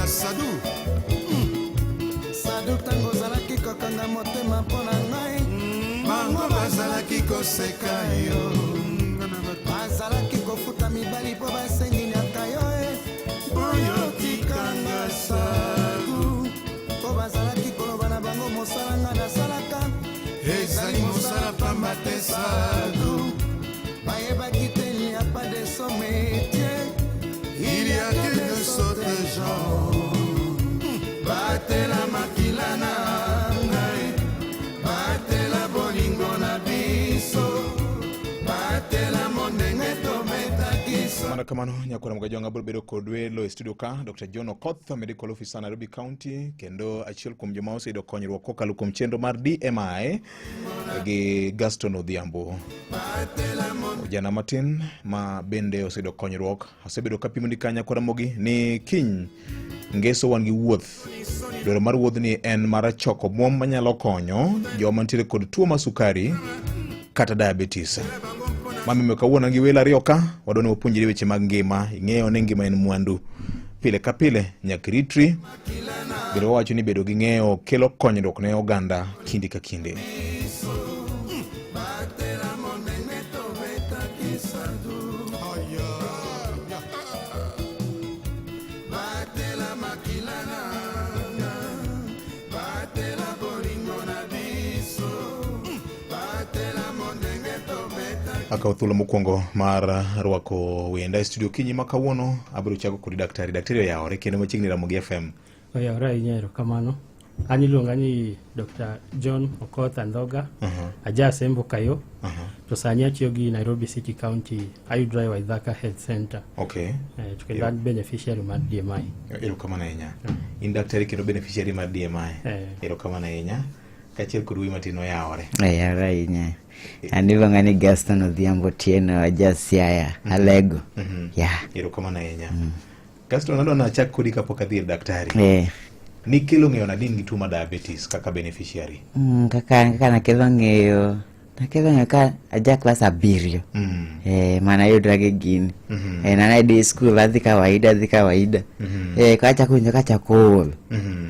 Ya Sadu. Sadu, ntango ozalaki kokanga motema mpo na ngai, Bango bazalaki koseka yo. Bazalaki kofuta mibali mpo basenginiaka yo e. Oyo tikanga, Sadu. Mpo bazalaki koloba na bango, mosala nga nasalaka ezali mosala pamba te, Sadu. Bayebaki te, il n'y a pas de sot métier. Il y a que de sottes gens. Batela makila na ngai, batela bolingo na biso, batela mondenge tobetaki. Mana kamano, nyakora Mgajwang' abiro bedo kod welo e studio ka, Dr. John Okoth, Medical Officer, Nairobi County, kendo achiel kuom joma oseyudo konyruok kokalo kuom chenro mar DMI, gi Gaston Odhiambo, ojana matin ma bende oseyudo konyruok. Asebedo kapimoni ka, nyakora mogi, ni kiny ngeso wan gi wuoth. Dwaro mar wuodhni en mar choko omuom manyalo konyo joma nitiere kod tuo mar sukari kata diabetes. Mamiyo kawuono gi welo ariyo ka wadwa ni wapuonjre weche mag ngima. Ing'eyo ni ngima en mwandu. Pile ka pile nyaka iritri. Bende wawacho ni bedo gi ng'eyo kelo konyruok ne oganda kinde ka kinde. Batela mondenge tobetaki, Sadu. Batela makila na nga, batela bolingo na biso, batela mondenge tobetaki. Akawo thuolo mokwongo mar rwako wenda e studio kinyi ma kawuono. Abiro chako kod daktari. Daktari, oyawore kendo machiegni Ramogi FM. Oyawore ahinya, erokamano. An iluonga ni Dr. John Okoth Andhoga, aja Asembo Kayo, to sani atiyo gi Nairobi City County, ayudra e Waithaka Health Center. To kendo an beneficiary mar DMI. Erokamano ahinya. In daktari kendo beneficiary mar DMI. Erokamano ahinya. Kaachiel kod wuoyi matin, oyawore. Oyawore ahinya. An iluonga ni Gaston Odhiambo Tieno, aja Siaya, Alego. Ya. Erokamano ahinya. Gaston, adwa nachak kodi kapok adhi ir daktari. Nikelo ng'eyo nadi in gi tuo mar diabetes kaka beneficiary? Kaka nakelo ng'eyo ka aja klas 7. Mana yudra gi gini. Nane school adhi kawaida, adhi kawaida. Ko achako winjo kachako ol.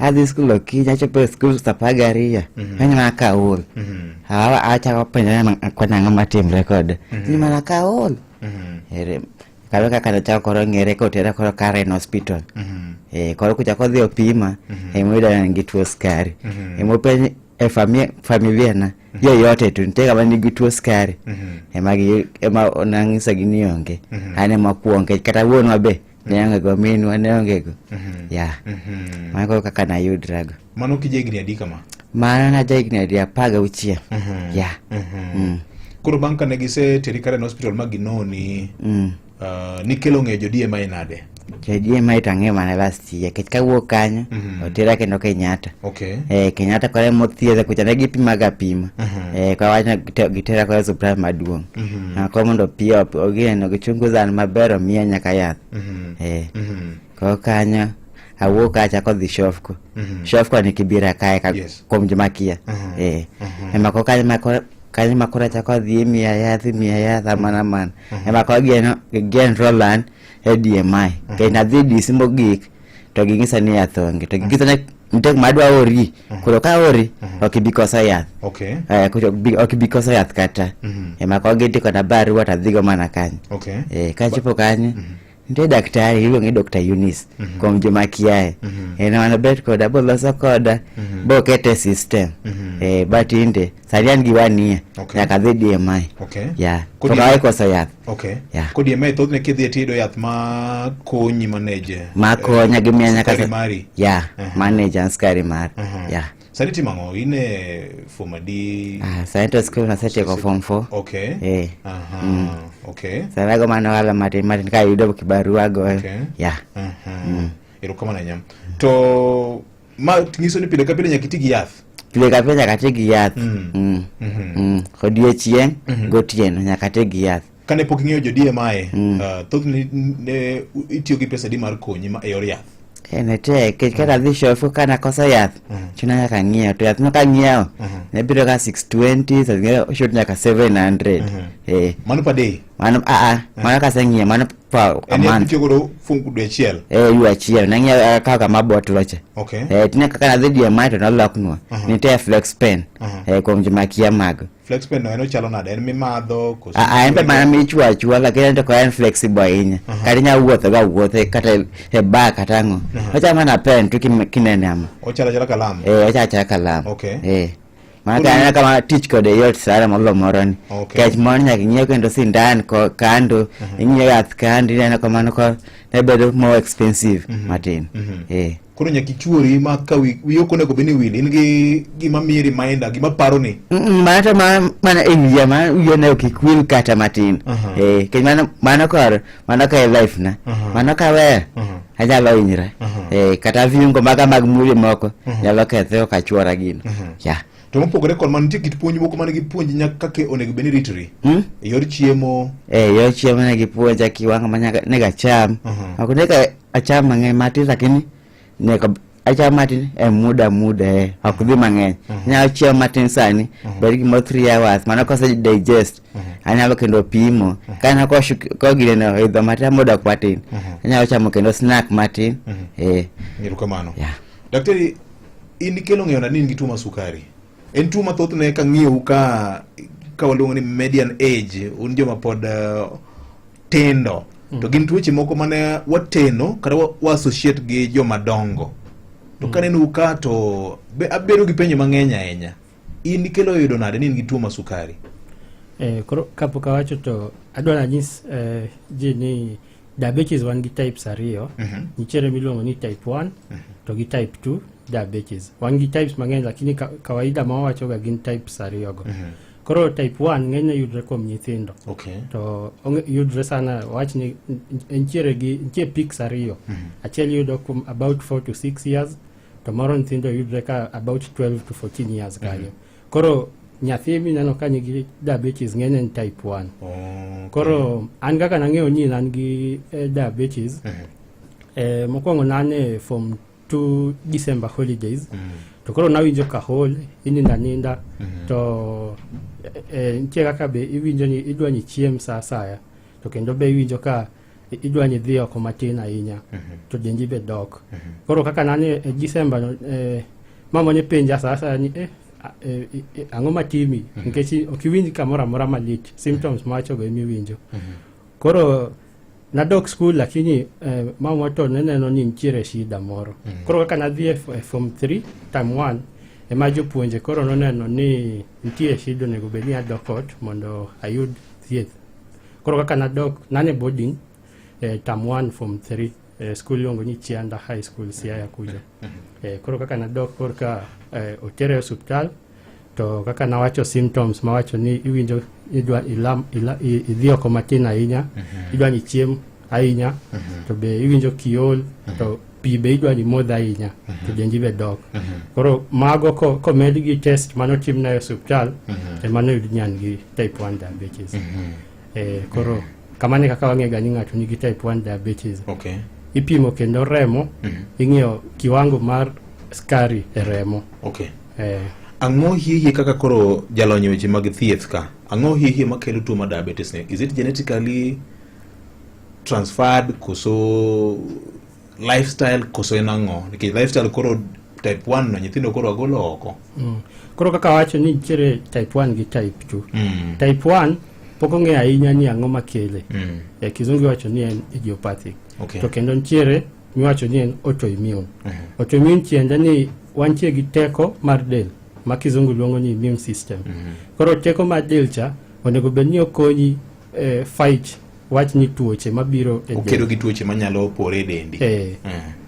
Adhi school okinyi, achopo e school saa 12. Awinjo mana ka aol. Achako penjora ni kwani ang'o matimre koda. Ni mana ka aol. Ere, karo kaka nachako koro ng'ere kotera koro Karen Hospital. Koro kucha kodhi opima, emoyudo ni an gi tuo sukari. Emopenj e familia na yoyote tu nitie kama nigi tuo sukari. Ema nang'isogi ni onge. An ema akwongo nikech kata wuonwa be ne onge go, minwa ne onge go. Ya. Mano koro kaka nayudrago. Mano kija higni adi kama? Mano naja higni adi 16. Ya. Koro bang' kane giseteri Karen Hospital ma ginoni, nikelo ng'eyo jo DMI nade? Jo DMI to ang'eyo mana last year nikech kawuok kanyo otera kendo Kenyatta. Kenyatta koro ema othiedha kucha, ne gipimaga apima. Koro wach gitera koro e osiptal maduong'. Koro mondo piyo gineno gichunguza an maber, omiya nyaka yath. Koro kanyo awuok ka achako dhi Shofco. Shofco ni Kibera kae ka kuom joma kia. Ema koro kanyo ma koro achako dhi, imiya yath, imiya yath, amana amana. Ema koro gi enroll an e DMI. Kendo nadhi DC mogik to ging'isa ni yath onge. To ging'isa ni nitie kuma adwa ori. Koro ka ori ok ibi koso yath. Koro ok ibi koso yath kata. Ema koro gindiko na barua to adhigo mana kanyo. Kachopo kanyo, nitie daktari iluonge ni Dr. Eunice, kuom joma kiaye. En ema nobet koda boloso koda bokete e system. Ba tinde sani an gi one year nyaka adhi DMI. Ya. Kod To kawe koso yath. Ya. Kod DMI thothne kidhi tiyudo yath ma konyi manage Makonya gimiya nyaka sukari mari. Ya, manage an sukari mar. Ya. Sani timo ang'o? In e form adi? Ah, sani to school nasetieko form 4. Sani ago mana ohala matin matin kayudo kibarua agoyo. Ya. Erokamano ahinya. To ma nyiso ni pile ka pile nyaka iti gi yath? Pile ka pile nyaka ti gi yath. Odiechieng' gotieno nyaka ti gi yath. Kane pok ing'eyo jo DMI, thothne ne itiyo gi pesa adi mar konyi e yor yath? Ne tek, nikech kaka adhi Shofco ka nakoso yath, chuna nyaka ng'iew. To yath no kang'iewo, ne biro ka 620, saa zingine shoot nyaka 700. Mano per day? Mano a a mano kaseng'iewo mano for a En yath month. mitiyo godo fungu dwe achiel. Eh, dwe achiel nang'iewo akawo kama bottle cha. Okay. Eh, tine kaka nadhi DMI to noloknwa. Nitie flex pen. Eh, kuom joma kia mago. Flex pen no en ochalo nade? En mimadho koso? Ah, ah, en be mana michuo achuoa lakini en to ok en flexible ahinya. Kata inyalo wuotho go awuotha kata e bar kata ang'o. Ochalo mana pen tu kinene ama. Ochalo achala kalam. Eh, ochalo achala kalam. Okay. Eh. Mana ka aneno kama tich kode yot sana molo moro ni. Okay. Nikech moro nyaka ing'iew kendo sindan ko kando, ing'iew yath kando, ineno kamano ko ne bedo more expensive matin. Eh. Koro nyaka ichuori ma ka wi wiyi ok onego bed ni wil. In gi gima miyi reminder, gima paroni. Mano to mana e wiya, mano wiya ne ok ikwil kata matin. Eh, nikech mano mano kor mano ka e life na. Mano kaweyo anyalo hinyra. Eh, kata viungo maga mag mwili moko nyalo kethre ok achuora gino. Yeah. To mopogore kod mano, nitie kit puonj moko mane gipuonji nyaka kaka onego bed ni iritri. E yor chiemo. Eh, yor chiemo ne gipuonja kiwango ma nyaka nego acham. Ok onego acham mang'eny matin lakini nego acham matin e muda muda eh, ok dhi mang'eny. Anyalo chiemo matin sani, bed gimoro 3 hours, mano kose digest, anyalo kendo pimo. Ka aneno ko gineno oidho matin modok matin, anyalo chamo kendo snack matin. Eh, Erokamano. yeah. Daktari, in ikelo ng'eyo nade ni in gi tuo mar sukari? En tuo ma thothne kang'iyou ka waluongo ni median age, un joma pod tindo. To gin tuoche moko mane wateno kata wa associate gi joma dongo. To kanenou ka to abedo gi penjo mang'eny ahinya. In ikelo yudo nade ni in gi tuo mar sukari? Koro kapok awacho to adwa nanyis ji ni diabetes wan gi types ariyo. Nitiere miluongo ni type 1 to gi type 2 diabetes. Wan gi types mang'eny lakini kawaida ma wawachoga gin types ariyogo. Koro type 1 ng'enyne yudre kuom nyithindo. To yudre sana wach ni nitiere gi nitie peaks ariyo. Achiel yudo kuom about 4 to 6 years to moro nyithindo yudre ka about 12 to 14 years kanyo. Koro nyathi mineno ka nigi diabetes ng'enyne en type 1. Koro an kaka nang'eyo ni an gi diabetes, mokwongo nan e form 2 December holidays. To koro nawinjo ka hol, inindo aninda, to nitie kaka be iwinjo ni idwa ni chiem sa asaya, to kendo be iwinjo ka idwa ni idhi oko matin ahinya, to dendi be dok. Koro kaka nan e December no, mama ne penja sa asaya ni ang'o matimi? Nikech ok iwinj kamoro amora malit, symptoms mawachogo ema iwinjo. Koro nadok school lakini mama to ne neno ni nitiere shida moro. Koro kaka nadhi e form 3 term 1 ema jopuonje koro noneno ni nitie shida, onego bed ni adok ot mondo ayud thieth. Koro kaka nadok, nane boarding term 1 form 3 school iluongo ni Chianda High School Siaya kuja. Koro kaka nadok korka otere e osuptal, to kaka nawacho symptoms mawacho ni iwinjo idwa ilam, ila, idhi oko matin ahinya, idwa ni chiem ahinya, to be iwinjo kiol, to pi be idwa ni modh ahinya, to dendi be dok. Koro mago komed gi test manotimna e osuptal, ema noyud ni an gi type 1 diabetes. Koro kamano e kaka wang'e ga ni ng'ato nigi type 1 diabetes. Ipimo kendo remo, ing'iyo kiwango mar skari e remo. Ang'o hie kaka koro jalony e weche mag thieth ka? Ang'o hie makelo tuo mar diabetes ni? Is it genetically transferred koso lifestyle koso en ang'o? Nikech lifestyle koro type 1 no nyithindo koro agolo oko. Koro kaka wacho ni nitiere type 1 gi type 2. Type 1 pok ong'e ahinya ni ang'o makele. Kizungu iwacho ni en idiopathic. To kendo nitiere miwacho ni en autoimmune. Autoimmune tiende ni wantie gi teko mar del ma kizungu luongo ni immune system. Koro teko mar del cha onego bed ni okonyi fight wach ni tuoche mabiro e del. Okedo gi tuoche manyalo pore e dendi.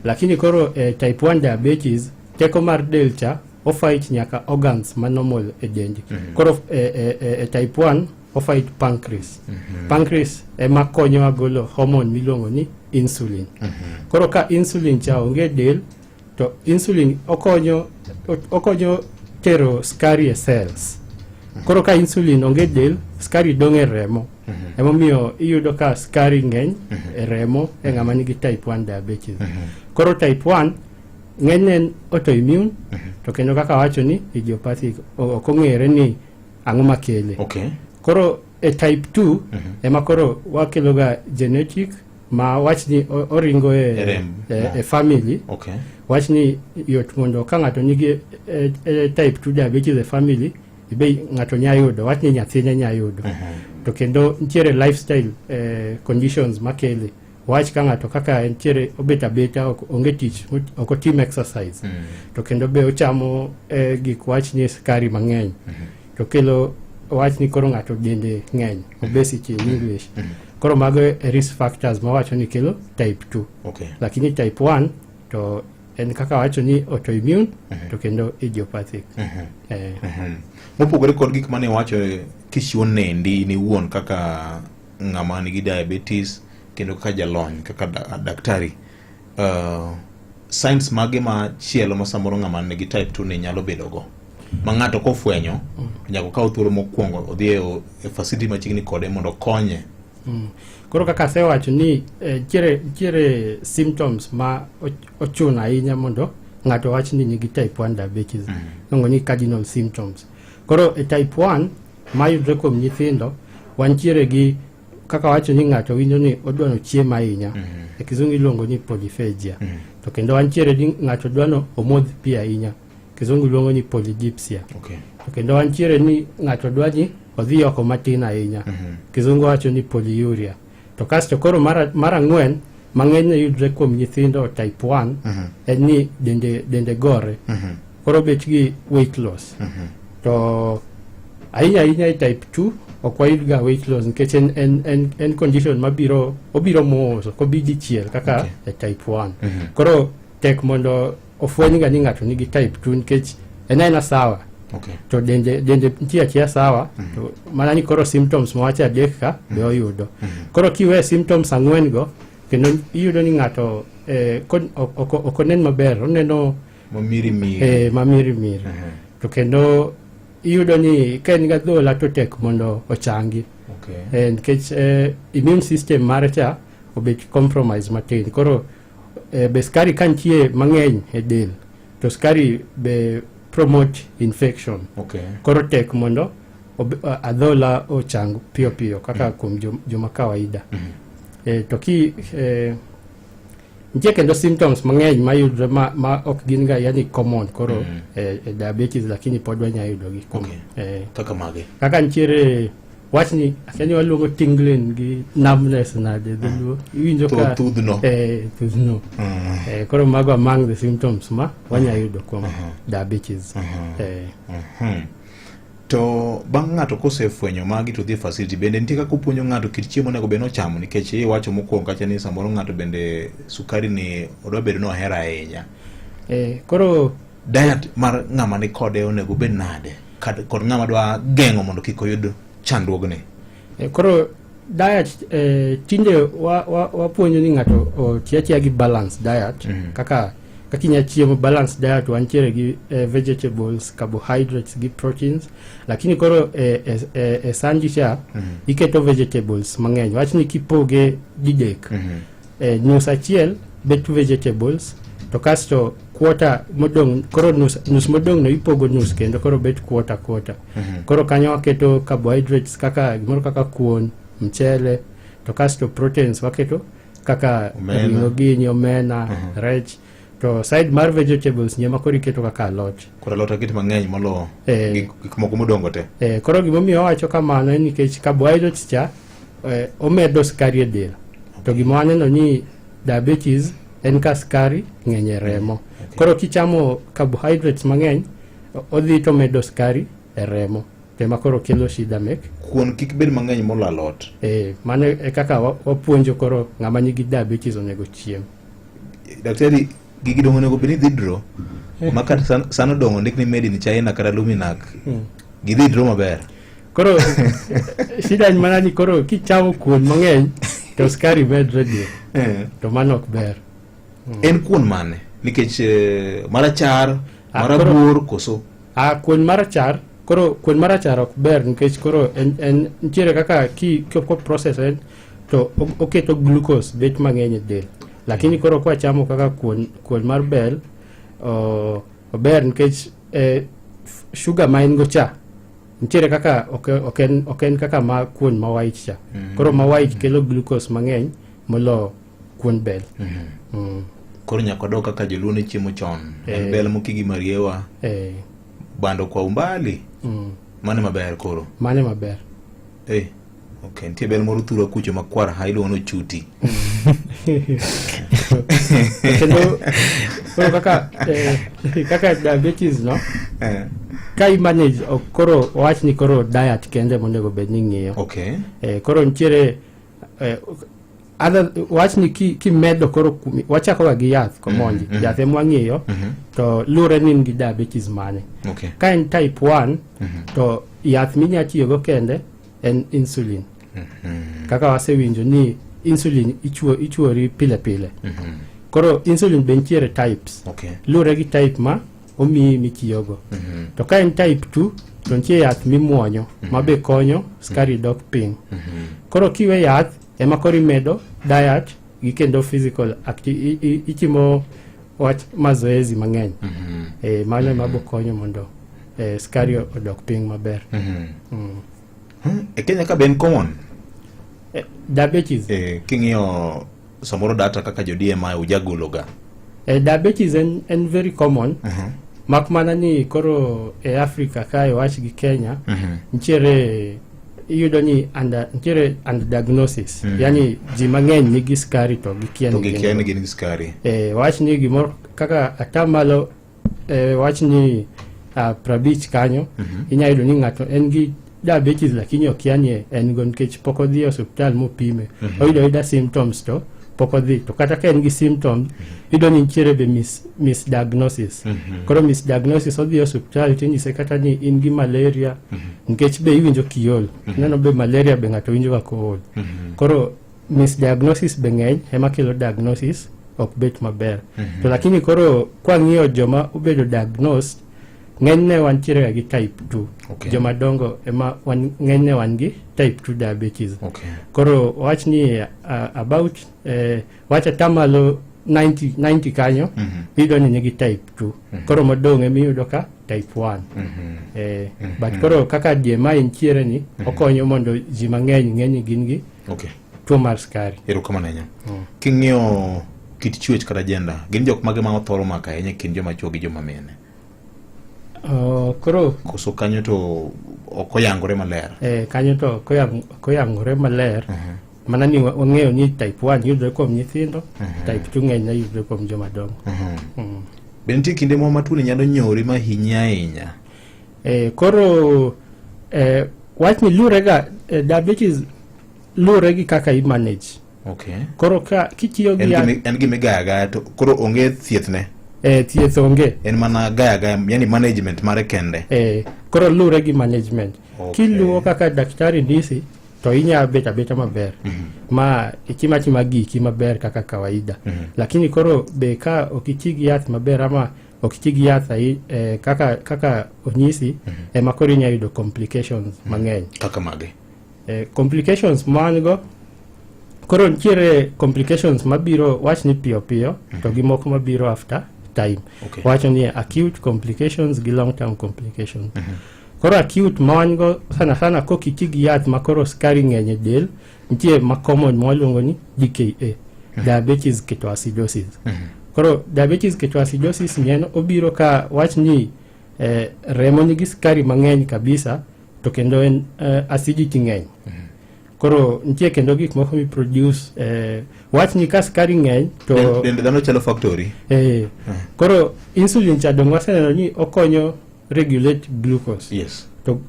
Lakini koro type 1 diabetes teko mar del cha o fight nyaka organs ma normal e dendi. Koro type 1 o fight pancreas. Pancreas ema konyowa golo hormone miluongo ni insulin. Koro ka insulin cha onge e del, to insulin okonyo tero skari e cells. Koro ka insulin onge e del, skari dong' e remo. Emomiyo iyudo ka skari ng'eny e remo e ng'ama nigi type 1 diabetes. Koro type 1 ng'enyne en autoimmune, to kendo kaka awacho ni idiopathic, ok ong'ere ni ang'o makele. Koro e type 2 ema koro wakeloga genetic ma wach ni oringo E e, remb. e family. Wach ni yot mondo ka ng'ato nigi type 2 diabetes e family be ng'ato nya yudo, wach ni nyathine nya yudo. To kendo nitiere lifestyle conditions makele. Wach ka ng'ato kaka nitiere obet abeta, ok onge tich, ok otim exercise, to kendo be ochamo gik wach ni sukari mang'eny, to kelo wach ni koro ng'ato dende ng'eny, obesity in English. Koro mago e risk factors mawacho ni kelo type 2. Lakini type 1 to en kaka wacho ni autoimmune to kendo idiopathic. Mopogore kod gik mane iwacho kichiwo nendi in iwuon kaka ng'ama nigi diabetes kendo kaka jalony, kaka daktari, signs mage machielo ma samoro ng'ama nigi type 2 ni nyalo bedo go ma ng'ato kofwenyo to nyaka okaw thuolo mokwongo odhi e facility machiegni kode mondo okonye? Koro kaka asewacho ni nitiere symptoms ma ochuno ahinya mondo ng'ato wach ni nigi type 1 diabetes, iluongo ni cardinal symptoms. Koro e type 1 mayudre kuom nyithindo, wantiere gi kaka wacho ni ng'ato winjo ni odwa nochiem ahinya, e kizungu iluongo ni polyphagia. To kendo wantiere ni ng'ato dwa no omodh pi ahinya, kizungu luongo ni polydipsia. To kendo wantiere ni ng'ato dwa ni odhi oko matin ahinya, kizungu wacho ni polyuria. To kasto koro mar ang'wen mang'enyne yudre kuom nyithindo type 1 en ni dende gore, koro bet gi weight loss. To ahinya ahinya e type 2 ok wayud ga weight loss nikech en condition mabiro, obiro mos, ok obi dichiel kaka e type 1. Koro tek mondo ofweny ga ni ng'ato nigi type 2 nikech en aena sawa, to dende nitie achia sawa, to mana ni koro symptoms mawacho adek ka be oyudo. Koro kiwe symptoms ang'wen go kendo iyudo ni ng'ato ok onen maber, oneno Mamirimiri. Mamirimiri. To kendo iyudo ni ka en gi adhola to tek mondo ochangi, nikech immune system mare cha obet compromise matin. Koro be sukari ka nitie mang'eny e del to sukari be promote infection. Koro tek mondo adhola ochang piyo piyo kaka kuom joma kawaida. To ki nitie kendo symptoms mang'eny mayudre ma ok gin ga yani common koro e diabetes, lakini pod wanya yudogi kuom Kaka mage? Kaka nitiere wach ni akia ni waluongo tingling gi numbness nade dholuo, iwinjo ka Thudhno. Thudhno. Koro mago among the symptoms ma wanya yudo kuom diabetes. To bang' ng'ato kosefwenyo magi to dhi e facility, bende nitie kaka upuonjo ng'ato kit chiemo onego bed ni ochamo? Nikech iwacho mokwongo kacha ni samoro ng'ato bende sukari ni odwa bedo ni ohero ahinya. Koro diet mar ng'ama ni kode onego bed nade kod ng'ama dwa geng'o mondo kik oyud chandruogni? Koro diet, tinde wapuonjo ni ng'ato oti atiya gi balanced diet. Kaka inya chiemo balanced diet, wantiere gi vegetables, carbohydrates gi proteins, lakini koro e sandi cha iketo vegetables mang'eny. Wach ni kipoge didek, nus achiel bet vegetables, to kasto quarter modong', koro nus modong' no ipogo nus kendo, koro bet quarter quarter. Koro kanyo waketo carbohydrates kaka gimoro kaka kuon, mchele, to kasto proteins waketo kaka Omena. Ring'o gini, omena, rech. To side mar vegetables ni ema koro iketo kaka alot. Koro alot aket mang'eny molo gik moko modongo te. Koro gimomiyo wawacho kamano en nikech carbohydrates cha omedo sukari e del, to gima waneno ni diabetes en ka sukari ng'eny e remo. Koro kichamo carbohydrates mang'eny, odhi to omedo sukari e remo, to ema koro kelo shida mek Kuon kik bed mang'eny molo alot. Mano e kaka wapuonjo koro ng'ama nigi diabetes onego chiem. Daktari, gigi dong' onego bed ni dhi draw ma kata san odong' ondik ni made in China kata Luminac, gidhi draw maber. Koro shida en mana ni koro kichamo kuon mang'eny to sukari medre del, to mano ok ber. En kuon mane? Nikech marachar, marabuor koso? Kuon marachar. Koro kuon marachar ok ber nikech koro en nitiere kaka ki ko process en to oketo glucose bet mang'eny e del. Lakini koro kwachamo kaka kuon mar bel, ober nikech sugar ma en go cha Nitiere kaka ok ok en ok en kaka ma kuon ma white cha. Koro ma white kelo glucose mang'eny molo kuon bel. Koro nyaka wadog kaka joluo ne chiemo chon. En bel mokigi mariewa, bando kwa umbali. Mano maber koro. Mano maber. Okay, nitie bel moro thurwa kucho makwar ha iluongo ni ochuti. Kendo koro kaka kaka diabetes no ka i manage ok koro wach ni koro diet kende monego bed ni ng'iyo. Koro nitiere other wach ni kimedo koro wachako ga gi yath komondi. Yath ema wang'iyo to luwore ni in gi diabetes mane. Ka en type 1 to yath minya tiyogo kende en insulin. Kaka wasewinjo ni insulin ichuori pile pile. Koro insulin be nitiere types. Luwore gi type ma omiyi mitiyogo. To ka en type 2 to nitie yath mimuonyo ma be konyo skari dok piny. Koro kiwe yath ema koro imedo diet gi kendo physical itimo wach mazoezi mang'eny. Mano ema bo konyo mondo skari odok piny maber. E Kenya ka be en common? Diabetes. King'iyo samoro data kaka jo DMI ujagolo ga. Diabetes en very common. Mak mana ni koro e Africa kae wach gi Kenya nitiere iyudo ni nitiere underdiagnosis. Yani ji mang'eny nigi skari to gikia To ni gin gikia ni go. gin gi skari. Wach ni gimoro kaka atamalo wach ni 50 kanyo inyalo yudo ni ng'ato en gi diabetes lakini okia ni en go nikech pok odhi e osiptal mopime. Oyudo ayuda symptoms to pok odhi. To kata ka en gi symptoms, iyudo ni nitiere be misdiagnosis. Koro misdiagnosis odhi e osiptal tinyise kata ni in gi malaria nikech be iwinjo kiol. Ineno be malaria be ng'ato winjo ga kool. Koro misdiagnosis be ng'eny ema kelo diagnosis ok bet maber. To lakini koro kwang'iyo joma obedo diagnosed, ng'enyne wantiere ga gi type 2. Joma dongo ema ng'enyne wan gi type 2 diabetes. Koro wach ni about wach atamalo 90 kanyo iyudo ni nigi type 2. Koro modong' ema iyudo ka type 1. But koro kaka DMI nitiere ni okonyo mondo ji mang'eny ng'e ni gin gi tuo mar sukari. Erokamano ahinya. King'iyo kit chwech kata gender, gin jok mage ma othoro mako ahinya e kind joma chuo gi joma mine? Koro koso kanyo to ok oyangore maler. Kanyo to ok oyangore maler. Mana ni wang'eyo ni type 1 yudore kuom nyithindo, type 2 ng'enyne yudore kuom joma dongo. Be nitie kinde moro ma tuoni nyalo nyori ma hinyi ahinya? Koro wachni luwore ga diabetes luwore gi kaka i manage. Koro ka kitiyo gi yath En gima igaya agaya to koro onge thieth ne? Thieth onge. En mana gaya agaya, yani management mare kende. Koro luwore gi management. Kiluwo kaka daktari ndisi to inya bet abeta maber. Ma itima atima giki maber kaka kawaida. Lakini koro be ka ok iti gi yath maber ama ok iti gi yath kaka onyisi, ema koro inya yudo complications mang'eny. Kaka mage? Complications man go, koro nitiere complications mabiro wach ni piyo piyo to gi moko mabiro after time. Wacho ni acute complications gi long term complications. Koro acute ma wan go sana sana kok iti gi yath ma koro sukari ng'eny e del, nitie ma common ma waluongo ni DKA, diabetes ketoacidosis. Koro diabetes ketoacidosis ni en obiro ka wach ni remo nigi sukari mang'eny kabisa to kendo en acidity ng'eny. Koro nitie kendo gik moko mi produce wach ni ka sukari ng'eny to Dend dhano chalo factory. Koro insulin cha dong waseneno ni okonyo regulate glucose. To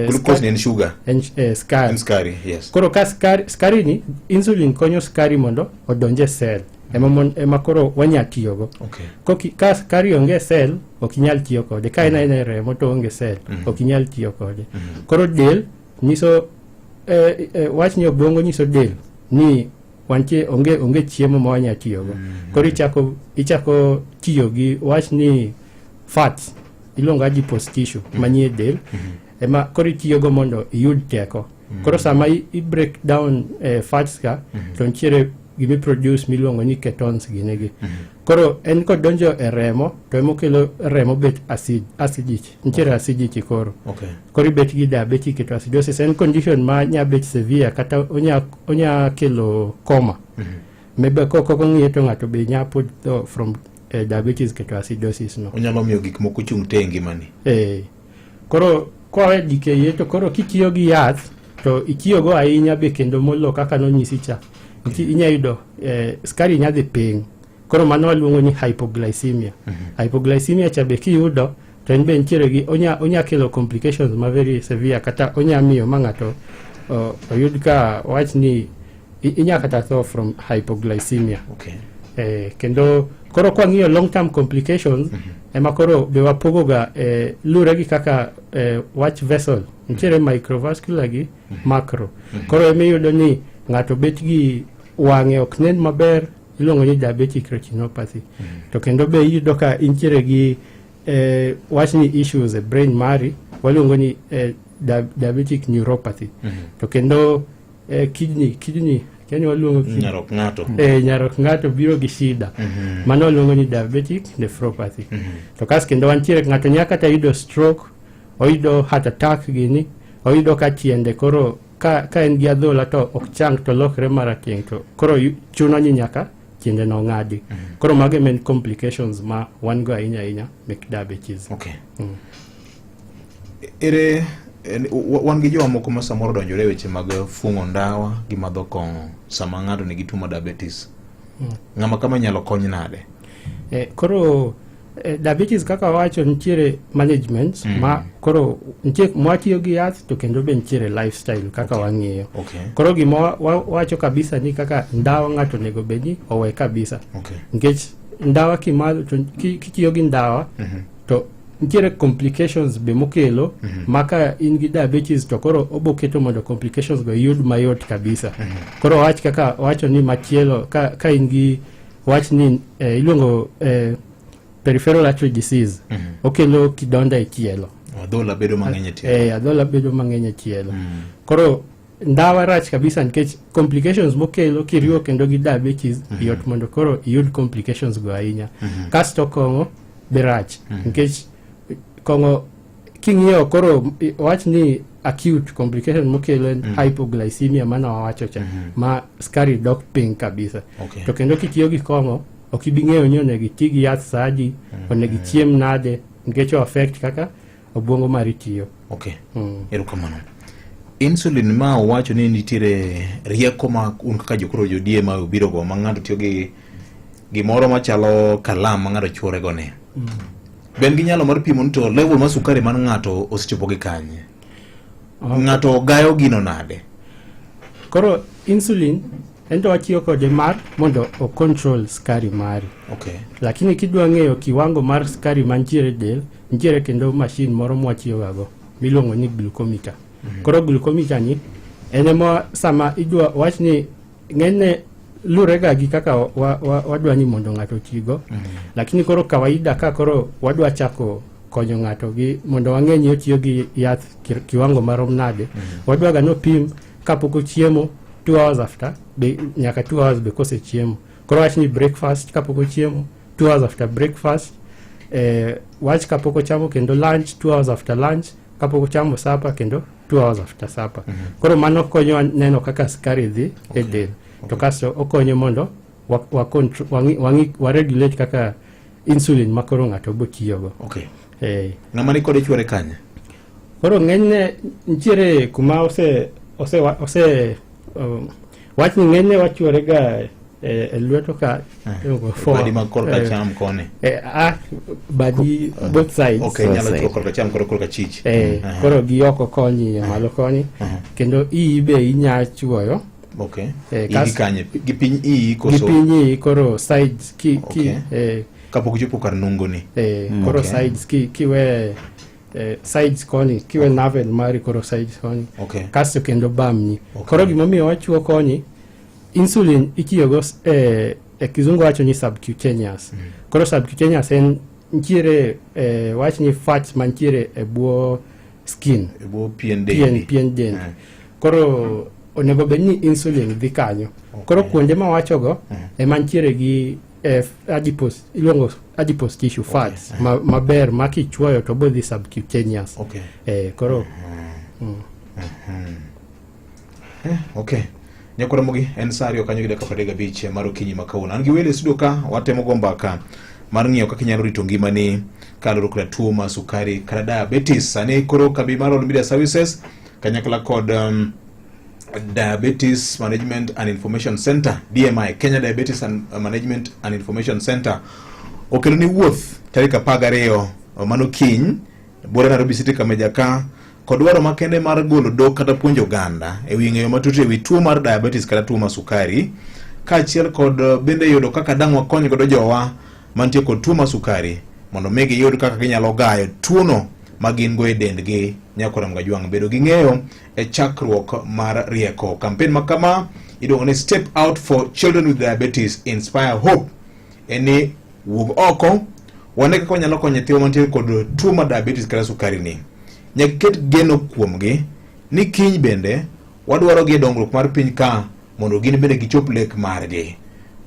glucose ni en sugar. En sukari. En sukari, yes. Koro ka sukari ni insulin konyo sukari mondo odonj e cell. Ema koro wanya tiyogo. Ka sukari onge e cell, ok inyal tiyo kode. Ka en aena e remo to onge cell, ok inyal tiyo kode. Koro del nyiso wach ni obwongo nyiso del ni wantie onge chiemo ma wanya tiyogo. Koro ichako tiyo gi wach ni fats iluongo adipose tissue manie del ema koro itiyogo mondo iyud teko. Koro sama i break down fats ka to nitiere gimi produce miluongo ni ketones ginigi. Koro en kodonjo e remo to emokelo remo bet acid, acidic nitiere acidity koro. Koro ibet gi diabetic ketoacidosis en condition ma nya bet severe kata onya, onya kelo coma. Maybe kok ong'iye to ng'ato be nya pod tho from diabetes ketoacidosis no. Onyalo miyo gik moko chung' te e ngimani. Koro koa e DKA to koro kitiyo gi yath to itiyogo ahinya be kendo molo kaka nonyisi cha. Inya yudo skari nya dhi piny. Koro mano waluongo ni hypoglycemia. Hypoglycemia cha be kiyudo to en be nitiere gi onya kelo complications ma very severe kata onya miyo ma ng'ato oyud ka wach ni inya kata tho from hypoglycemia. Kendo koro kwang'iyo long term complications ema koro be wapogo ga lure gi kaka wach vessel nitiere microvascular gi macro. Koro ema iyudo ni ng'ato bet gi wang'e ok nen maber, iluongo ni diabetic retinopathy. To kendo be iyudo ka intiere gi wach ni issues e brain mari, waluongo ni diabetic neuropathy. To kendo kidney kenya waluongo kidney. Nyarok ng'ato. Nyarok ng'ato biro gi shida. Mano waluongo ni diabetic nephropathy. To kas kendo wantiere ng'ato nyaka kata yudo stroke, oyudo heart attack gini, oyudo ka tiende koro ka en gi adhola to ok chang to lokre marateng' to koro chuno ni nyaka tiende no ng'adi. Koro mago e main complications ma wan go ahinya ahinya mek diabetes. Ere, wan gi joma moko ma samoro donjore e weche mag fung'o ndawa gi madho kong'o sama ng'ato nigi tuo mar diabetes. Ng'ama kama inyalo kony nade? Koro diabetes kaka wawacho nitiere management ma koro nitie mwatiyo gi yath to kendo be nitiere lifestyle kaka wang'iyo. Koro gima wacho kabisa ni kaka ndawa ng'ato onego bed ni owe kabisa. Nikech ndawa kimadho to kitiyo gi ndawa to nitiere complications be mokelo ma ka in gi diabetes to koro obo keto mondo complications go iyud mayot kabisa. Koro wach kaka wacho ni machielo ka in gi wach ni iluongo peripheral artery disease, okelo kidonda e tielo. Adhola bedo mang'eny e tielo. Adhola bedo mang'eny e tielo. Koro ndawa rach kabisa nikech complications mokelo kiriwo kendo gi diabetes yot mondo koro iyud complications go ahinya. Kasto kong'o be rach nikech kong'o king'iyo koro wach ni acute complication mokelo en hypoglycemia mane wawacho cha, ma skari dok piny kabisa. To kendo kitiyo gi kong'o ok ibi ng'eyo ni onego iti gi yath sa adi, onego ichiem nade, nikech o affect kaka obwongo mari tiyo. Erokamano. Insulin ma owacho ni nitiere rieko ma un kaka jokoro jodie ma obiro go ma ng'ato tiyo gi gimoro machalo kalam ma ng'ato chuore go ni. Be en gi nyalo mar pimo ni to level mar sukari mar ng'ato osechopo gi kanye? Ng'ato gayo gino nade? Koro insulin en to watiyo kode mar mondo o control sukari mari. Lakini kidwa ng'eyo kiwango mar sukari mantiere e del, nitiere kendo machine moro mwatiyogago miluongo ni glucometer. Koro glucometer ni en ema sama idwa wach ni ng'enyne lurega gi kaka wadwa ni mondo ng'ato otigo. Lakini koro kawaida ka koro wadwa chako konyo ng'ato gi mondo wang'e ni otiyo gi yath kiwango marom nade, wadwaga ni opim kapok ochiemo 2 hours after be, nyaka 2 hours be kosechiemo. Koro wach ni breakfast kapok ochiemo, 2 hours after breakfast, wach kapok ochamo kendo lunch, 2 hours after lunch, kapok ochamo supper kendo 2 hours after supper. Koro mano konyowa neno kaka sukari dhi e del. To kasto okonyo mondo wa regulate kaka insulin ma koro ng'ato bo tiyogo. Ng'ama ni kode chwore kanye? Koro ng'enyne nitiere kuma ose, wach ni ng'enyne wachwore ga e lweto ka, iluongo Badi mag korka cham koni. Badi both sides. Okay, Both nyalo sides. chuo korka cham kod korka chich. Koro gi oko koni, malo koni. Kendo iyi be inya chuoyo. Iyi kanye? Gi piny iyi koso? Gi piny iyi koro sides ki, Kapok ochopo kar nungoni. Koro sides kiwe sides koni, kiwe navel mari koro sides koni. Kasto kendo bamni. Koro gimomiyo wachuo koni, insulin itiyogo e kizungu wacho ni subcutaneous. Koro subcutaneous en nitiere wach ni fat mantiere e bwo skin. E bwo pien dendi. Pien dendi. Koro Onego bed ni insulin dhi kanyo. Koro kuonde mawachogo ema nitiere gi adipose, iluongo adipose tissue fats maber ma kichuoyo to bodhi subcutaneous. Koro Okay. Nyakwar Ramogi, en saa 2 kanyo gi dakika 35 mar okinyi ma kawuono. An gi welo e studio ka, watemo go mbaka mar ng'iyo kaka inyalo rito ngimani kaluwore koda tuo mar sukari kata diabetes. Sani koro kambi mar All Media Services kanyakla kod Diabetes Management and Information Center DMI, Kenya Diabetes and Management and Information Center okelo ni wuoth tarik 12 mano kiny buore Nairobi City Kameja ka kod dwaro makende mar golo dhok kata puonjo oganda e wi ng'eyo matut e wi tuo mar diabetes kata tuo mar sukari kaachiel kod bende yudo kaka dang' wakony godo jowa mantie kod tuo mar sukari mondo mi giyud kaka ginyalo gayo tuono ma gin go e dendgi. Nyakora Mgajwang' bedo gi ng'eyo e chakruok mar rieko. Kampen ma kama iluongo ni Step Out for Children with Diabetes Inspire Hope en ni wuog oko wane kaka wanyalo konyo nyithiwa mantie kod tuo mar diabetes kata sukari ni. Nyaka ket geno kuomgi ni kiny bende wadwaro gi e dongruok mar piny ka mondo gin bende gichop lek margi.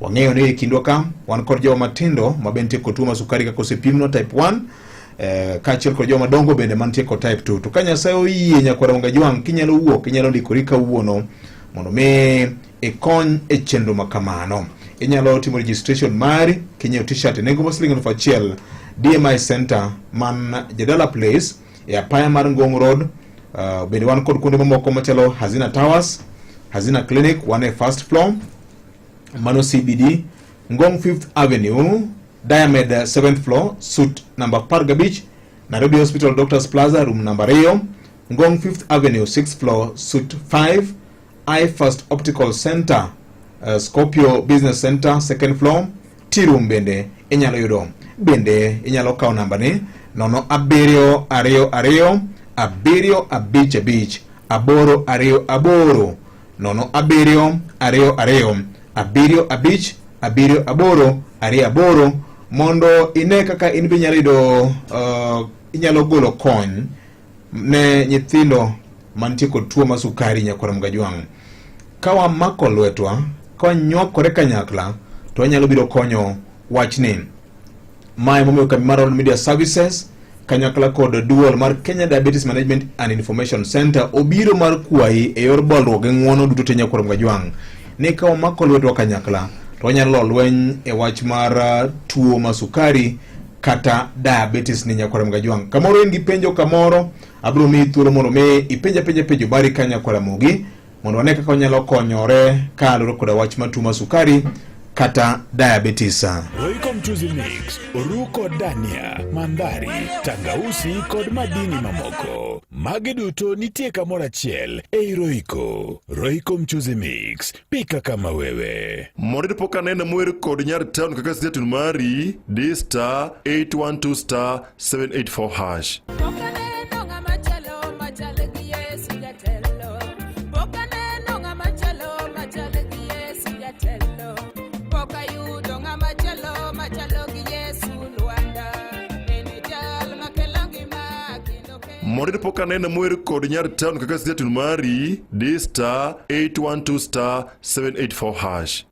Wang'eyo ni e kindwa ka wan kod jowa matindo ma bende nitie kod tuo mar sukari kaka osepimnwa type 1 kaachiel kod joma dongo bende mantie kod type 2. To ka Nyasaye oyie nyakwar Ramogi Ajwang', kinyalo wuok inyalo ndikori kawuono mondo mi ikony e chenro ma kamano. Inyalo timo registration mari kinyiewo t-shirt e nengo mar siling 1000 DMI Center man Jadala Place e apaya mar Ngong Road. Bende wan kod kuonde mamoko machalo Hazina Towers, Hazina Clinic, wan e first floor, mano CBD, Ngong 5th Avenue, Diamed 7th floor, suite number 15, Nairobi Hospital Doctors Plaza, room number 2, Ngong 5th Avenue, 6th floor, suite 5, I First Optical Center, Scorpio Business Center, 2nd floor, Tea Room bende inyalo yudo. Bende inyalo kawo namba ni 0 7 2 2 7 5 5 8 2 8 0 7 2 2 7 5 7 8 2 8 mondo ine kaka in be inyalo yudo inyalo golo kony ne nyithindo mantie kod tuo mar sukari nyakwar Mgajwang'. Ka wamako lwetwa, ka wanywakore kanyakla, to wanyalo biro konyo wachni. Mae momiyo kambi mar All Media Services kanyakla kod duol mar Kenya Diabetes Management and Information Center obiro mar kwayi e yor bolruok gi ng'uono duto te nyakwar Mgajwang' ni ka wamako lwetwa kanyakla to wanyalo lo lweny e wach mar tuo mar sukari kata diabetes ni nyakwar Mgajwang'. Kamoro in gi penjo kamoro, abiro miyi thuolo mondo mi ipenj apenja penjo mari ka nyakwar Ramogi mondo wane kaka wanyalo konyore kaluwore koda wach mar tuo mar sukari kata diabetes. Royco Mchuzi Mix, oru kod dania, mandhari, tangausi kod madini mamoko. Magi duto nitie kamoro achiel ei Royco. Royco Mchuzi Mix, pika kama wewe. Mondo pok aneno mwer kod nyar town kaka station mari, di star 812 star 784 hash. Mondo pok aneno mwer kod nyar town kaka station mari, di star 812 star 784 hash.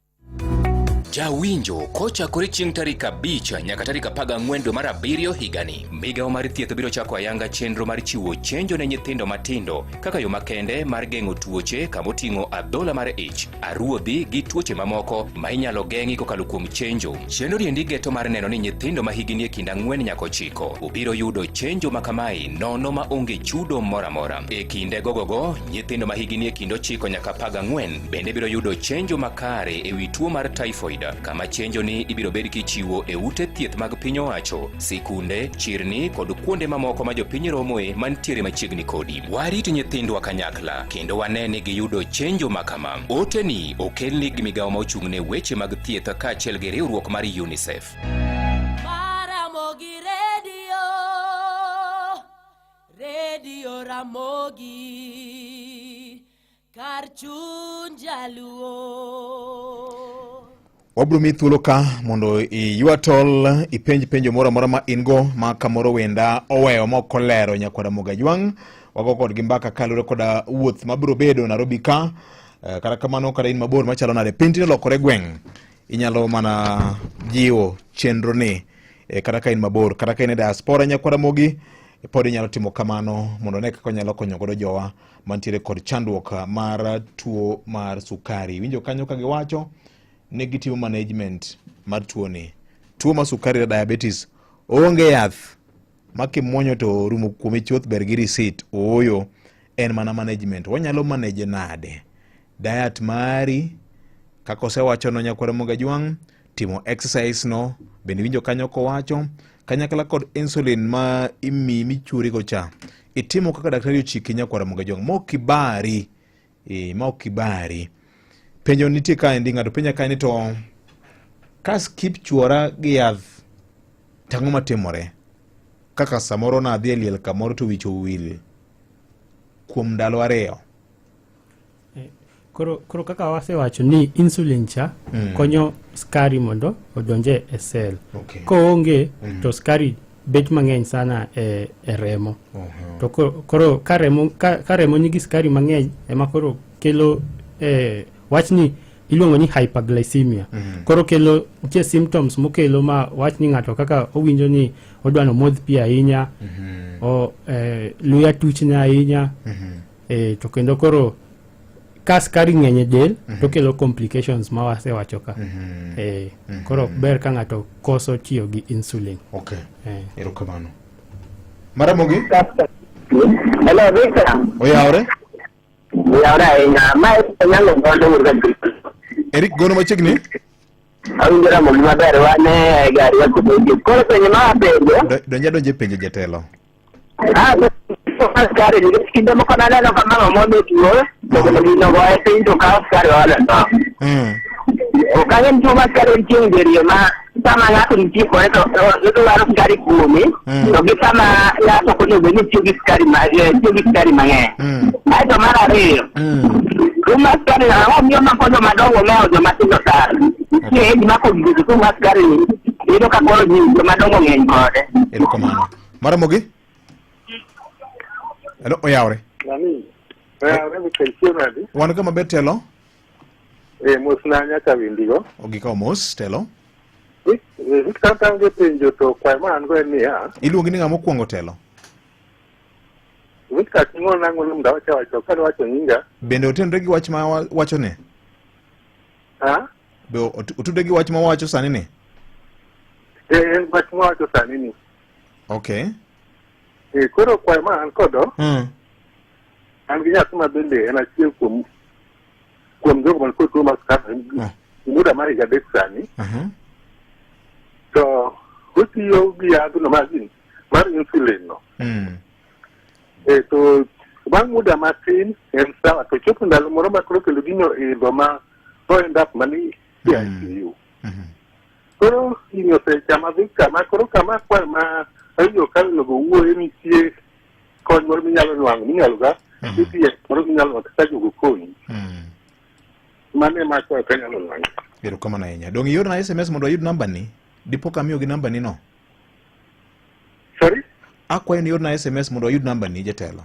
Jawinjo, kochakore chieng' tarik 5 nyaka tarik 14 dwe mar 7 higani, migawo mar thieth biro chako ayanga chenro mar chiwo chenjo ne nyithindo matindo kaka yo makende mar geng'o tuoche kamoting'o adhola mar ich, aruodhi gi tuoche mamoko ma inyalo geng'i kokalo kuom chenjo. Chenro niendi geto mar neno ni nyithindo ma higni e kind 4 nyaka 9 obiro yudo chenjo ma kamae nono ma onge chudo moro amora. E kinde gogogo, nyithindo ma higni e kind 9 nyaka 14 bende biro yudo chenjo makare e wi tuo mar typhoid, kama chenjo ni ibiro bed kichiwo e ute thieth mag piny owacho, sikunde, chirni kod kuonde mamoko ma jopiny romoe mantiere machiegni kodi. Warit nyithindwa kanyakla kendo wane ni giyudo chenjo ma kama. Ote ni okelni gi migawo ma ochung' ne weche mag thieth kaachiel gi riwruok mar UNICEF. Ramogi Radio, Radio Ramogi, kar chuny jaluo. Wabiro miyi thuolo ka mondo iywa tol ipenj penjo moro amora ma in go ma kamoro wenda oweyo ma ok olero nyakwar Ramogi Ajwang'. Wago kodgi mbaka kaluwore koda wuoth mabiro bedo Nairobi ka. Kata kamano kata in mabor machalo nade, piny tinde olokore gweng', inyalo mana jiwo chenro ni eh, kata ka in mabor, kata ka in e diaspora nyakwar Ramogi, pod inyalo timo kamano mondo one kaka onyalo konyo godo jowa mantiere kod chandruok mar tuo mar sukari. Winjo kanyo ka giwacho ni gitimo management mar tuoni. Tuo mar sukari diabetes onge yath ma kimuonyo to rumo kuomi chuth ber gi receipt. Ooyo, en mana management. Wanyalo manage nade? Diet mari kaka osewachono nyakwar Ramogi Ajwang', timo exercise no bende winjo kanyo kowacho kanyakla kod insulin ma imi michurigo cha itimo kaka daktari ochiki nyakwar Ramogi Ajwang' mok ibari e, ma ok ibari penjo nitie kaendi ng'ato penja kae ni to ka skip chuora gi yath tang'o matimore kaka samoro nadhi e liel kamoro to wich owil kuom ndalo ariyo Eh, Koro, koro kaka wasewacho ni insulin cha konyo skari mondo odonje e cell. Okay. Koonge to skari bet mang'eny sana e, e remo. To koro, koro ka remo ka, ka remo nigi skari mang'eny ema koro kelo eh, wach ni iluongo ni hyperglycemia. Koro kelo nitie symptoms mokelo ma wach ni ng'ato kaka owinjo ni odwa ni omodh pi ahinya, o, eh, luya tuchne ahinya. Eh, to kendo koro ka skari ng'eny e del to kelo complications ma wasewacho ka. Eh, koro ok ber ka ng'ato koso tiyo gi insulin. Okay. Eh. Erokamano. Maramogi? Hello, Victor. Oyawre? Oyawre ahinya. Ma Onyango Gondo wuod Kagulu. Eric Gono machiegni? Awinjo Ramogi maber, wan e gari wakobetie. Koro penjo ma apenjo. Donja donje penjo jatelo. Ah, sukari nikech kinde moko naneno ka mama mondo tuo to gino goye piny to kawo sukari oolo e dhoge. Ok ang'e ni tuo mar sukari en chieng' diriyo ma sama ng'ato nitie kode to odwaro sukari kuome to gi sama ng'ato ok onego bed ni tiyo gi sukari ma eh, tiyo gi sukari mang'eny. Aeto mar ariyo, tuo mar sukari ang'o miyo mako joma dongo mohewo joma tindo sana? Nitie age ma kogik tuo mar sukari ni iyudo ka koro ji joma dongo ng'eny kode. Erokamano. Maramogi? Hello, oyawre. Nani? Oyawre Mikel Chiemadi. Wan kama ber telo? Eh, mos na nyaka windigo. Ogikawo mos telo. Kaka onge penjo to kwayo ma an go en niya. Iluongi ni ng'ama okwongo telo? Victor ing'uono ang'uono mondo awach awacha ok adwa wacho nyinga. Bende otenre gi wach ma wacho ni? Ha? Be otudre gi wach ma wacho sani ni? Eh, en wach ma wacho sani ni. Okay. Eh, koro kwayo ma an kodo, an gi nyathi ma bende en achiel kuom kuom jogo man kod tuo mar sukari muda mar higa adek sani. To otiyo gi yadhno mar mar insulin no. Eh, to bang' muda matin en sawa to chopo ndalo moro ma koro kendo gino idho ma o end up mani e ICU. Koro gini osechama dhi kama koro kama akwayo ma awinjo ka onego wuoye nitie kony moro minyalo nwang'o minyalo ga nitie moro minyalo nwang'o kaka jogo konyi. Mano ema akwayo ka anyalo nwang'o. Erokamano ahinya. Donge iorna SMS mondo ayud nambani? Dipo ka amiyogi nambani no. Sorry? Akwayo ni iorna SMS mondo ayud nambani jatelo.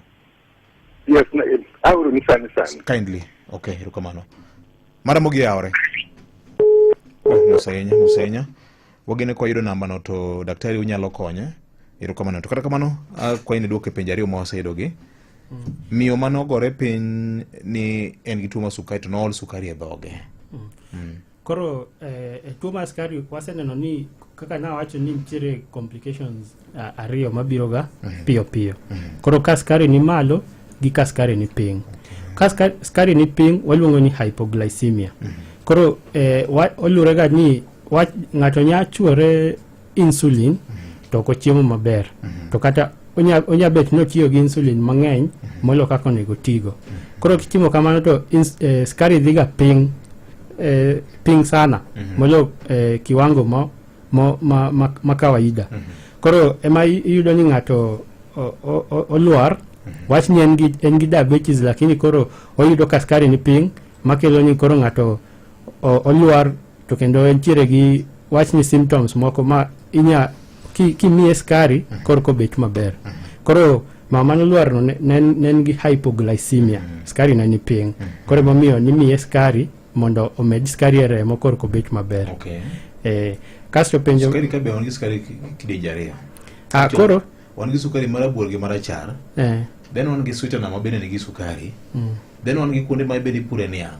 Yes, na, aoroni sani sani. Kindly. Okay, erokamano. Maramogi oyawore. Oh, mos ahinya, mos ahinya. Wageno ka wayudo nambano to daktari unyalo konye. Erokamano. To kata kamano, akwayi ni duok e penjo ariyo ma waseyudogi. Miyo mane ogore piny ni en gi tuo mar sukari to nool sukari e dhoge. Koro eh, e tuo mar sukari waseneno ni kaka nawacho ni nitiere complications ariyo mabiro ga piyo piyo. Koro ka sukari ni malo gi ka sukari ni piny. Ka sukari ni piny waluongo ni hypoglycemia. Koro eh, olure ga ni ng'ato nya chuore insulin to ok ochiemo maber. To kata onya bet ni otiyo gi insulin mang'eny molo kaka onego otigo. Koro kitimo kamano to sukari dhi ga piny piny sana molo kiwango ma kawaida. Koro ema iyudo ni ng'ato olwar, wach ni en gi diabetes lakini koro oyudo ka sukari ni piny makelo ni koro ng'ato olwar to kendo entiere gi wach ni symptoms moko ma inya kimiye sukari koro kobet maber. Koro Mama manolwarno ne en gi hypoglycemia, skari ne ni piny. Koro emomiyo nimiye skari mondo omed skari e remo korka obet maber. Kasto penjo Sukari ka be wan gi sukari kidienje ariyo. Ah, koro wan gi sukari marabuor gi marachar. Then wan gi sweetener ma bende nigi sukari. Then wan gi kuonde ma bende ipure niang'.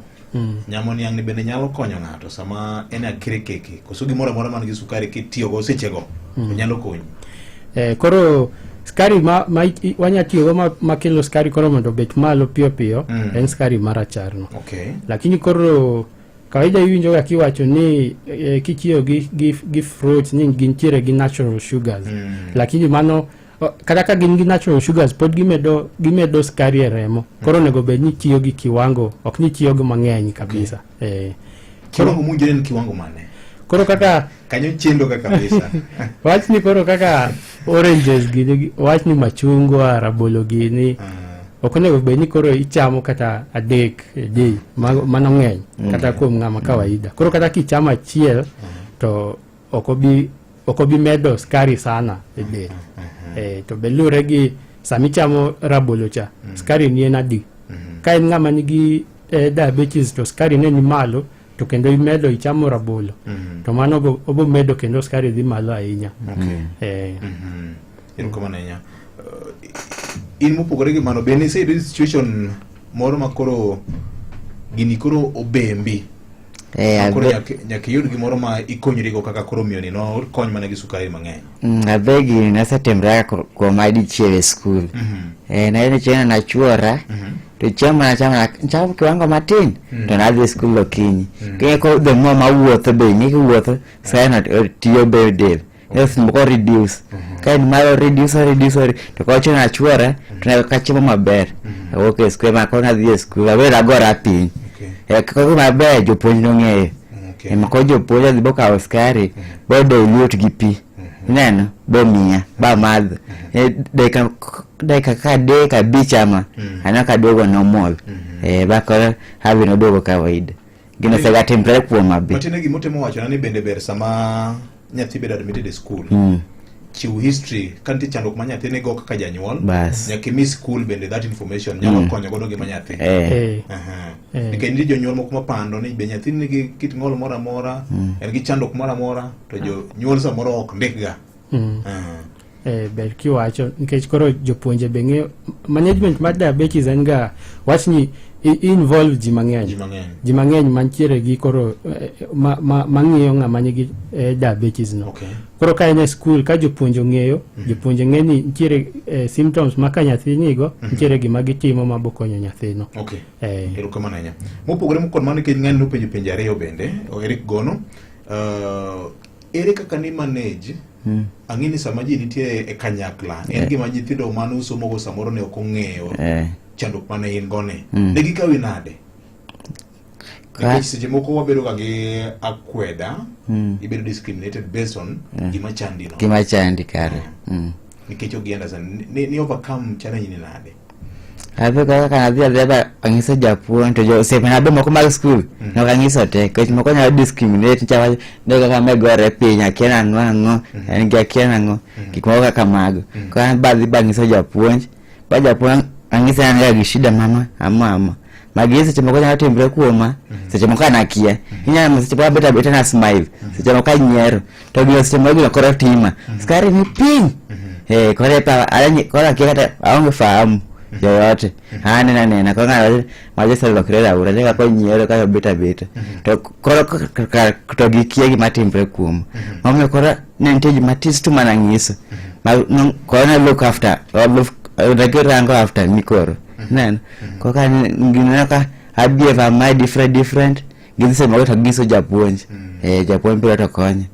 Nyamo niang' ni bende nyalo konyo ng'ato sama en e akirikiki koso gimoro amora man gi sukari kitiyogo sechego to nyalo konyi. Koro skari ma wanya tiyogo ma kelo skari koro mondo obet malo piyo piyo en skari marachar no. Lakini koro kawaida iwinjo ga kiwacho ni kitiyo gi fruits ni gintiere gi natural sugars. Lakini mano kata ka gin gi natural sugars pod gimedo skari e remo. Koro onego bed ni tiyo gi kiwango, ok ni tiyo gi mang'eny kabisa. Kiwango mowinjore en kiwango mane? Koro kaka kanyo chendo ka kabisa. Wach ni koro kaka oranges gini, wach ni machungwa, rabolo gini, ok onego bed ni koro ichamo kata adek e day, mano ng'eny kata kuom ng'ama kawaida. Koro kata kichamo achiel to ok obi medo skari sana e del. To be luwore gi sama ichamo rabolo cha, skari ni en adi. Ka en ng'ama nigi diabetes to skari ne ni malo, to kendo imedo ichamo rabolo, to mano obo medo kendo skari dhi malo ahinya. Erokamano ahinya. In mopogore gi mano, bende iseyudo situation moro ma koro gini koro obembi? Ma koro nyaka iyud gimoro ma ikonyrigo kaka koro miyo ni no kony mana gi sukari mang'eny. Abe gini nosetimre kuoma dichiel e skul. Nayudo chieng'no nachuora, to chiemo manachamo nachamo kiwango matin, to nadhi e skul okinyi. King'e ko the more mawuotho be, ing'e kiwuotho, sukari no tiyo be e del. Yes, moko reduce. Ka en malo reduce, reduce, to kochuno nachuora, to nayudo ka chiemo maber. Awuok e skul, ma koro nadhi e skul, abedo agora piny. Koro maber jopuonj nong'eyo. Ema koro jopuonj odhi bokawo skari, bo dilute gi pi. Ineno? Bomiya, bamadho. Dakika kaka 3 5 ama, aneno ka duogo normal. Ba koro hali noduogo kawaida. Gino osega timre kuoma be. Matiende gima otemo wachona ni bende ber sama nyathi bedo admitted e school. Chiw history ka nitie chandruok ma nyathi nigo kaka janyuol. Bas. Nyaka imi school bende that information nyalo konyo godo ngima nyathi. Nikech nitie jonyuol moko mapando ni be nyathi nigi kit ng'ol moro amora, en gi chandruok moro amora, to jonyuol samoro ok ndikga. Ber kiwacho nikech koro jopuonje be ng'eyo management mar diabetes en ga wach ni involve ji mang'eny. Ji mang'eny. Ji mang'eny mantiere gi koro mang'iyo ng'ama nigi diabetes no. Koro ka en e skul ka jopuonje ong'eyo, jopuonje ng'e ni nitiere symptoms ma ka nyathi nigo, nitiere gima gitimo ma bokonyo nyathino. Erokamano ahinya. Mopogore kod mano nikech ng'ani nopenjo penjo ariyo bende, Eric Gono, ere kaka ni manage ang'e ni sama ji nitie e kanyakla en gima nyithindo mane usomogo samoro ne ok ong'eyo chandruok mane in go ni. Ne gikawi nade? Nikech seche moko wabedo ga gi akweda, ibedo discriminated based on gima chandi no. Gima chandi kare. Nikech ok gi understand. Ni overcome challenge ni nade? Abe kaka kana adhi adhiya ba ang'iso japuonj to jo osiepena be moko mag skul nok ang'iso te nikech moko nyalo discriminate nicha wacho ne kaka me gore piny akia nang'o ang'o en gi akia nang'o gik moko kaka mago. Koro an ba adhi ba ang'iso japuonj ba japuonj ang'ise an ga gi shida mama ama ama magi seche moko nyalo timre kuoma seche moko an akia inyalo seche moko abet abeta na smile seche moko anyiero to gino seche moko gino koro tima skari ni piny koro epa koro akia kata aonge fahamu yoyote aneno anena koro ng'ato wacho oselokre raura ne kaka onyiero kaka obet abeta to koro to gikia gima timre kuoma momiyo koro ne nitie ji matis tu mana ng'iso koro ne look after ne girango after mi koro neno koro ka gineno ka I behave am I different different gidhi seche moko to ginyiso japuonj japuonj biro to konyo.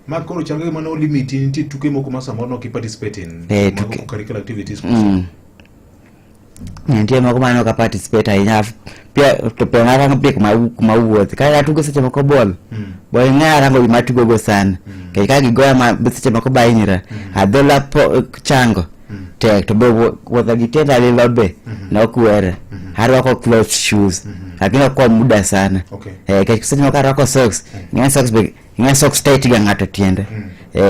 Ma koro chal gima no limiti nitie tuke moko ma samoro nok i participate in mago Tuke. curricular activities. Nitie moko mane ok a participate ahinya pia to pia narango pia kuma wuothe kata atugo seche moko ball ball ing'e arango gima atugo go sana nikech ka gigoya ma seche moko ba hinyra adhola po chango tek to be wuotho gi tienda lilo be nokwera arwako closed shoes lakini ok kwa muda sana. Nikech seche moko arwako socks ing'e socks be ing'e socks tight ga ng'ato tiende.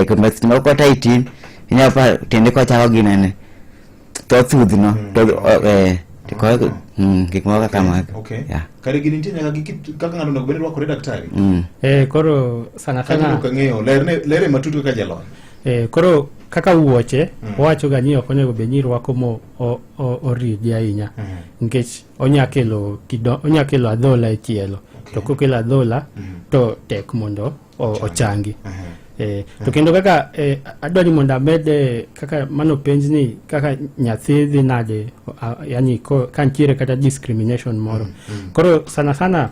Kuma seche moko ko tight in inyalo pa tiende kochako ginene. Thoth udhno to to koro gik moko kaka mago. Okay. Yeah. Kare gini nitie nyaka gi kit kaka ng'ato onego bed ni rwakore daktari. Koro sana Kata sana ok ang'eyo, lerne lere matut kaka jalony. Koro kaka wuoche wawacho ga ni ok onego bed ni irwako mo oridi ahinya nikech onya kelo kido, onya kelo adhola e tielo. To kokelo adhola to tek mondo ochangi. To kendo kaka adwa ni mondo amed kaka mano penj ni kaka nyathi dhi nade, yani ka nitiere kata discrimination moro. Koro sana sana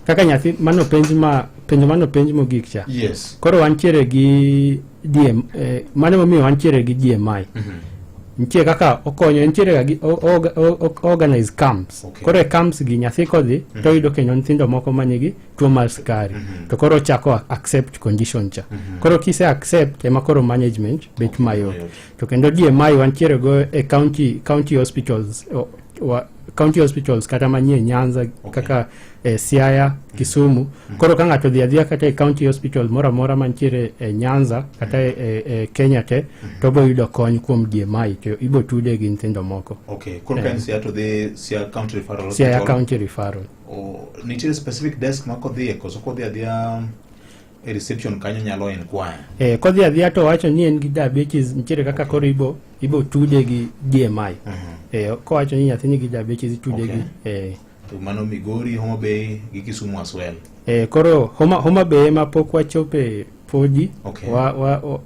kaka nyathi mano penj ma penjo mano penj mogik cha. Yes. Koro wantiere gi DM, mano momiyo wantiere gi DMI. Nitie kaka okonyo, nitiere ga gi organize camps. Koro e camps gi nyathi kodhi to oyudo kendo nyithindo moko manigi tuo mar sukari. To koro ochako accept condition cha. Koro kise accept ema koro management bet mayot. To kendo DMI wantiere go e county hospitals, county hospitals kata manie Nyanza kaka Siaya, Kisumu. Koro ka ng'ato dhi adhiya kata e county hospital moro amora mantiere e Nyanza kata e Kenya te, to obo yudo kony kuom DMI to ibo tude gi nyithindo moko. Okay. Koro ka en Siaya to dhi Siaya County Referral Siaya Hospital. County Referral. Nitie specific desk ma kodhiye koso kodhi adhiya e reception kanyo nyalo inquire. Kodhi adhiya to wacho ni en gi diabetes, nitiere kaka koro ibo tude gi DMI. Kowacho ni nyathi nigi diabetes itude gi To mano Migori, Homa Bay gi Kisumu as well. Koro Homa Bay ema pok wachope podi.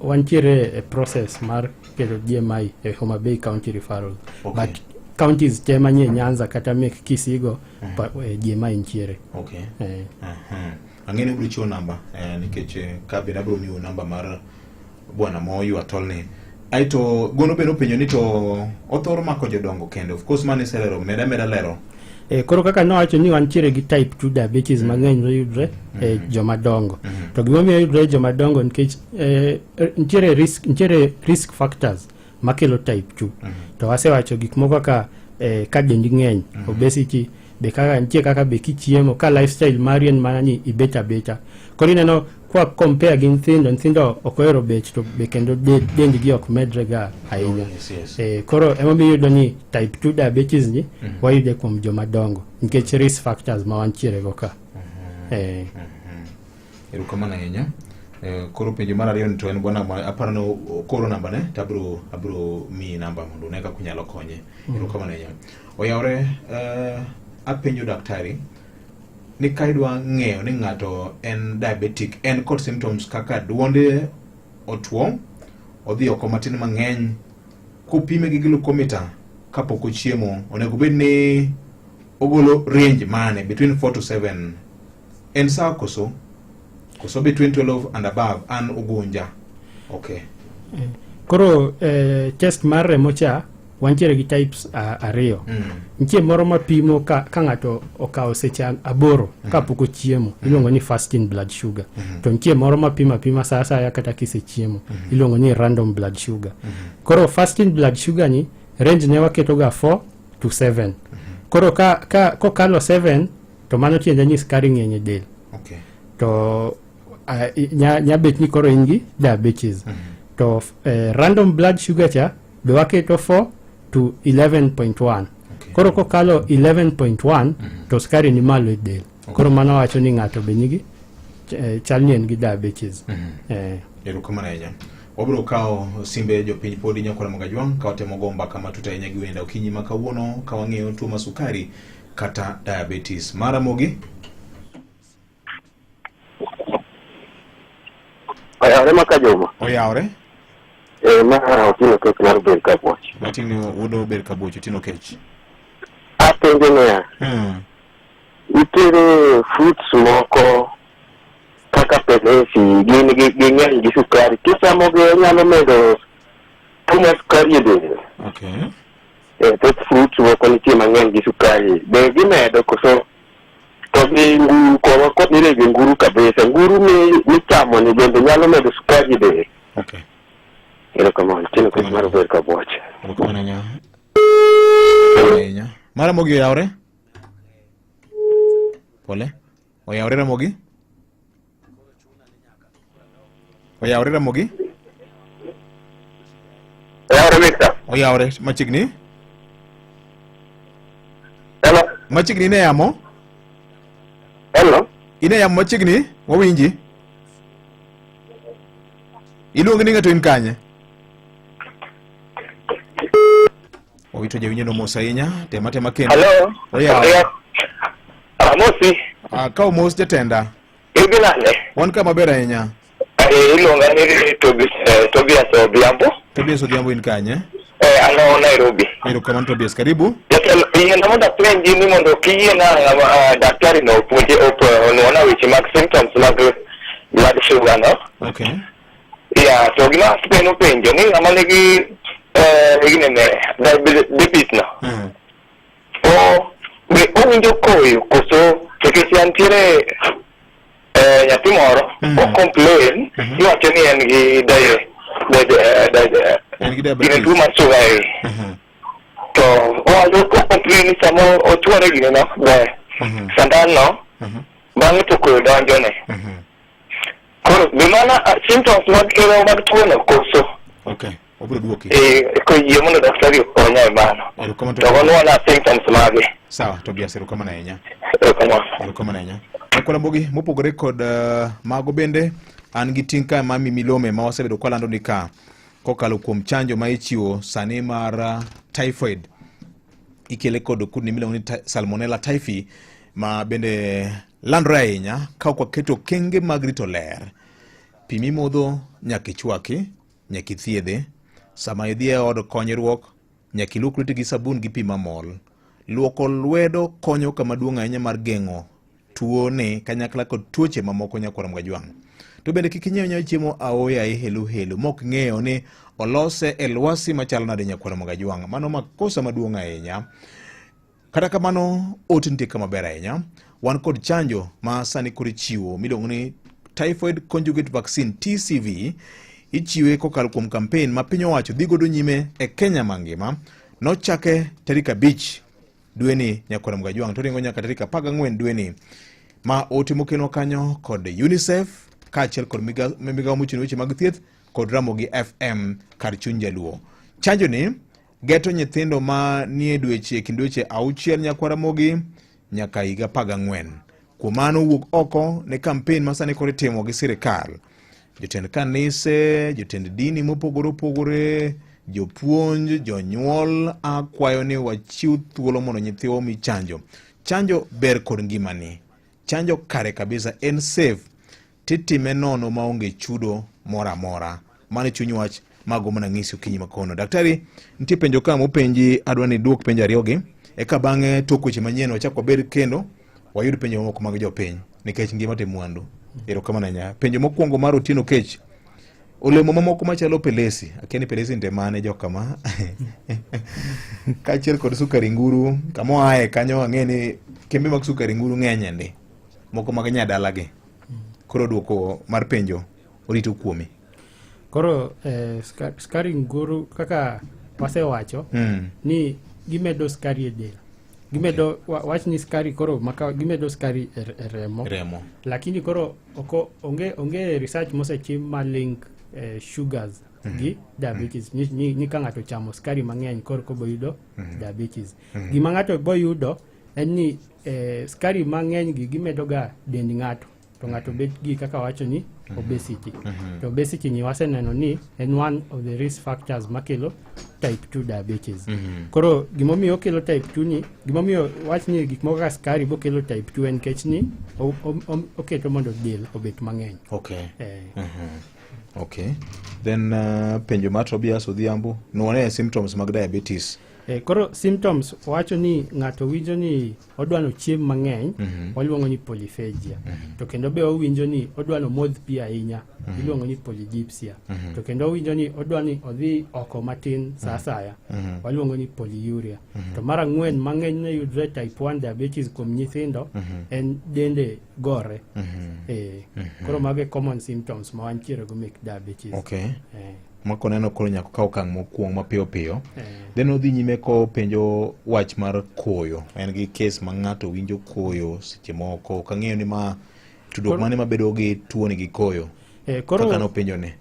Wantiere e process mar keto DMI e Homa Bay County Referral. But counties te manie Nyanza kata mek Kisigo DMI nitiere. Ang'e ni ubiro chiwo namba nikech ka bende abiro miyo namba mar bwana Moyo Atolni. Aeto gono bende openjo ni to othoro mako jodongo kende. Of course mano iselero, meda lero. Koro kaka nowacho ni wantiere gi type 2 diabetes mang'eny mayudre e joma dongo. To gimomiyo yudre e joma dongo nikech nitiere risk factors makelo type 2. To wasewacho gik moko kaka ka dendi ng'eny, obesity, be kaka nitie kaka be kichiemo ka lifestyle mari en mana ni ibet abeta. Koro ineno kwa compare gi nyithindo, nyithindo ok ohero bet to be kendo dendgi ok medre ga ahinya. Yes. Koro emomiyo iyudo ni type 2 diabetes ni wayude kuom joma dongo nikech risk factors ma wantiere go ka. Erokamano ahinya. Koro penjo mar ariyo ni to en bwana aparo ni okoro namba ne to abiro miyi namba mondo une kaka unyalo konye. Erokamano ahinya. Oyawre, apenjo daktari ni ka idwa ng'eyo ni ng'ato en diabetic, en kod symptoms kaka duonde otuo, odhi oko matin mang'eny, kopime gi glucometer kapok ochiemo, onego bed ni ogolo range mane between 4 to 7 en sawa koso between 12 and above an ugunja. Okay. Koro test mar remo cha wantiere gi types ariyo. Nitie moro mapimo ka ng'ato okawo seche 8 kapok ochiemo, iluongo ni fasting blood sugar. To nitie moro mapimo apima sa asaya kata kisechiemo, iluongo ni random blood sugar. Koro fasting blood sugar ni range ne waketo ga 4 to 7. Koro ka kokalo 7 to mano tiende ni sukari ng'eny e del. To nya bet ni koro in gi diabetes. To random blood sugar cha be waketo 4 to 11.1. Koro kokalo 11.1 to sukari ni malo e del. Koro mano wacho ni ng'ato be nigi chal ni en gi diabetes. Erokamano ahinya. Wabiro kawo simbe jopiny podi nyakwara Mogajwang' ka watemo go mbaka matut ahinya gi wenda okinyi ma kawuono ka wang'iyo tuo mar sukari kata diabetes. Mara Mogi. Oyawre maka Juma. Oyawre. Ma Otieno Kech mar Ber Kabuoch. Wating'o wuod Ber Kabuoch, Otieno Kech. Apenjo niya. Nitiere fruits moko kaka pelesi gin ging'eny gi sukari. Kichamo gi onyalo medo tuo mar sukari e del. Okay. Thoth fruits moko nitie mang'eny gi sukari. Be gimedo koso to gi nguru kowa kod irego nguru kabisa. Nguru michamo ni bende nyalo medo sukari e del. Okay. Erokamano, Otieno Kech mar Ber Kabuoch. Erokamano ahinya. Ahinya. Mara Mogi oyawre? Pole. Oyawre Ramogi? Oyawre Ramogi? Oyawre machiegni. Hello. Machiegni ine yamo. Hello. Ine yamo machiegni, wawinji. Iluongi ni ng'ato in kanye? Owito jawinjo no mos ahinya, tema tema kendo. Hello. Oyaw. Amosi. Ah, ka omos jatenda. Idhi nade? Wan ka maber ahinya. Eh, iluonga ni Tobias Odhiambo. Tobias Odhiambo in kanye? Eh, an Nairobi. Erokamano Tobias, karibu. Jatelo, yiena mondo apenji ni mondo kiyiena daktari no opuonje onuona weche mag symptoms mag blood sugar no. Okay. Yeah, to gima asipeno penjo ni ng'ama nigi ginene diabetes no. O be owinjo koyo koso nikech antiere nyathi moro o complain iwacho ni en gi diabetes. Gine tuo mar sugar e. To owacho o complain ni sama ochuore gine no be sandan no bang'e to koyo donjone. Koro be mana symptoms mag kelo mag tuono koso? Okay, obiro duoki. Koyie mondo daktari okonya e mano. Erokamano. To onwona symptoms mage. Sawa, Tobias, erokamano ahinya. Erokamano. Erokamano ahinya. Nyakwar mopogore kod mago bende an gi ting' ka ma Milome ma wasebedo kwalando ni ka kokalo kuom chanjo ma ichiwo sani mar typhoid ikele kod kudni miluongo ni Salmonella typhi ma bende landore ahinya ka ok waketo okenge mag rito ler. Pi mimodho nyaka ichwaki, nyaka ithiedhe. Sama idhi e od konyruok, nyaka iluok lweti gi sabun gi pi mamol. Luoko lwedo konyo kama duong' ahinya mar geng'o tuo ni kanyakla kod tuoche mamoko nyakwar Mgajwang'. To bende kik inyiew nyiew chiemo aoyaye helu helu mok ng'eyo ni olose e lwasi machalo nade nyakwar Mgajwang'. Mano makosa maduong' ahinya. Kata kamano ote nitie kama ber ahinya. Wan kod chanjo ma sani koro ichiwo miluongo ni Typhoid Conjugate Vaccine TCV. Ichiwe kokalo kuom kampen ma piny owacho dhi godo nyime e Kenya mangima. Nochake tarik 5 dweni nyakwar Mgajwang' to ringo nyaka tarik 14 dweni. Ma ote mokelnwa kanyo kod UNICEF kaachiel kod migawo mochung' ne weche mag thieth kod Ramogi FM kar chuny jaluo. Chanjo ni geto nyithindo ma nie dweche kind dweche 6 nyakwar Ramogi nyaka higa 14. Kuom mano wuok oko ne kampen ma sani koro itimo gi sirikal. Jotend kanise, jotend dini mopogore opogore, jopuonj, jonyuol akwayo ni wachiw thuolo mondo nyithiwa omi chanjo. Chanjo ber kod ngimani. Chanjo kare kabisa en safe. Titime nono maonge chudo moro amora. Mano e chuny wach mago mana ng'isi okinyi makono. Daktari, nitie penjo ka mopenji, adwa ni duok penjo ariyogi. Eka bang'e tok weche manyien wachak wabed kendo wayud penjo mamoko mag jopiny nikech ngima te mwandu. Erokamano ahinya. Penjo mokwongo mar Otieno Kech. Olemo mamoko machalo pelesi, akia ni pelesi nte mane jokama. Kaachiel kod sukari nguru, kama oaye kanyo ang'e ni kembe mag sukari nguru ng'eny ndi. Moko mag nyadalagi. Koro duoko mar penjo orito kuomi. Koro sukari nguru kaka wasewacho ni gimedo sukari e del. Gimedo wach ni sukari koro maka gimedo sukari e remo. Lakini koro oko onge research mosetim ma link sugars gi diabetes. Ni ka ng'ato chamo sukari mang'eny koro kobo yudo diabetes. Gima ng'ato bo yudo en ni sukari mang'eny gi gimedo ga dend ng'ato. To ng'ato bet gi kaka wacho ni obesity. To obesity ni waseneno ni en one of the risk factors makelo type 2 diabetes. Koro gimomiyo okelo type 2 ni, gimomiyo wach ni gik moko kaka sukari bokelo type 2 en nikech ni oketo mondo del obet mang'eny. Okay. Okay. Then penjo mar Tobias Odhiambo, nwane symptoms mag diabetes. Koro symptoms wacho ni ng'ato winjo ni odwano chiem mang'eny, waluongo ni polyphagia. To kendo be owinjo ni odwano modh pi ahinya, iluongo ni polydipsia. To kendo owinjo ni odwani odhi oko matin sa asaya, waluongo ni polyuria. To mar ang'wen mang'eny ne yudre type 1 diabetes kuom nyithindo, en dende gore. Koro mago e common symptoms ma wantiere go mek diabetes. Okay. Mako neno koro nyaka kaw okang' mokwongo mapiyo piyo. Then odhi nyime kopenjo wach mar koyo. En gi case ma ng'ato winjo koyo seche moko. Ok ang'eyo ni ma tudruok mane mabedo gi tuoni gi koyo. Kaka nopenjo ni.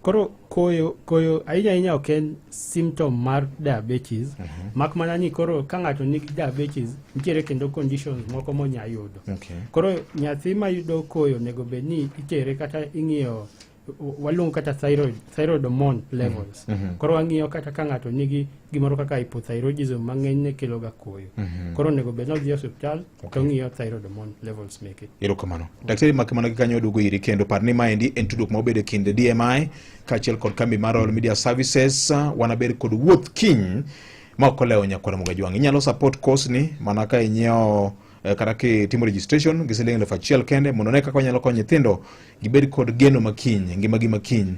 Koro koyo koyo ahinya ahinya ok en symptom mar diabetes. Mak mana ni koro ka ng'ato nigi diabetes nitiere kendo conditions moko monya yudo. Koro nyathi mayudo koyo onego bed ni itere kata ing'iyo waluongo kata thyroid hormone levels. Koro wang'iyo kata ka ng'ato nigi gimoro kaka hypothyroidism ma ng'enyne kelo ga koyo. Koro onego bed ni odhi e osiptal to ong'iyo thyroid hormone levels meke. Erokamano. Daktari mak mana gi kanyo waduogo iri kendo par ni maendi en tudruok ma obedo e kind DMI kaachiel kod kambi mar Royal Media Services. Wanabed kod wuoth kiny ma ok olewo nyakwar Mugajwang'. Inyalo support course ni mana ka inyiewo kata kitimo registration gi siling 1000 kende mondo ne kaka wanyalo konyo nyithindo gibed kod geno makiny, ngimagi makiny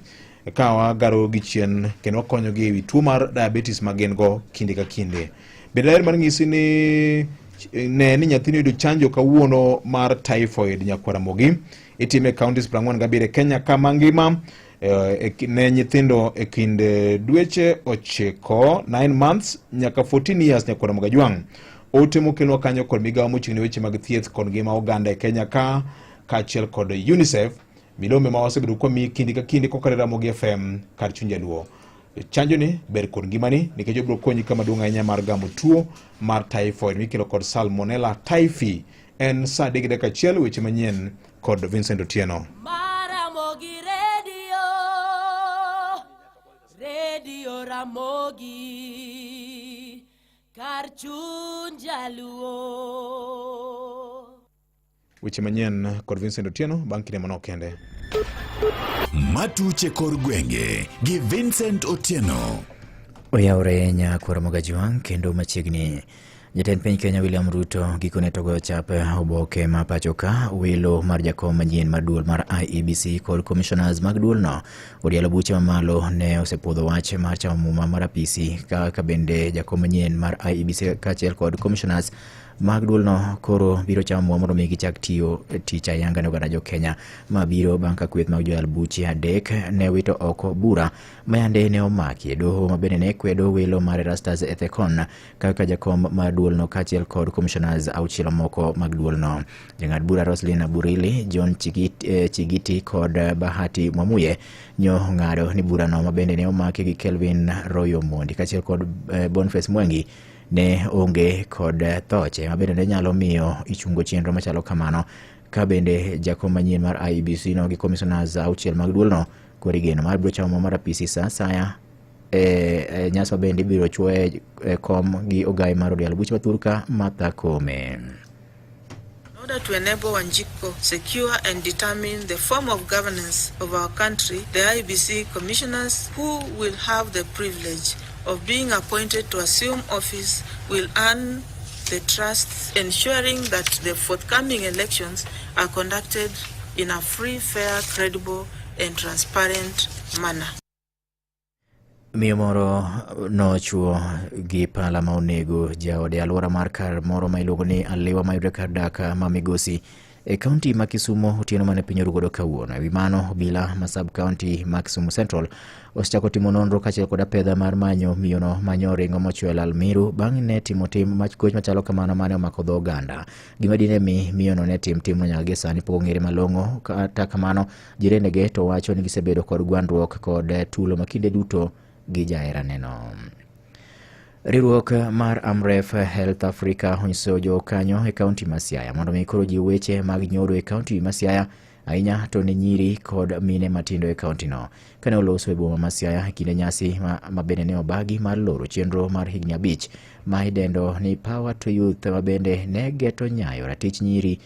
ka wagaro gi chien kendo wakonyogi e wi tuo mar diabetes ma gin go kinde ka kinde. Bende daher mar nyisi ni ne ni nyathini oyudo chanjo kawuono mar typhoid nyakwar Ramogi. Itime e counties 47 e Kenya ka mangima ne nyithindo e kind dweche 9, 9 months nyaka 14 years nyakwar Ramogi Ajwang'. Ote mokelnwa kanyo kod migawo mochung' ne weche mag thieth kod ngima oganda e Kenya ka kaachiel kod UNICEF. Milome ma wasebedo kwamiyi kinde ka kinde kokalo e Ramogi FM kar chuny jaluo. Chanjo ni ber kod ngimani nikech obiro konyi kama duong' ahinya mar gamo tuo mar typhoid mikelo kod Salmonella typhi. En saa 3:01 weche manyien kod Vincent Otieno. Ramogi Radio, Radio Ramogi, kar chuny jaluo. Weche manyien kod Vincent Otieno bang' kinde manok kende. Matuche kor gwenge gi Vincent Otieno. Oyawre nyakwar Mogajwang' kendo machiegni. Jatend piny Kenya William Ruto gikone to goyo chap oboke ma pacho ka welo mar jakom manyien mar duol mar IEBC kod commissioners mag duolno. Od yalo buche mamalo ne osepuodho wach mar chamo muma mar apisi kaka bende jakom manyien mar IEBC kaachiel kod commissioners mag duolno koro biro chamo muma mondo mi gichak tiyo tich ayanga ne oganda jo Kenya. Ma biro bang' ka kweth mag joyal buche 3 ne wito oko bura ma yande ne omaki e doho ma bende ne kwedo welo mar Erastus Ethekon kaka jakom mar duolno kaachiel kod commissioners 6 moko mag duolno. Jang'ad bura Roslyn Aburili, John Chigiti kod Bahati Mwamuye nyo ng'ado ni burano ma bende ne omaki gi Kelvin Royo Mondi kaachiel kod Boniface Mwangi ne onge kod thoche ma bende ne nyalo miyo ichungo chenro machalo kamano ka bende jakom manyien mar IEBC no gi commissioners 6 mag duolno koro igeno mar biro chamo mar apisi sa asaya e nyasi ma bende ibiro chuoye e kom gi ogai mar od yalo buche mathurka Martha Koome. In order to enable Wanjiku secure and determine the form of governance of our country, the IEBC commissioners who will have the privilege of being appointed to assume office will earn the trust, ensuring that the forthcoming elections are conducted in a free, fair, credible, and transparent manner. Miyo moro nochuo gi pala ma onego jaode e alwora mar kar moro ma iluongo ni Aliwa ma yudore kar dak ma Migosi e kaunti ma Kisumu otieno mane piny oru godo kawuono. E wi mano, obila ma sub county ma Kisumu Central osechako timo nonro kaachiel kod apedha mar manyo miyono manyo ringo mochwe lal miru bang' ne timo tim mach goch machalo kamano mane omako dho oganda. Gima dine mi miyono ne tim timno nyaka gie sani pok ong'ere malong'o. Kata kamano, jirendege to wacho ni gisebedo kod gwandruok kod tulo ma kinde duto gi jaheraneno. Riwruok mar Amref Health Africa onyiso jokanyo e kaunti ma Siaya mondo mi koro jiw weche mag nyodo e kaunti ma Siaya ahinya to ne nyiri kod mine matindo e kaunti no. Kane oloso e boma ma Siaya e kinde nyasi ma bende ne obagi mar loro chenro mar higni 5 ma idendo ni Power to Youth ma bende ne geto nyayo ratich nyiri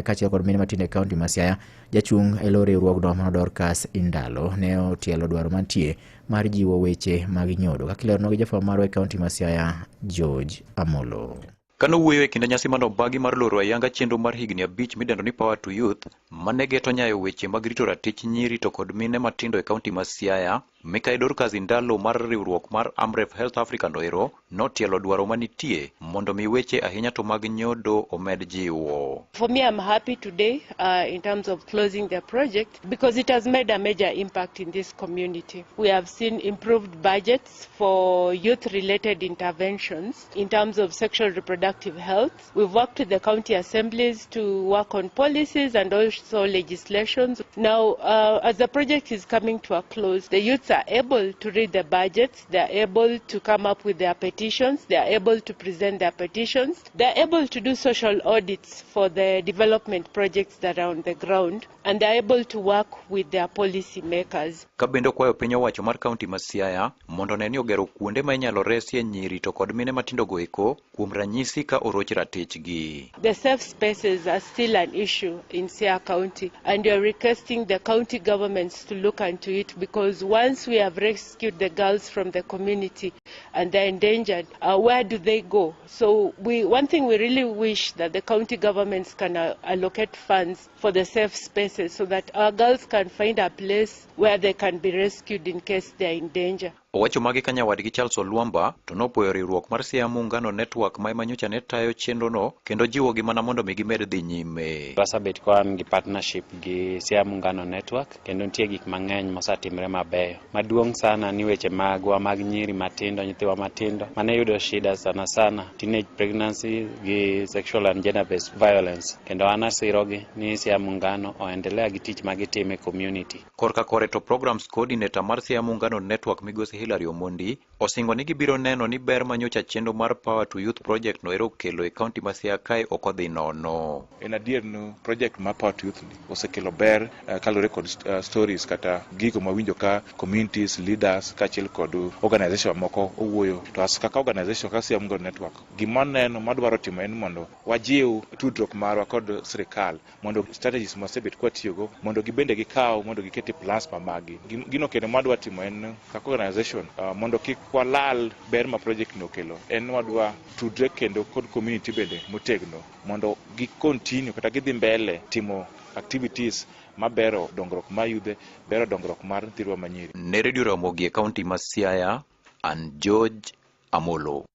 kaachiel kod mine matindo e kaunti ma Siaya. Jachung' e lo riwruogno mano Dorcas Indalo ne otielo dwaro mantie mar jiwo weche mag nyodo kaka ilerno gi jafwambo marwa e kaunti ma Siaya George Amolo. Kane owuoyo e kinde nyasi mane obagi mar loro ayanga chenro mar higni 5 midendo ni Power to Youth mane geto nyayo weche mag rito ratich nyiri to kod mine matindo e kaunti ma Siaya, Mikai Dorcas Indalo mar riwruok mar Amref Health Africa noero notielo dwaro manitie mondo mi weche ahinya to mag nyodo omed jiwo. For me, I'm happy today in terms of closing the project because it has made a major impact in this community. We have seen improved budgets for youth-related interventions in terms of sexual reproductive health. We've worked with the county assemblies to work on policies and also legislations. Now, as the project is coming to a close, the youths are able to read the budgets, they are able to come up with their petitions, they are able to present their petitions, they are able to do social audits for the development projects that are on the ground, and they are able to work with their policy makers. Ka bende okwayo piny owacho mar kaunti ma Siaya mondo one ni ogero kuonde ma inyalo resie nyiri to kod mine matindo go eko kuom ranyisi ka oroch ratichgi. The safe spaces are still an issue in Siaya County, and we are requesting the county governments to look into it, because once we have rescued the girls from the community and they're endangered, where do they go? So one thing we really wish that the county governments can allocate funds for the safe spaces so that our girls can find a place where they can be rescued in case they're in danger. Owacho magi ka nyawadgi Charles Olwamba to nopuoyo riwruok mar Siaya Muungano Network ma ema nyocha ne tayo chenrono kendo jiwogi mana mondo mi gimed dhi nyime. Wasebet ka wan gi partnership gi Siaya Muungano Network kendo nitie gik mang'eny mosetimre mabeyo. Maduong' sana ni weche magwa mag nyiri matindo, nyithiwa matindo mane yudo shida sana sana teenage pregnancy gi sexual and gender based violence, kendo an asirogi ni Siaya Muungano oendelea gi tich magitimo e community. Korka kore to programs coordinator mar Siaya Muungano Network migosi Hilary Omondi osingo ni gibiro neno ni ber manyocha chenro mar Power to Youth project no ero okelo e kaunti ma Siaya kae ok odhi nono. En adier ni project mar Power to Youth ni osekelo ber kaluwore kod stories kata gigo mawinjo ka communities, leaders kaachiel kod organization moko owuoyo. To as kaka organization kaka Siaya Muungano Network, gima waneno madwaro timo en mondo wajiw tudruok marwa kod sirikal mondo strategies mwasebet kwatiyogo mondo gibende gikaw mondo giket e plans ma magi. Gino kendo mwadwa timo en kaka organization mondo kik walal ber ma project ni okelo, en wadwa tudre kendo kod community bende motegno mondo gi continue kata gidhi mbele timo activities mabero dongruok mar yudhe, bero dongruok mar nyithindwa manyiri. Ne Radio Ramogi e kaunti ma Siaya, an George Amolo.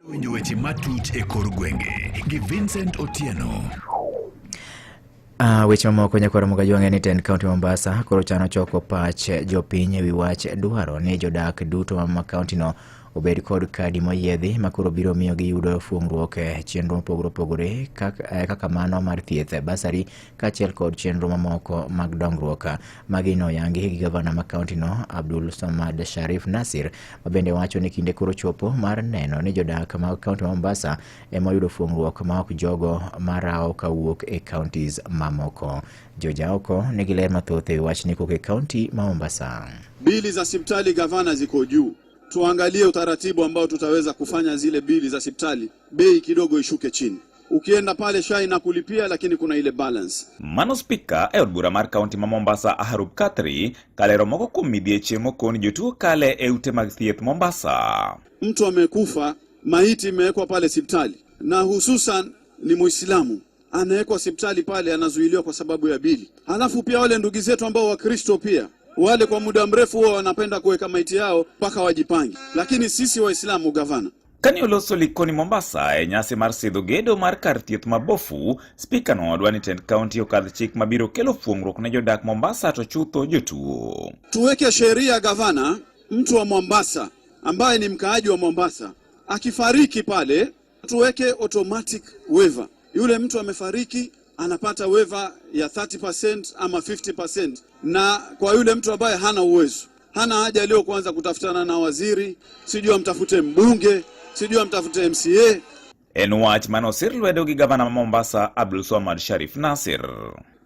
Winjo weche matut e kor gwenge gi Vincent Otieno. Weche mamoko nyakwar Mogajwang'e ni tend kaunti Mombasa koro chano choko pach jopiny ewi wach dwaro ni jodak duto ma kaunti no obed kod kadi moyiedhi ma koro biro miyo giyudo fuong'ruok e chenro mopogore opogore kaka mano mar thieth, basari kaachiel kod chenro mamoko mag dongruok. Magi noyangi gi gavana ma kaunti no Abdul Samad Sharif Nasir, ma bende wacho ni kinde koro chopo mar neno ni jodak mag kaunti ma Mombasa ema oyudo fuong'ruok ma ok jogo marawo kawuok e counties mamoko. Jojaoko nigi ler mathoth e wachni kowuok e kaunti ma Mombasa. Bili za sipitali gavana ziko juu. Tuangalie utaratibu ambao tutaweza kufanya zile bili za sipitali bei kidogo ishuke chini. Ukienda pale SHA inakulipia, lakini kuna ile balance. Mano spika e od bura mar kaunti ma Mombasa Aharub Katri kalero moko kuom midhieche mokon jotuo kale e ute mag thieth Mombasa. Mtu amekufa, maiti imewekwa pale sipitali, na hususan ni Muislamu anawekwa sipitali pale, anazuiliwa kwa sababu ya bili. Halafu pia wale ndugu zetu ambao Wakristo pia wale kwa muda mrefu huwa wanapenda kuweka maiti yao mpaka wajipange, lakini sisi Waislamu gavana Kane oloso Likoni Mombasa e nyasi mar sidho gedo mar kar thieth mabofu, spika no dwa ni tend kaunti okadh chik mabiro kelo fuong'ruok ne jodak Mombasa to chutho jotuo. Tuweke sheria gavana, mtu wa Mombasa ambaye ni mkaaji wa Mombasa akifariki pale, tuweke automatic waiver. Yule mtu amefariki anapata waiver ya 30% ama 50%, na kwa yule mtu ambaye hana uwezo, hana haja leo kuanza kutafutana na waziri, sijui amtafute mbunge, sijui amtafute MCA. En wach mane osir lwedo gi gavana ma Mombasa Abdul Swamad Sharif Nasir.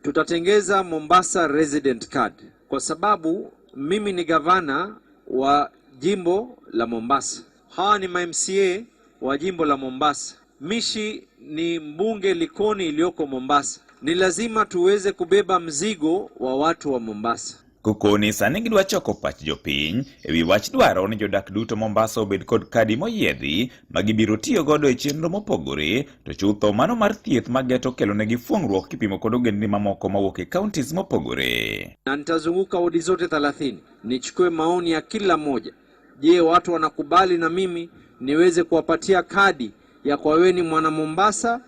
Tutatengeza Mombasa Resident Card kwa sababu mimi ni gavana wa jimbo la Mombasa. Hawa ni ma MCA wa jimbo la Mombasa. Mishi ni mbunge Likoni iliyoko Mombasa. Ni lazima tuweze kubeba mzigo wa watu wa Mombasa. Kokoni sani gidwa choko pach jopiny ewi wach dwaro ni jodak duto Mombasa obed kod kadi moyiedhi ma gibiro tiyo godo e chenro mopogore to chutho mano mar thieth mageto kelonegi fuong'ruok kipimo kod ogendni mamoko mawuok e counties mopogore. Na nitazunguka wodi zote 30 nichukue maoni ya kila mmoja. Je, watu wanakubali na mimi niweze kuwapatia kadi ya kwa wewe ni mwana Mombasa,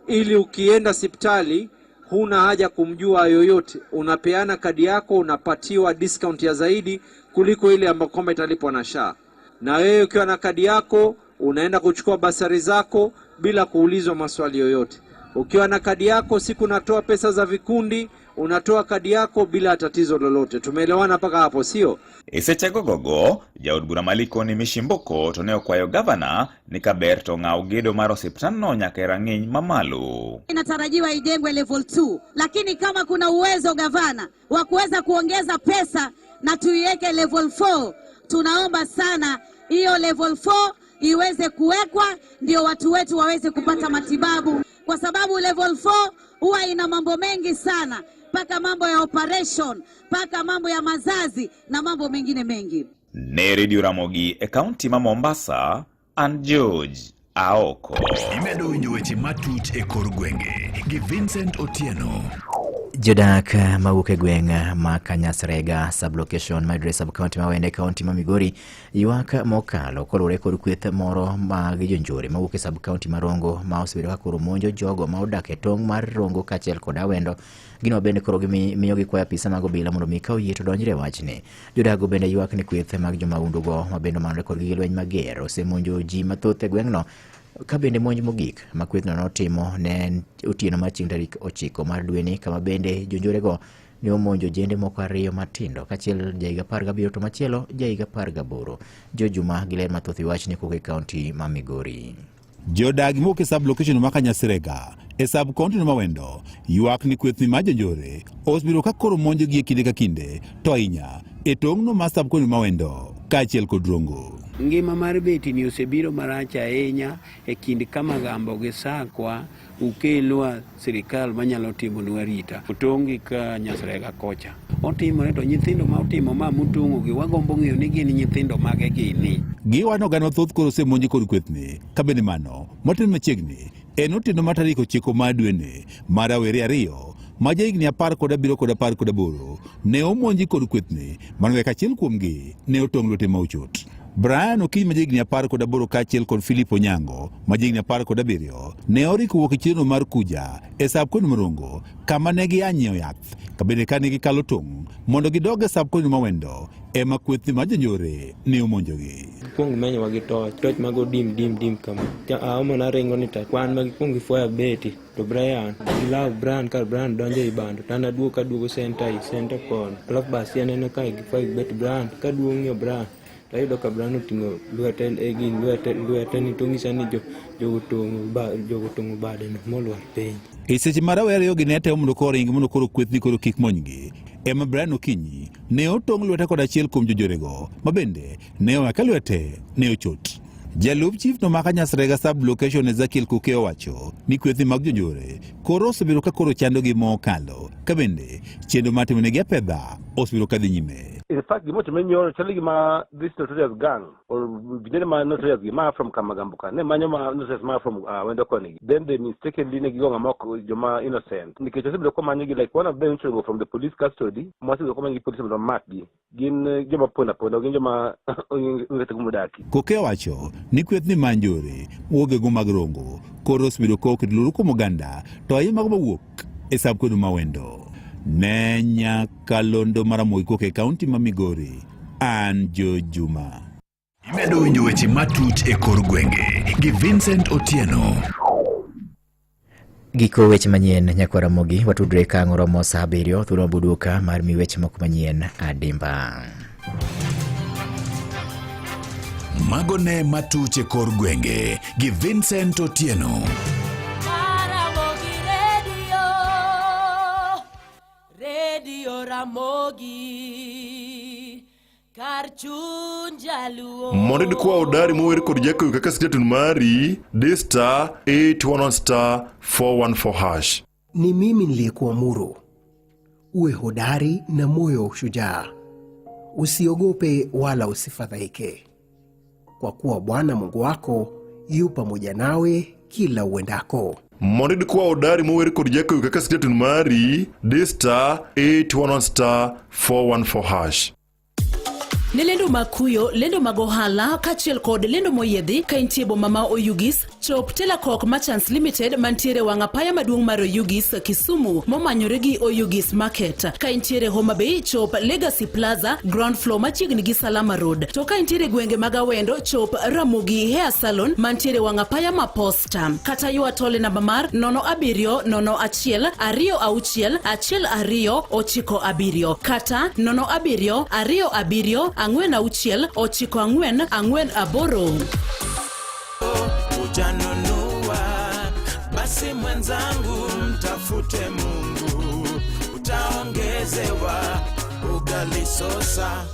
ili ukienda hospitali huna haja kumjua yoyote, unapeana kadi yako, unapatiwa discount ya zaidi kuliko ile ambayo kwamba italipwa na SHA. Na wewe ukiwa na kadi yako unaenda kuchukua basari zako bila kuulizwa maswali yoyote. Ukiwa na kadi yako siku unatoa pesa za vikundi, unatoa kadi yako bila tatizo lolote. Tumeelewana mpaka hapo, sio? E sechego gogo, jaod bura ma Likoni Mishi Mboko to ne okwayo gavana ni kaber to ng'aw gedo mar osiptandno nyaka e rang'iny mamalo. Inatarajiwa ijengwe level 2, lakini kama kuna uwezo gavana wa kuweza kuongeza pesa na tuiweke level 4, tunaomba sana hiyo level 4 iweze kuwekwa ndio watu wetu waweze kupata matibabu, kwa sababu level 4 huwa ina mambo mengi sana, mpaka mambo ya operation, mpaka mambo ya mazazi na mambo mengine mengi. Ne Radio Ramogi e kaunti ma Mombasa, an George Aoko. Imedo winjo weche matuch e kor gwenge gi Vincent Otieno. Jodak mawuok e gweng' ma Kanyasrega sub-location mayudore sub-county ma Wende kaunti ma Migori ywak mokalo koluwore kod kweth moro mag jonjore mawuok e sub-county ma Rongo ma osebedo ka koro monjo jogo ma odak e tong' mar Rongo kaachiel kod Awendo. Gino bende koro gimiyo gikwayo apisa mag obila mondo mi kaw yie to donjre e wachni. Jodak go bende ywak ni kweth mag jomahundugo ma bende omanore kod gige lweny mager osemonjo ji mathoth e gweng'no ka bende monj mogik ma kwethno notimo ne en otieno mar chieng' tarik 9 mar dweni kama bende jonjorego ne omonjo ojende moko ariyo matindo kachiel jahiga 17 to machielo jahiga 18. Jojuma gi ler mathoth e wachni kowuok e kaunti ma Migori. Jodag mowuok e sub-location ma Kanyasrega e sub-county no ma Wendo ywak ni kwethni mar jonjore osebedo ka koro monjogi e kinde ka kinde to ahinya e tong'no mar sub-county ma Wendo kaachiel kod Rongo. Ngima mar betini osebiro marach ahinya e kind Kamagambo gi Sakwa, ukelwa sirikal manyalo timonwa rita. Otong'gi ka Nyasrega kocha. Otimore to nyithindo ma otimo ma motong'ogi wagombo ng'eyo ni gin nyithindo mage gini. Giwacho ni oganda mathoth koro osemonji kod kwethni ka bende mano motim machiegni en otieno mar tarik 9 mar dweni mar rawere ariyo ma jahigni 17 kod 18 ne omonji kod kwethni mano wek achiel kuomgi ne otong' lwete ma ochot. Brian Okinyi ma jahigni 18 kaachiel kod Philip Onyango ma jahigni 17 ne oriko wuok e chirono mar Kuja e sub-county ma Rongo kama ne gia nyiewo yath ka bende kane gikalo tong' mondo gidog e sub-county ma Wendo ema kwethni mar jonjore ne omonjogi. Kuong menyowa gi toch, toch mago dim dim dim kama. Aomo naringo ni ta kwan ma gikuong gifuaya beti to Brian gilawo Brian kar Brian donjo ei bando to an aduogo kaduogo center i center kono. Alafu basi aneno ka gifuayo gi beti Brian kaduogo ng'iyo Brian to ayudo ka Brian oting'o lwete e gin lwete lwete ni to onyisa ni jogo tong'o bade no molwar piny. E seche ma rawere ariyogi ne temo mondo koro ring mondo koro kwethni koro kik monjgi, ema Brian Okinyi ne otong' lwete kod achiel kuom jonjorego ma bende ne oa ka lwete ne ochot. Jalup chief no ma Kanyasrega sub-location Ezekiel Kuke owacho ni kwethni mag jonjore koro osebedo ka koro chandogi mokalo ka bende chenro mar timonegi apedha osebedo ka dhi nyime. In fact, gima otimore nyoro chalo gima this notorious gang or vijana ma notorious gi ma from Kamagambo ka ne manyo ma notorious ma from Wendo koni. Then they mistakenly ne gigo ng'ama ok joma innocent. Nikech osebedo komanyo gi like one of them ichuongo from the police custody, mosebedo komanyo gi police mondo omakgi. Gin joma ponda ponda, gin joma onge kata kuma odaki. Koke owacho ni kwethni ma njore wuok e gwenge mag Rongo koro osebedo ka oketo luoro kuom oganda to ahinya mago mawuok e sub-county ma Wendo. Ne nyakalondo mar Ramogi kowuok e kaunti ma Migori, an Joe Juma. Imedo winjo weche matuch e kor gwenge gi Vincent Otieno. Giko weche manyien nyakwar Ramogi watudre ka ang' oromo saa 7 thuolo mabuduoka mar mi weche moko manyien adimba. Mago ne matuch e kor gwenge gi Vincent Otieno. Ramogi Radio, Radio Ramogi, kar chuny jaluo. Mondo iyud kwa odari mower kod Jacob kaka status mari, di star 811 star 414 hash. Ni mimi niliyekuamuru. uwe hodari na moyo wa ushujaa. Usiogope wala usifadhaike, kwa kuwa Bwana Mungu wako yu pamoja nawe kila uendako. Mondo iyud kwa hodari mower kod Jacob kaka statement mari, di star 811 star 414 hash. Ne lendo mag kuyo, lendo mag ohala kaachiel kod lendo moyiedhi ka intie boma ma Oyugis, chop Telakok Merchants Limited mantiere wang' apaya maduong' mar Oyugis, Kisumu momanyore gi Oyugis Market. Ka intiere Homa Bay, chop Legacy Plaza, ground floor machiegni gi Salama Road. To ka intiere gwenge mag Awendo, chop Ramogi Hair Salon mantiere wang' apaya ma Posta. Kata ywa tol e namba mar 07 01 26 12 97 kata 07 27 46 94 48. Hujanunua, basi mwenzangu, mtafute Mungu, utaongezewa ugali sosa.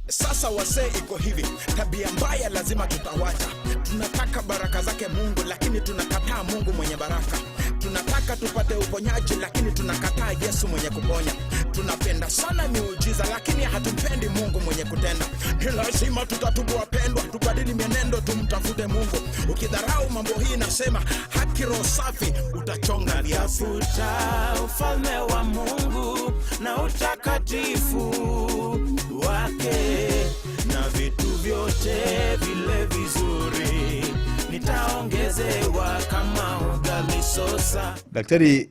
Sasa wasee, iko hivi, tabia mbaya lazima tutawacha. Tunataka baraka zake Mungu, lakini tunakataa Mungu mwenye baraka. Tunataka tupate uponyaji, lakini tunakataa Yesu mwenye kuponya. Tunapenda sana miujiza, lakini hatumpendi Mungu mwenye kutenda. Ni lazima tutatubu wapendwa, tubadili mienendo, tumtafute Mungu. Ukidharau mambo hii, nasema haki, roho safi, utachonga viazi. Tafuta ufalme wa Mungu na utakatifu wake, na vitu vyote vile vizuri nitaongezewa kama ugali sosa. Daktari,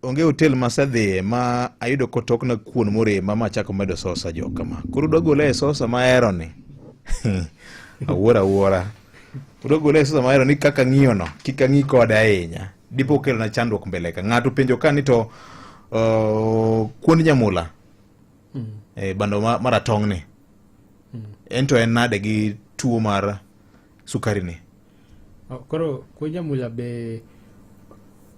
onge hotel masadhiye ma ayudo kotokna kuon morema machako medo sosa jo kama. Koro udwa gole e sosa mahero ni. Awuoro awuora. Udwa gole e sosa mahero ni kaka ng'iyo no, kik ang'i kode ahinya. Dipo okelona chandruok mbele ka. Ng'ato penjo ka ni to kuond nyamula bando maratong' ni. En to en nade gi tuo mar sukari ni? Oh, koro kuon nyamula be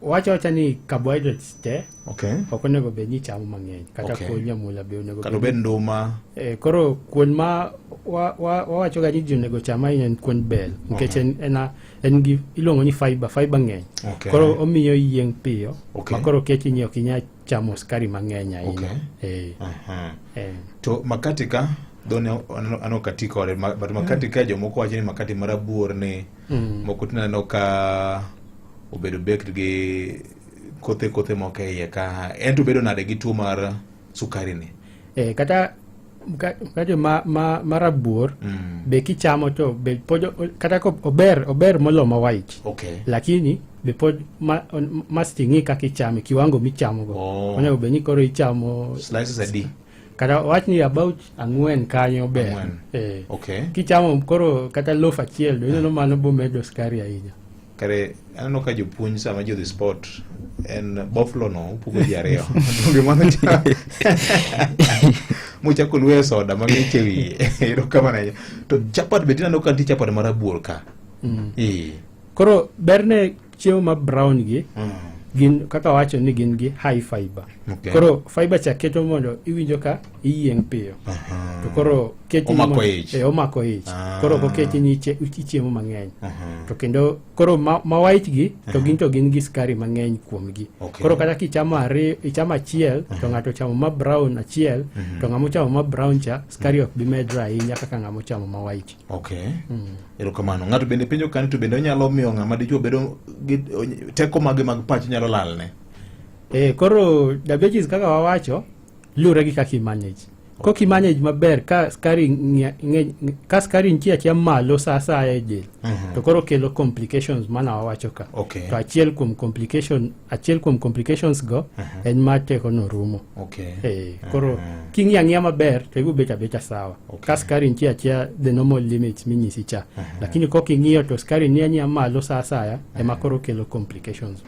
wacho awacha ni carbohydrates te ok onego bed ni ichamo mang'eny kata kuon nyamula be onego Kata obed nduma. Koro kuon ma wawacho ga ni ji onego cham ahinya en kuon bel nikech en gi iluongo ni fiber, fiber ng'eny. Koro omiyo iyieng' piyo ma koro kech ing'iyo ok inyal chamo sukari mang'eny ahinya. To makati ka dhone aneno ka ti kode but makati ka jomoko wacho ni makati marabuor ni moko tineno ka obedo baked gi kothe kothe moko e iye ka en to bedo nade gi tuo mar sukari ni? Kata mkate ma rabuor be kichamo to be pod kata ko ober molo ma white. Lakini be pod must ing'i kaka ichame, kiwango michamo go. Onego bed ni koro ichamo slices adi? Kata wach ni about 4 kanyo ber. 4. Kichamo koro kata loaf achiel to ineno mano bomedo sukari ahinya. Kare aneno ka jopuonj sama ji odhi sport en boflo no upuko ji ariyo. Donge mano mochako luwe soda mang'ich e wiye. Erokamano ahinya. To chapat be tineno ka nitie chapat marabuor ka. Koro berne chiemo ma brown gi gin kaka wacho ni gin gi high fiber. Koro fiber cha keto mondo iwinjo ka iyieng' piyo. To koro keti ni Omako ich. Omako ich. Koro ok oketi ni ichiemo mang'eny. To kendo koro ma white gi to gin to gin gi sukari mang'eny kuomgi. Koro kata kichamo ariyo, ichamo achiel to ng'ato ochamo ma brown achiel to ng'ama ochamo ma brown cha sukari ok bi medre ahinya kaka ng'ama ochamo ma white. Erokamano. Ng'ato bende penjo kani to bende onyalo miyo ng'ama dichuo bedo gi teko mage mag pach nyalo lalne. Koro diabetes kaka wawacho luwore gi kaka i-manage. Kok i-manage maber ka sukari ng'eny, ka sukari nitie achia malo sa asaya e del to koro kelo complications mana wawacho ka. To achiel kuom complications go en mar teko no rumo. Koro king'iyo ang'iya maber to ibiro bet abeta sawa. Ka sukari nitie achia the normal limits minyisi cha. Lakini kok ing'iyo to sukari ni ang'iya malo sa asaya ema koro kelo complications.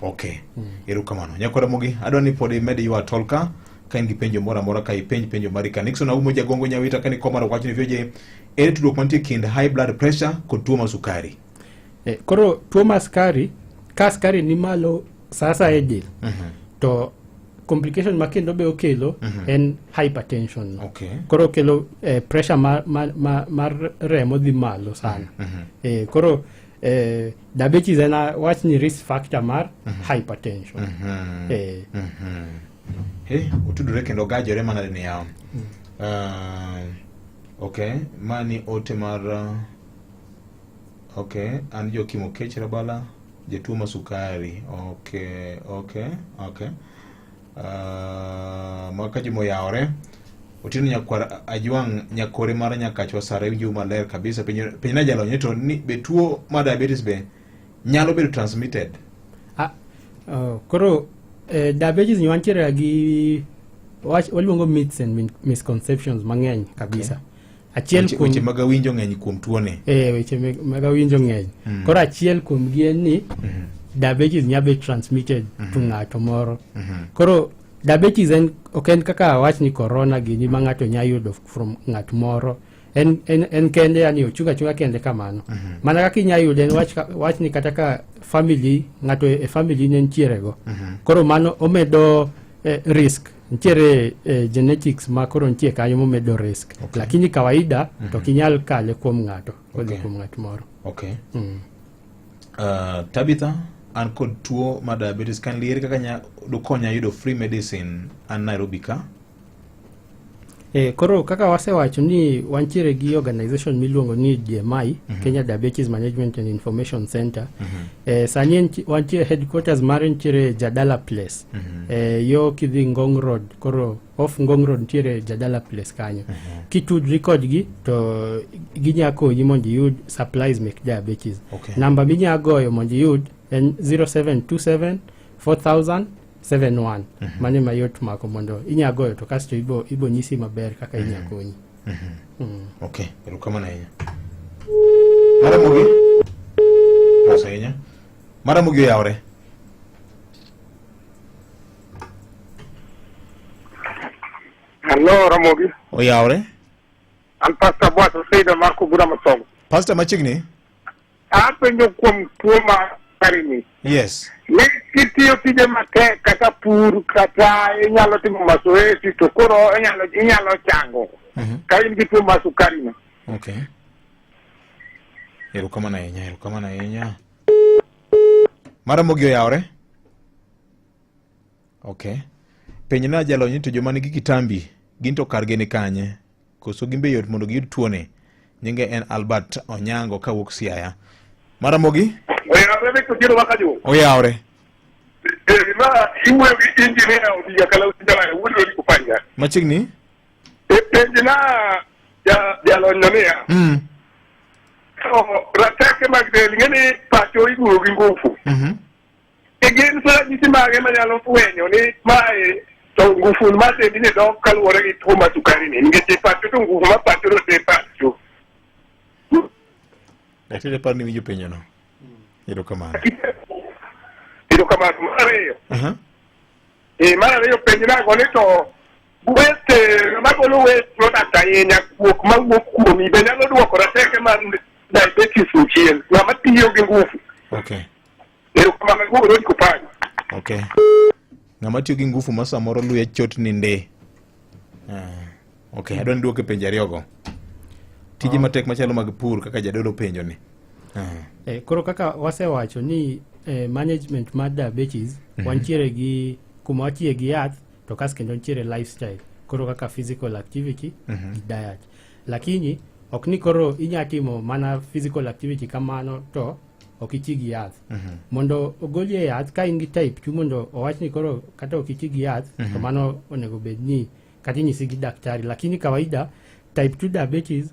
Erokamano. Nyakwara Ramogi, adwa ni pod imed ywa tol ka ka in gi penjo moro amora ka ipenj penjo mari ka. Nixon Aumo Jagongo Nyawita ka ni komaro wacho ni vyoje ere tudruok mantie kind high blood pressure kod tuo mar sukari? Koro tuo mar sukari, ka sukari ni malo sa asaya e del to complication ma kendo be okelo en hypertension. Koro okelo pressure mar remo dhi malo sana. Koro diabetes en wach ni risk factor mar hypertension. He, otudore kendo ogajore manade ni yawa. Okay, mani ote mar okay, an Joakim Okech Rabala, jatuo ma sukari. Okay, okay, okay. Maka juma oyawore. Otieno nyakwar Ajwang' nyakore mar Nyakachwa Sara iwinjo maler kabisa. Penjo penjna jalony ni to ni be tuo mar diabetes be nyalo bedo transmitted? Ah, oh, koro diabetes ni wantiere gi waluongo myths and misconceptions mang'eny kabisa. Achiel Weche kuom weche mag awinjo ng'eny kuom tuoni. Weche mag awinjo ng'eny. Koro achiel kuom gi en ni diabetes nyalo bet transmitted to ng'ato moro. Koro diabetes en ok en kaka wach ni corona gini ma ng'ato nyalo yudo from ng'at moro. En kende yani ochung' achung'a kende kamano. Mana kaka inyalo yude en wach, wach ni kata ka family ng'ato e family ne nitiere go. Koro mano omedo risk nitiere genetics ma koro nitie kanyo momedo risk. Lakini kawaida to ok inyal kale kuom ng'ato kodhi kuom ng'at moro. Okay. Tabitha, an kod tuo mar diabetes kan lier kaka nya dukonya yudo free medicine an Nairobi ka. Koro kaka wasewacho ni wantiere gi organization miluongo ni DMI, Kenya Diabetes Management and Information Center. Sani wantiere headquarters mare nitiere Jadala Place. Yo kidhi Ngong Road, koro off Ngong Road nitiere Jadala Place kanyo. Kitudri kodgi to ginya konyi mondo iyud supplies mek diabetes. Namba minya goyo mondo iyud en 0727 4000 71. Mano ema yot mako mondo inya goyo to kasto ibo nyisi maber kaka inya konyi. Okay, erokamano ahinya. Maramogi. Mos ahinya. Maramogi oyawore. Hello, Ramogi. Oyawore. An Pastor Boaz Oseida mar Kogura Masogo. Pastor machiegni? Apenjo kuom tuo mar sukari ni. Yes. Ni kitiyo tije matek kaka pur kata inyalo timo mazoezi to koro inyalo chango ka in gi tuo mar sukari no. Okay. Erokamano ahinya, erokamano ahinya. Maramogi oyawore? Okay. Penjna jalony ni to joma nigi kitambi gin to kargi ni kanye? Koso gin be yot mondo giyud tuoni? Nyinge en Albert Onyango kawuok Siaya. Maramogi? Oyawore be kotiro maka jo. Oyawore. Ma iwuoyo gi engineer Odiga Kalausi Jalaya wuod Lori Kupanga. Machiegni? Penjna jalony no niya. To rateke mag del ing'e ni pacho iguro gi ngufu. E gin ranyisi mage manyalo fwenyo ni mae to ngufu mar dendi ni dok kaluwore gi tuo mar sukari ni nikech pacho to ngufu mar pacho to te pacho. Daktari aparo ni winjo penjono. Erokamano. Erokamano. Mar ariyo. Mar ariyo penjnago ni to waste magolo waste product ahinya kuok mawuok kuomi be nyalo duoko rateke mar diabetes chien ng'ama tiyo gi ngufu. Okay. Erokamano wuod Kupanga. Okay. Ng'ama tiyo gi ngufu ma samoro luya chotni ndi. Okay, adwa ni duoke penjo ariyogo. Tije matek machalo mag pur kaka jadolo penjo ni. Koro kaka wasewacho ni management mar diabetes wantiere gi kuma watiye gi yath to kas kendo nitiere lifestyle koro kaka physical activity gi diet. Lakini ok ni koro inya timo mana physical activity kamano to ok iti gi yath. Mondo ogolie yath ka in gi type 2 mondo owach ni koro kata ok iti gi yath to mano onego bed ni kata inyisi gi daktari. Lakini kawaida type 2 diabetes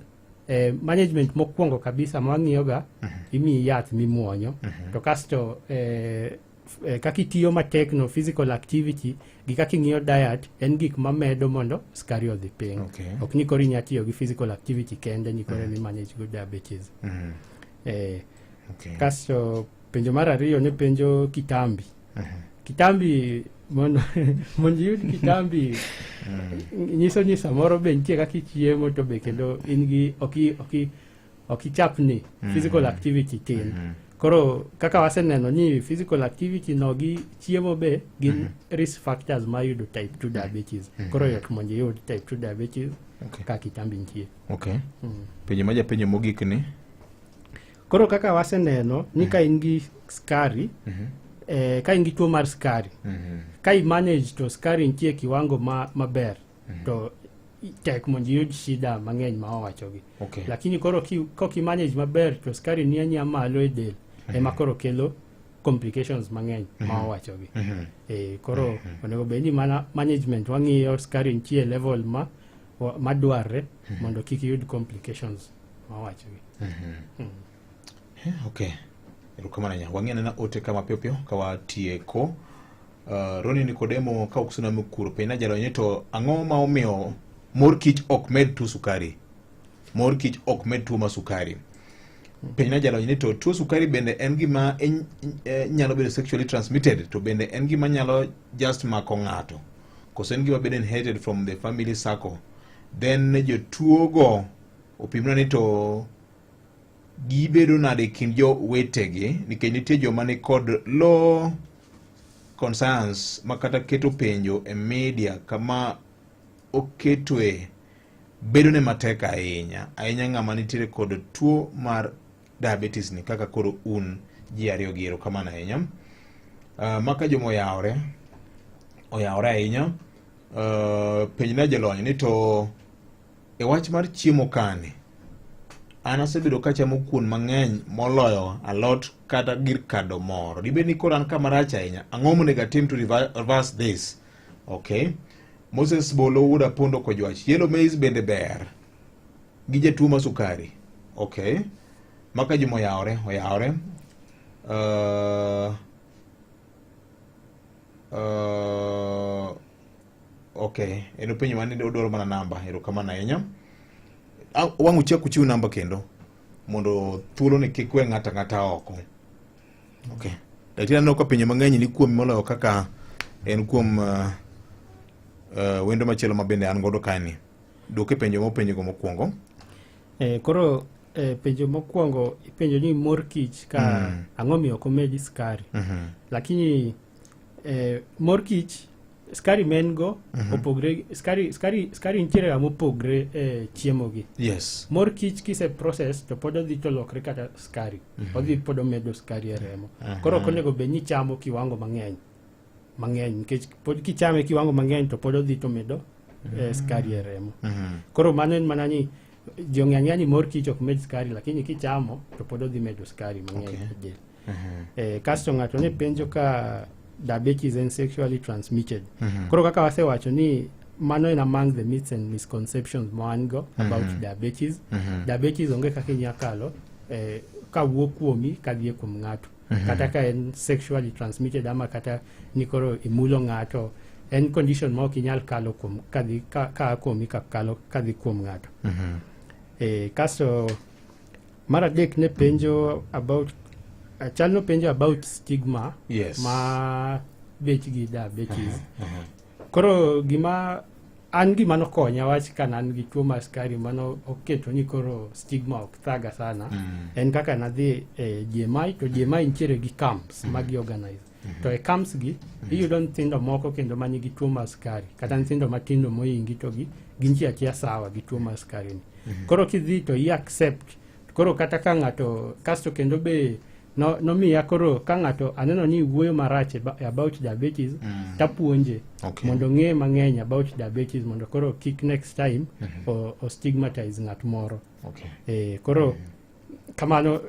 management mokwongo kabisa ma wang'iyoga imiyi yath mimuonyo to kasto kaka itiyo matek no physical activity gi kaka ing'iyo diet en gik mamedo mondo sukari odhi piny. Ok ni koro inya tiyo gi physical activity kende ni koro emi manage go diabetes. Kasto penjo mar ariyo ne penjo kitambi. Kitambi mondo iyud kitambi nyiso ni samoro be nitie kaka ichiemo to be kendo in gi ok ichapni physical activity tin. Koro kaka waseneno ni physical activity no gi chiemo be gin risk factors ma yudo type 2 diabetes. Koro yot mondo iyud type 2 diabetes ka kitambi nitie. Okay. Penjo ma japenjo mogik ni Koro kaka waseneno ni ka in gi sukari ka in gi tuo mar sukari ka i manage to sukari nitie e kiwango maber to tek mondo iyud shida mang'eny ma owachogi. Lakini koro kok i manage maber to sukari ni anya malo e del ema koro kelo complications mang'eny ma owachogi. Koro onego bed ni mana management wang'iyo sukari nitie e level ma madwarre mondo kik iyud complications ma owachogi. Okay. Erokamano ahinya. Wang'i anena ote ka mapiyo piyo ka watieko. Roni Nikodemo ka ok suna Mukuru penj jalony ni to ang'o ma omiyo mor kich ok med tuo sukari? Mor kich ok med tuo mar sukari. Penj jalony ni to tuo sukari bende en gima nyalo bedo sexually transmitted to bende en gima nyalo just mako ng'ato koso en gima bedo inherited from the family circle. Then jotuo go opimna ni to gibedo nade e kind jowetegi nikech nitie joma ni kod low concerns ma kata keto penjo e media kama oketoe bedo ne matek ahinya ahinya ng'ama nitiere kod tuo mar diabetes ni kaka koro un ji ariyo gi erokamano ahinya. Maka joma oyawore oyawore ahinya. Penjna jalony ni to e wach mar chiemo kani an asebedo kachamo kuon mang'eny moloyo alot kata gir kado moro dibed ni koro an kama rach ahinya ang'o monego atim to reverse this? Okay. Moses Bolo wuod Apondo Kojwach yellow maize bende ber gi jatuo ma sukari. Okay. Maka juma oyawore oyawore. Okay, en openjo mane odwaro mana namba. Erokamano ahinya. Wang' uchak uchiw namba kendo mondo thuolo ni kik we ng'ato ang'ata oko. Okay. Daktari aneno ka penjo mang'eny ni kuomi moloyo kaka en kuom wendo machielo ma bende an godo kaeni. Dwoke penjo mopenjogo mokwongo. Koro penjo mokwongo ipenjo ni mor kich ka ang'o miyo ok omedi sukari. Lakini mor kich sukari ma en go opogre sukari nitiere ga mopogre e chiemo gi. Mor kich kise process to pod odhi to lokre kata sukari. Odhi pod omedo sukari e remo. Koro ok onego bed ni ichamo kiwango mang'eny nikech pod kichame kiwango mang'eny to pod odhi to medo sukari e remo. Koro mano en mana ni ji ong'e ang'eya ni mor kich ok med sukari lakini kichamo to pod odhi medo sukari mang'eny e del. Kasto ng'ato ne penjo ka diabetes en sexually transmitted. Koro kaka wasewacho ni mano en among the myths and misconceptions ma wan go about diabetes. Diabetes onge kaka inya kalo kawuok kuomi kadhi e kuom ng'ato. Kata ka en sexually transmitted ama kata ni koro imulo ng'ato, en condition ma ok inyal kalo kuom kadhi ka kuomi ka kalo kadhi kuom ng'ato. Kasto mar adek ne penjo about chal no penjo about stigma ma bet gi diabetes. Koro gima an gima nokonya wach ka an gi tuo mar sukari mano oketo ni koro stigma ok thaga sana. En kaka nadhi e DMI to DMI nitiere gi camps ma gi organize. To e camps gi iyudo nyithindo moko kendo manigi tuo mar sukari kata nyithindo matindo mohingi to gi gintie achia sawa gi tuo mar sukari ni. Koro kidhi to i accept. Koro kata ka ng'ato kasto kendo be nomiya koro ka ng'ato aneno ni wuoyo marach about diabetes tapuonje mondo ong'e mang'eny about diabetes mondo koro kik next time o stigmatize ng'at moro. Koro kamano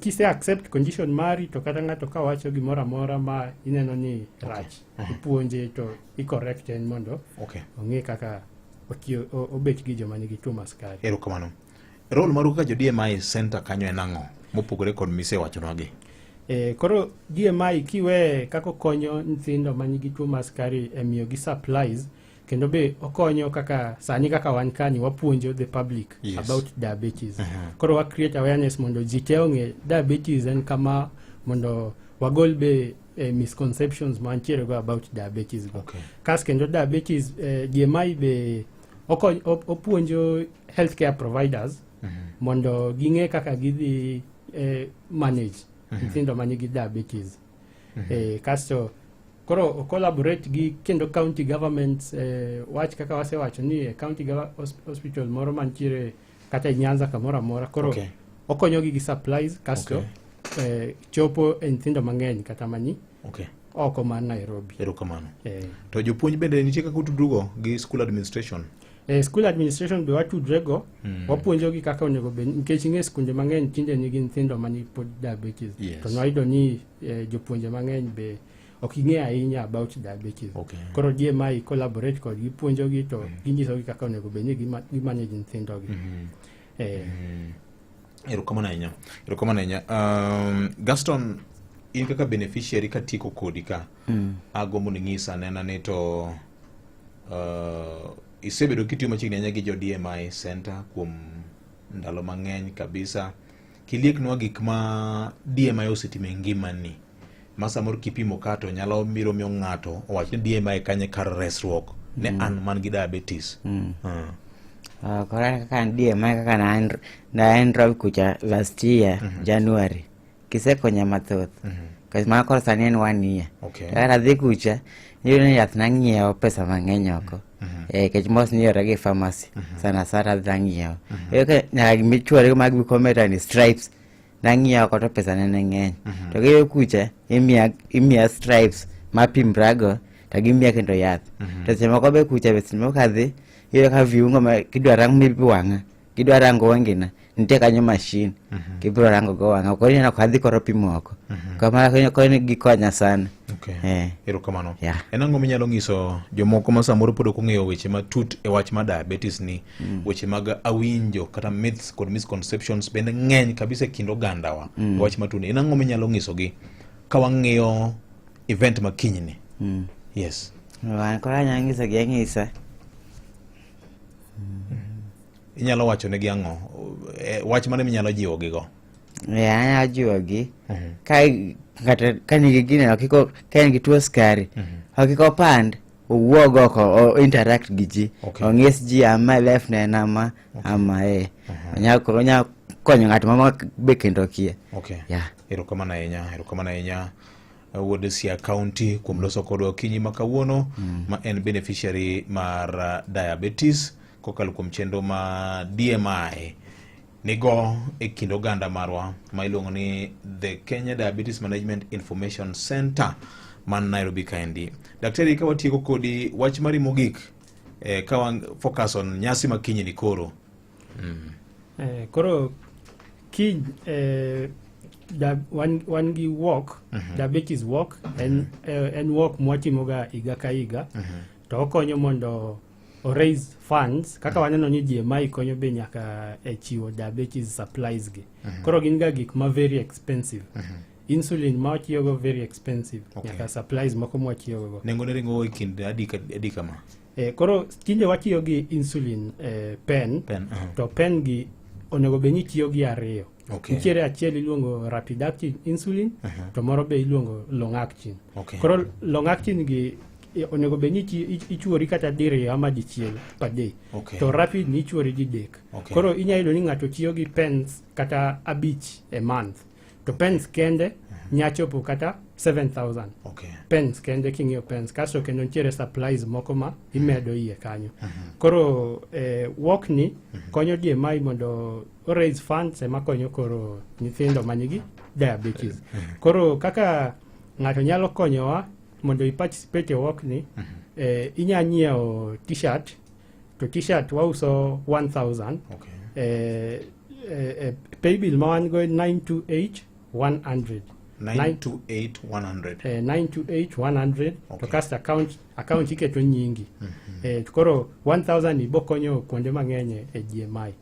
kise accept condition mari to kata ng'ato ka wacho gimoro amora ma ineno ni rach ipuonje to i correct en mondo ong'e kaka obet gi joma nigi tuo mar sukari. Erokamano. Role maru kaka jo DMI center kanyo en ang'o mopogore kod misewachonwagi? Koro DMI kiwe kaka okonyo nyithindo manigi tuo mar sukari e miyogi supplies kendo be okonyo kaka sani kaka wan kani wapuonjo the public about diabetes. Koro wa create awareness mondo ji te ong'e diabetes en kama mondo wagol be misconceptions mantiere go about diabetes go. Kas kendo diabetes DMI be opuonjo healthcare providers mondo ging'e kaka gidhi manage nyithindo manigi diabetes. Kasto koro o collaborate gi kendo county governments wach kaka wasewacho ni e county hospital moro mantiere kata e Nyanza kamoro amora koro okonyogi gi supplies kasto chopo e nyithindo mang'eny kata mani Okay. oko mar Nairobi. Erokamano. Eh. To jopuonj bende nitie kaka utudrugo gi school administration? Eh, school administration be watudrego wapuonjogi kaka onego bed nikech ing'e skunde mang'eny tinde nigi nyithindo mani pod diabetes Yes. to nwayudo ni eh, jopuonje mang'eny be ok ing'e ahinya about diabetes Okay. koro DMI collaborate kodgi puonjogi to ginyisogi kaka onego bed ni gimanage nyithindogi eh, Erokamano ahinya. Erokamano ahinya. Gaston, in kaka beneficiary katieko kodi ka, agombo ni ng'isa anena ni to isebedo kitiyo machiegni ahinya gi jo DMI Center kuom ndalo mang'eny kabisa. Kilieknwa gik ma DMI osetimo e ngimani ma samoro kipimo ka to nyalo biro miyo ng'ato owach ni DMI kanye kar resruok ne an man gi diabetes. Koro an kaka an DMI kaka na enroll kucha last year January gisekonya mathoth. Nikech mano koro sani en one year. Okay. To kata adhi kucha iyudo ni yath nang'iewo pesa mang'eny oko. Eh, nikech mos niyore gi pharmacy. Sana sana adhi ang'iewo. Iyudo ka nyaka gimichuore mag glucometer ni stripes nang'iewo oko to pesa ne ne ng'eny. To kiyudo kucha imiya stripes mapimrago to gimiya kendo yath. To seche moko be kucha be seche moko kadhi iyudo ka viungo ma kidwa rang mi wang'a gidwa rango wangina nitie kanyo machine gibiro rango go wang'a koro ineno ka adhi koro pimo oko kamano koro gikonya sana. Okay. Eh. Erokamano. Yeah. En ang'o minyalo nyiso jomoko ma samoro pod ok ong'eyo weche matut e wach mar diabetes ni weche mag awinjo kata myths kod misconceptions bende ng'eny kabisa e kind ogandawa e wach matut ni. En ang'o minyalo nyisogi ka wang'iyo event ma kinyni? Yes. Wan koro anyalo nyisogi ang'isa Inyalo wacho negi ang'o? Wach mane minyalo jiwogigo? Eh, anyalo jiwogi ka ng'ato ka nigi gino kiko ka en gi tuo sukari ok kik opand owuog oko o interact gi ji Okay. ong'is ji ama left ne en ama ama eh onya konyo ng'at ma be kendo kia. Okay. Yeah. Erokamano ahinya, erokamano ahinya wuod Siaya County kuom loso kodwa okinyi ma kawuono ma en beneficiary mar diabetes kokalo kuom chenro ma DMI nigo e kind oganda marwa ma iluongo ni the Kenya Diabetes Management Information Center man Nairobi kaendi. Daktari, ka watieko kodi wach mari mogik ka wan focus on nyasi ma kiny ni koro. Koro kiny wan gi walk, diabetes walk en walk mwatimoga higa ka higa to okonyo mondo o raise funds kaka waneno ni DMI konyo be nyaka e chiwo diabetes supplies gi. Koro gin ga gik ma very expensive. Insulin ma watiyogo very expensive. Okay. Nyaka supplies moko mwatiyogo. Nengo ne ringo e kind adi kama? Koro tinde watiyo gi insulin pen, Pen, to pen gi onego bed ni tiyo gi ariyo. Okay. Nitiere achiel iluongo rapid acting insulin to moro be iluongo long acting. Okay. Koro long acting gi onego bed ni ichuori kata diriyo ama dichiel per day. Okay. To rapid ni ichuori didek. Okay. Koro inyalo yudo ni ng'ato tiyo gi pens kata 5 e month. To pens kende nya chopo kata 7,000. Okay. Pens kende king'iyo pens kasto kendo nitiere supplies moko ma imedo iye kanyo. Koro walk ni konyo DMI mondo o raise funds ema konyo koro nyithindo manigi diabetes. Koro kaka ng'ato nyalo konyowa mondo i participate e walk ni, inya nyiewo t-shirt to t-shirt wauso 1000. Okay. Paybill ma wan go en 928 100. 928 100. 928 100. Okay. To kasto account iketo nyingi. To koro 1000 ibo konyo kuonde mang'eny e DMI.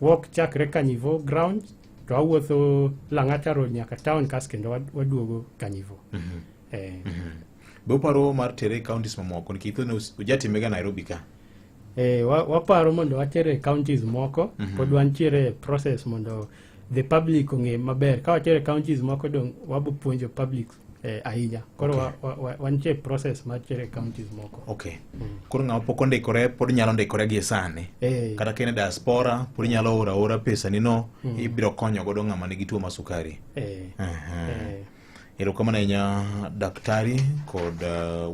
Walk chakre Kanivo ground to awuotho Lang'ata Road nyaka town kas kendo waduogo Kanivo. Be uparo mar tere e counties mamoko nikech thothne ujatimega Nairobi ka? Waparo mondo watere e counties moko. Pod wantiere e process mondo the public ong'e maber. Ka watere e counties moko dong wabo puonjo public ahinya. Koro Okay. wantie e process mar tere e counties moko. Okay. Koro ng'ama pok ondikore pod nyalo ndikore gie sani. Kata ka in e diaspora pod inyalo oro aora pesani no ibiro konyo godo ng'ama nigi tuo mar sukari. Erokamano ahinya daktari kod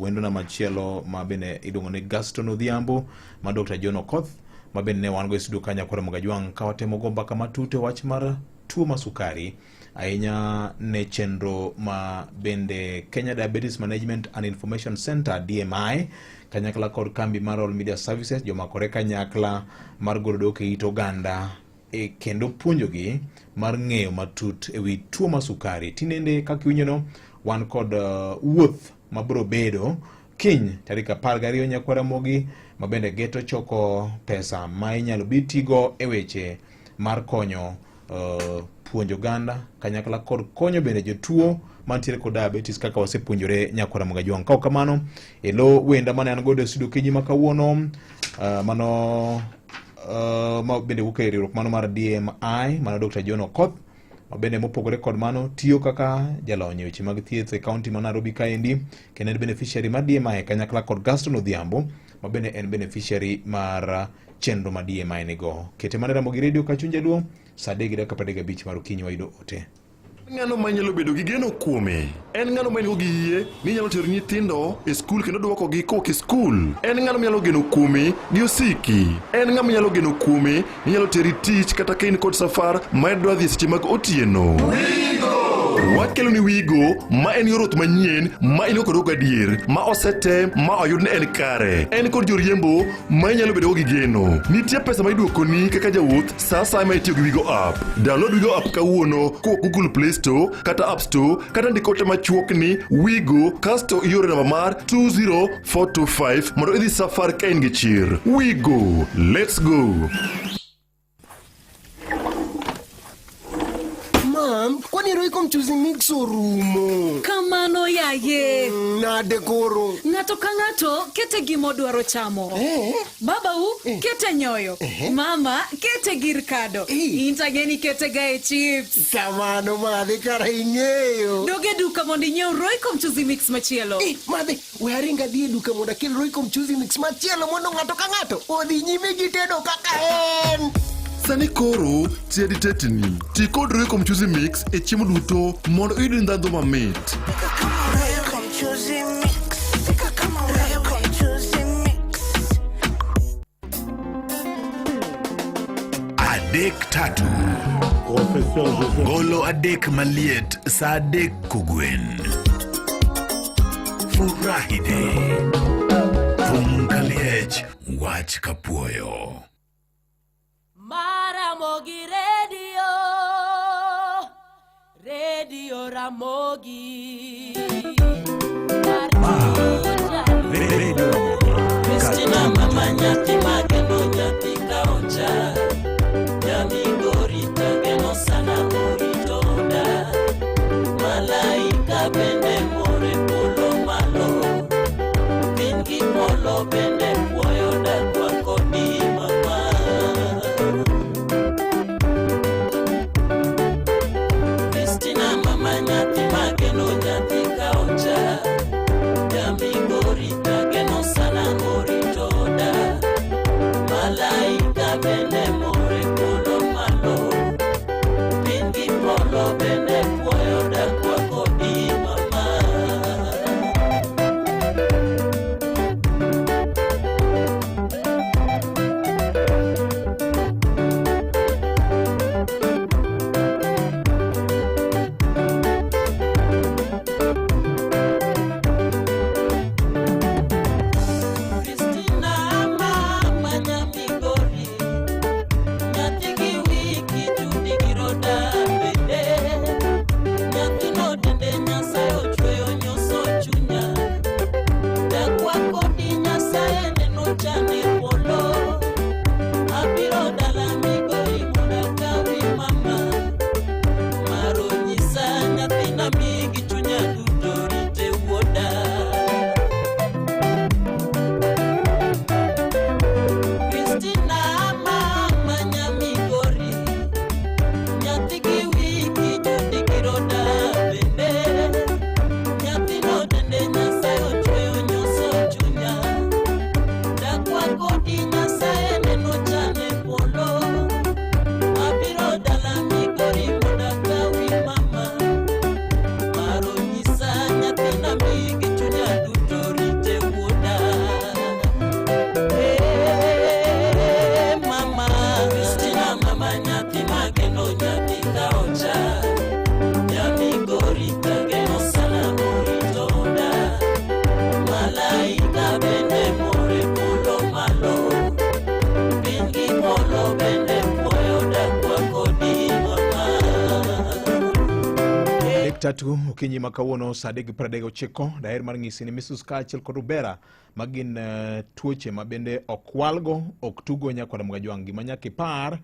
wendona machielo ma bende iluongo ni Gaston Odhiambo ma Dr. John Okoth ma bende ne wan go e studio ka Nyakwar Mogajwang' ka watemo go mbaka matut e wach mar tuo mar sukari ahinya ne chenro ma bende Kenya Diabetes Management and Information Center DMI kanyakla kod kambi mar All Media Services jomakore kanyakla mar golo dwoko e it oganda e kendo puonjogi mar ng'eyo matut e wi tuo mar sukari. Tinende kaka iwinjono wan kod wuoth mabiro bedo kiny tarik 12 nyakwar Ramogi ma bende geto choko pesa ma inyalo bi tigo e weche mar konyo puonjo oganda kanyakla kod konyo bende jotuo mantiere kod diabetes kaka wasepuonjore nyakwar Ramogi Ajwang'. Kaok kamano e lo wenda mane an godo e studio kinyi ma kawuono mano ma bende wuok e riwruok mano mar DMI mano Dr. John Okoth ma bende mopogore kod mano tiyo kaka jalony e weche mag thieth e kaunti ma Nairobi kaendi kendo en beneficiary mar DMI kanyakla kod Gaston Odhiambo ma bende en beneficiary mar chenro ma DMI nigo. Kete mana Ramogi Radio ka chuny jaluo saa 3:35 mar okinyi wayudo ote. Ng'ano ma nyalo bedo gi geno kuome? En ng'ano ma in-go gi yie ni nyalo tero nyithindo e skul kendo duokogi kowuok e skul? En ng'ano minyalo geno kuome gi osiki? En ng'ama inyalo geno kuome ni nyalo teri tich kata ka in kod safar ma idwa dhi e seche mag otieno? Wakelo ni Wigo ma en yor wuoth manyien ma in go kod gadier ma osetem ma oyud ni en kare. En kod joriembo ma inyalo bedogo gi geno. Nitie pesa ma iduokoni kaka jawuoth sa asaya ma itiyo gi Wigo app. Download Wigo app kawuono kowuok Google Play Store kata App Store kata ndik ote machuok ni Wigo kasto ioro namba mar 20425 mondo idhi safar ka in gi chir. Wigo, let's go. Mam, kwani Royco mchuzi mix orumo? Kamano yaye. Nade koro? Ng'ato ka ng'ato kete gima odwaro chamo. Babau kete nyoyo. Mama kete gir kado. In to ang'e ni kete ga e chips. Kamano madhi kara ing'eyo. Dog e duka mondo inyiew Royco mchuzi mix machielo. Madhi, we aring adhi e duka mondo akel Royco mchuzi mix machielo mondo ng'ato ka ng'ato odhi nyime gi tedo kaka en. Sani koro tiedi tetni. Ti kod Royco mchuzi mix e chiemo duto mondo iyud ndhadhu mamit. Royco mchuzi mix. Pika kama Royco mchuzi mix. 3 3 Golo adek maliet sa 3 kogwen. Furahide. Thum kaliech wach kapuoyo. Maramogi Radio, Radio Ramogi. Radio Ramogi. Christina mama nyathi mageno nyathi kaocha Nyamigori tageno sana oritoda Malaika bende more polo malo Piny gi polo bende puoyo dakwa kodi mama Christina mama nyathi mageno nyathi kaocha Nyamigori tageno sana oritoda Malaika bende more Jumatatu okinyi ma kawuono saa 3:39 daher mar ng'isi ni measles kaachiel kod rubella ma gin tuoche ma bende ok walgo ok tugo nyakwar Mgajwang'. Gima nyaka ipar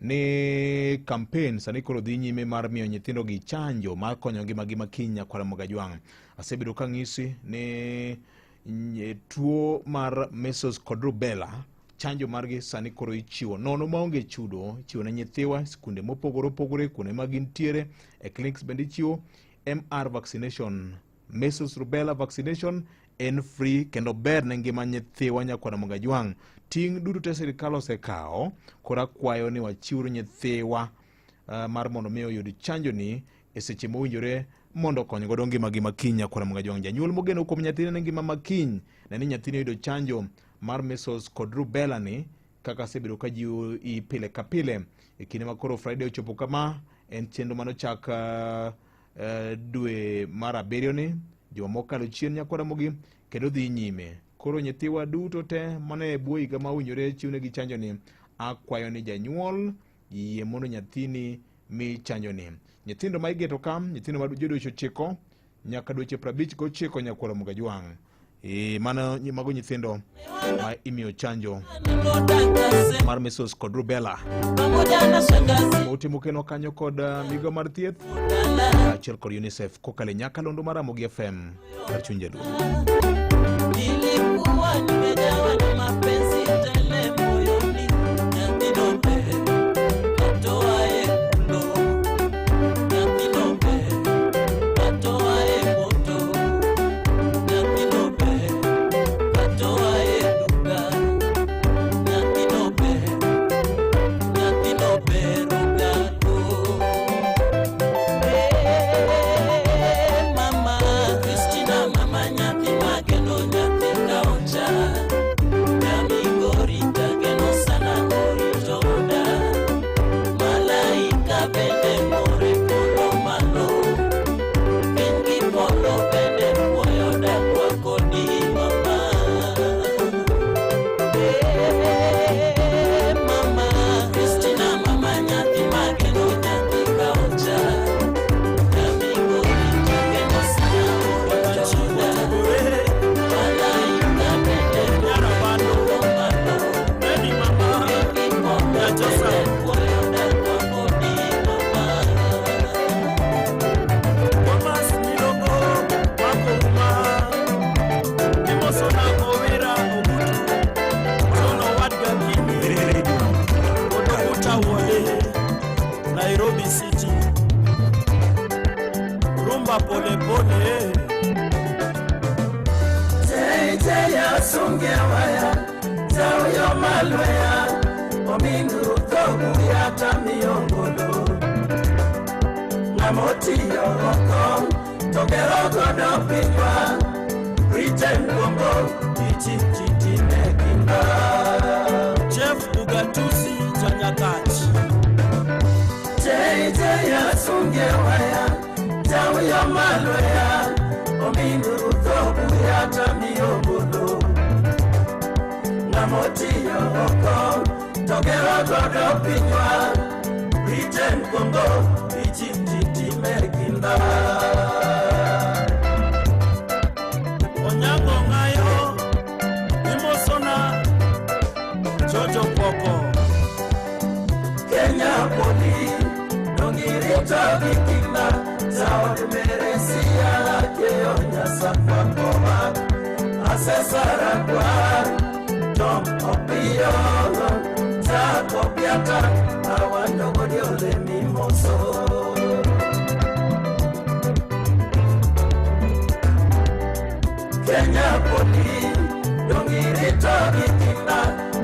ni campaign sani koro dhi nyime mar miyo nyithindo gi chanjo mar konyo ngimagi ma kiny nyakwar Mgajwang'. Asebedo kang'isi ni tuo mar measles kod rubella chanjo margi sani koro ichiwo nono maonge chudo, ichiwo ne nyithiwa skunde mopogore opogore kuonde ma gintiere e clinics bende ichiwo MR vaccination, measles rubella vaccination en free kendo ber ne ngima nyithiwa nyakwar Mgajwang'. Ting' duto te sirikal osekawo koro akwayo ni wachiwru nyithiwa mar mondo mi oyud chanjo ni e seche mowinjore mondo okony godo ngimagi makiny nyakwar Mgajwang'. Janyuol mogeno kuom nyathine ne ngima makiny ne ni nyathine oyudo chanjo mar measles kod rubella ni kaka asebedo ka jiwo i pile ka pile e kinde ma koro Friday ochopo kama en chenro manochak dwe mar abiriyo ni juma mokalo chien nyakwar Ramogi kendo dhi nyime. Koro nyithiwa duto te mane e bwo higa ma owinjore chiwnegi chanjo ni akwayo ni janyuol yie mondo nyathini mi chanjo ni. Nyithindo ma igeto ka nyithindo ma jo dweche 9 nyaka dweche 59 nyakwar Mgajwang'. Mano mago nyithindo ma imiyo chanjo mar measles kod rubella. Utimo keno kanyo kod migawo mar thieth kaachiel kod UNICEF kokalo e nyakalondo mar Ramogi FM kar chuny Jaluo. Nilikuwa nimejawa na mapenzi tele moyoni, nyathino ber katoae kulo, nyathino ber katoae moto, nyathino ber katoae duka, nyathino ber, nyathino ber ogako. Hey, mama Christina, mama nyathi mageno nyathi kaocha Jamigori tageno sana orito oda Malaika bende more polo malo Piny gi polo bende puoyo dakwa kodi mama. Hey, mama Christina, mama nyathi mageno nyathi kaocha Jamigori tageno sana orito oda Malaika bende more polo malo Piny gi polo bende puoyo dakwa kodi mama. Thomas Milongo Wakouma Imosona Owira Ogutu Tono Wadga Kini Odokuta Wole Nairobi City Rumba Pole Pole. Teiteya sungewaya tauyo malweya omindu thoguya tamiyongolo ng'amotiyo oko to gero godo pinywa Britain Congo Egypt time kinda. Jeff Ugatusi Janyakach. Teiteya sungewaya tauyo malweya omindu thoguya tamiyongolo ng'amotiyo oko to gero godo pinywa Britain Congo Egypt time kinda. Onyango Ng'ayo Imosona Jojo Poko. Kenya podi dongirito gi kinda jaod Meresia keyo Nyasakwa kowa Asesara kwar Tom Opiyo Jacob Piata Awando godiole mimoso. Kenya podi dongirito gi kinda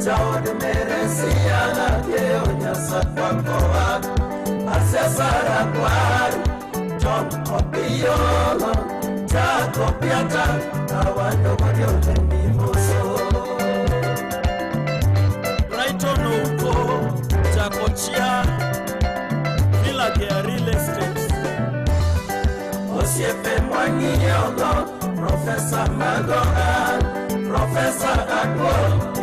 jaod Meresia keyo Nyasakwa kowa Asesara kwar Tom Opiyo Jacob Piata Awando godiole mimoso. Brighton Ouko Jakochia Villa Real Estate. Osiepe mwang'iyogo Profesa Magoha Profesa Agwo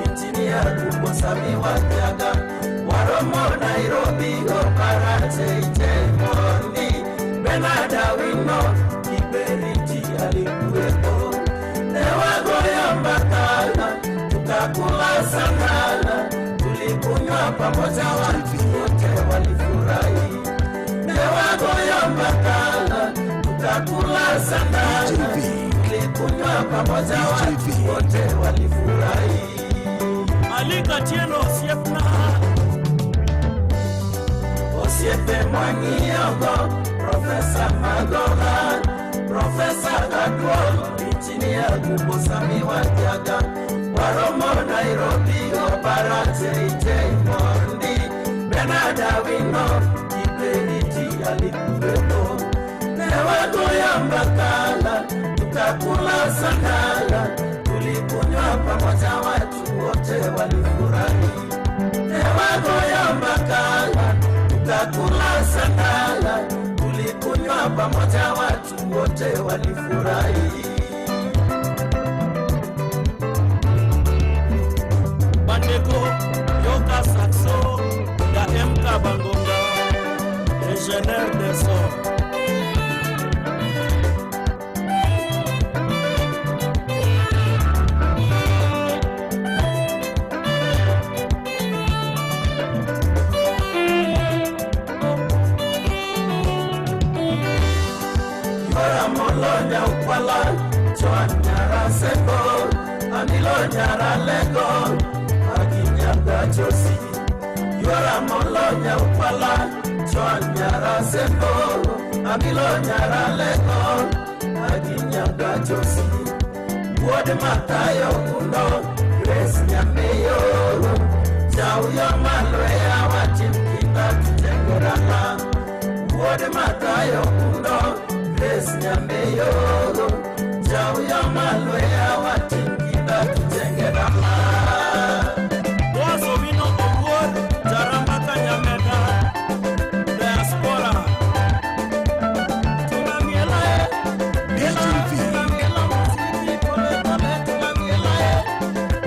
Injinia Gumbo Sami Wathiaga Waromo Nairobi Opara Cheche Mondi Bernard Awino pamoja watu wote walifurahi. Ne wagoyo mbaka tukakula sana, tulikunywa pamoja watu wote walifurahi. Alika Tieno osiepna Osiepe mwang'iyogo, Profesa Magoha, Profesa Gaduol, Injinia Gumbo Sami Wanjaga, Waromo Nairobi, Obara JJ Mondi, Bernard Awino, Kiberiti alikuwepo. Ne wagoyo mbaka tukakula sana, tulikunywa pamoja watu wote walifurahi. Ne wagoyo mbaka tukakula sana, tulikunywa pamoja watu wote walifurahi. Bandeko yoka saxo ya MK Bangonga ingénieur des sons. Yora molonya ukwala, Joan nyara seko, Amilo nyara lego, Akinyaga josi. Yora molonya ukwala, Joan nyara seko, Amilo nyara lego, Akinyaga josi. Wuod Mathayo Undo, Grace Nyameyo, Jauyo Malweya watim kinda tujenge dala. Wuod Mathayo Undo, Grace Nyameyo, Jauyo Malweya watim kinda tujenge dala. Boaz Owino Owuor Jaramba Kanyameda Diaspora Tunamiela e Miela tunamiela muziki pole pole tunamiela e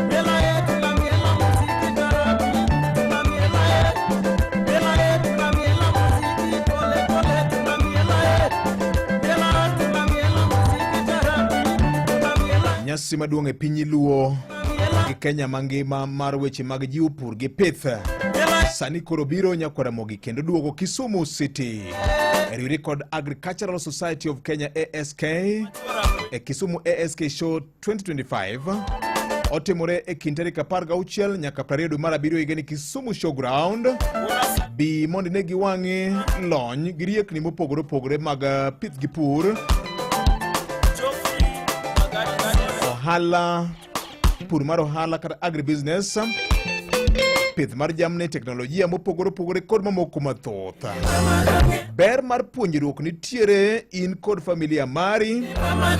Miela e tunamiela muziki taratibu tunamiela e Miela e tunamiela muziki pole pole tunamiela e Miela tunamiela muziki taratibu tunamiela. Nyasi maduong' e piny Luo gi Kenya mangima mar weche mag jiwo pur gi pith sani koro biro nyakwar Ramogi kendo duogo Kisumu City e riwre kod Agricultural Society of Kenya ASK e Kisumu ASK Show 2025 otimore e kind tarik 16 nyaka 20 dwe mar abiriyo higani Kisumu Showground. Bi mondo ine gi wang'i lony gi riekni mopogore opogore mag pith gi pur, ohala, pur mar ohala kata agribusiness, pith mar jamni, teknolojia mopogore opogore kod mamoko mathoth. Ber mar puonjruok nitiere in kod familia mari.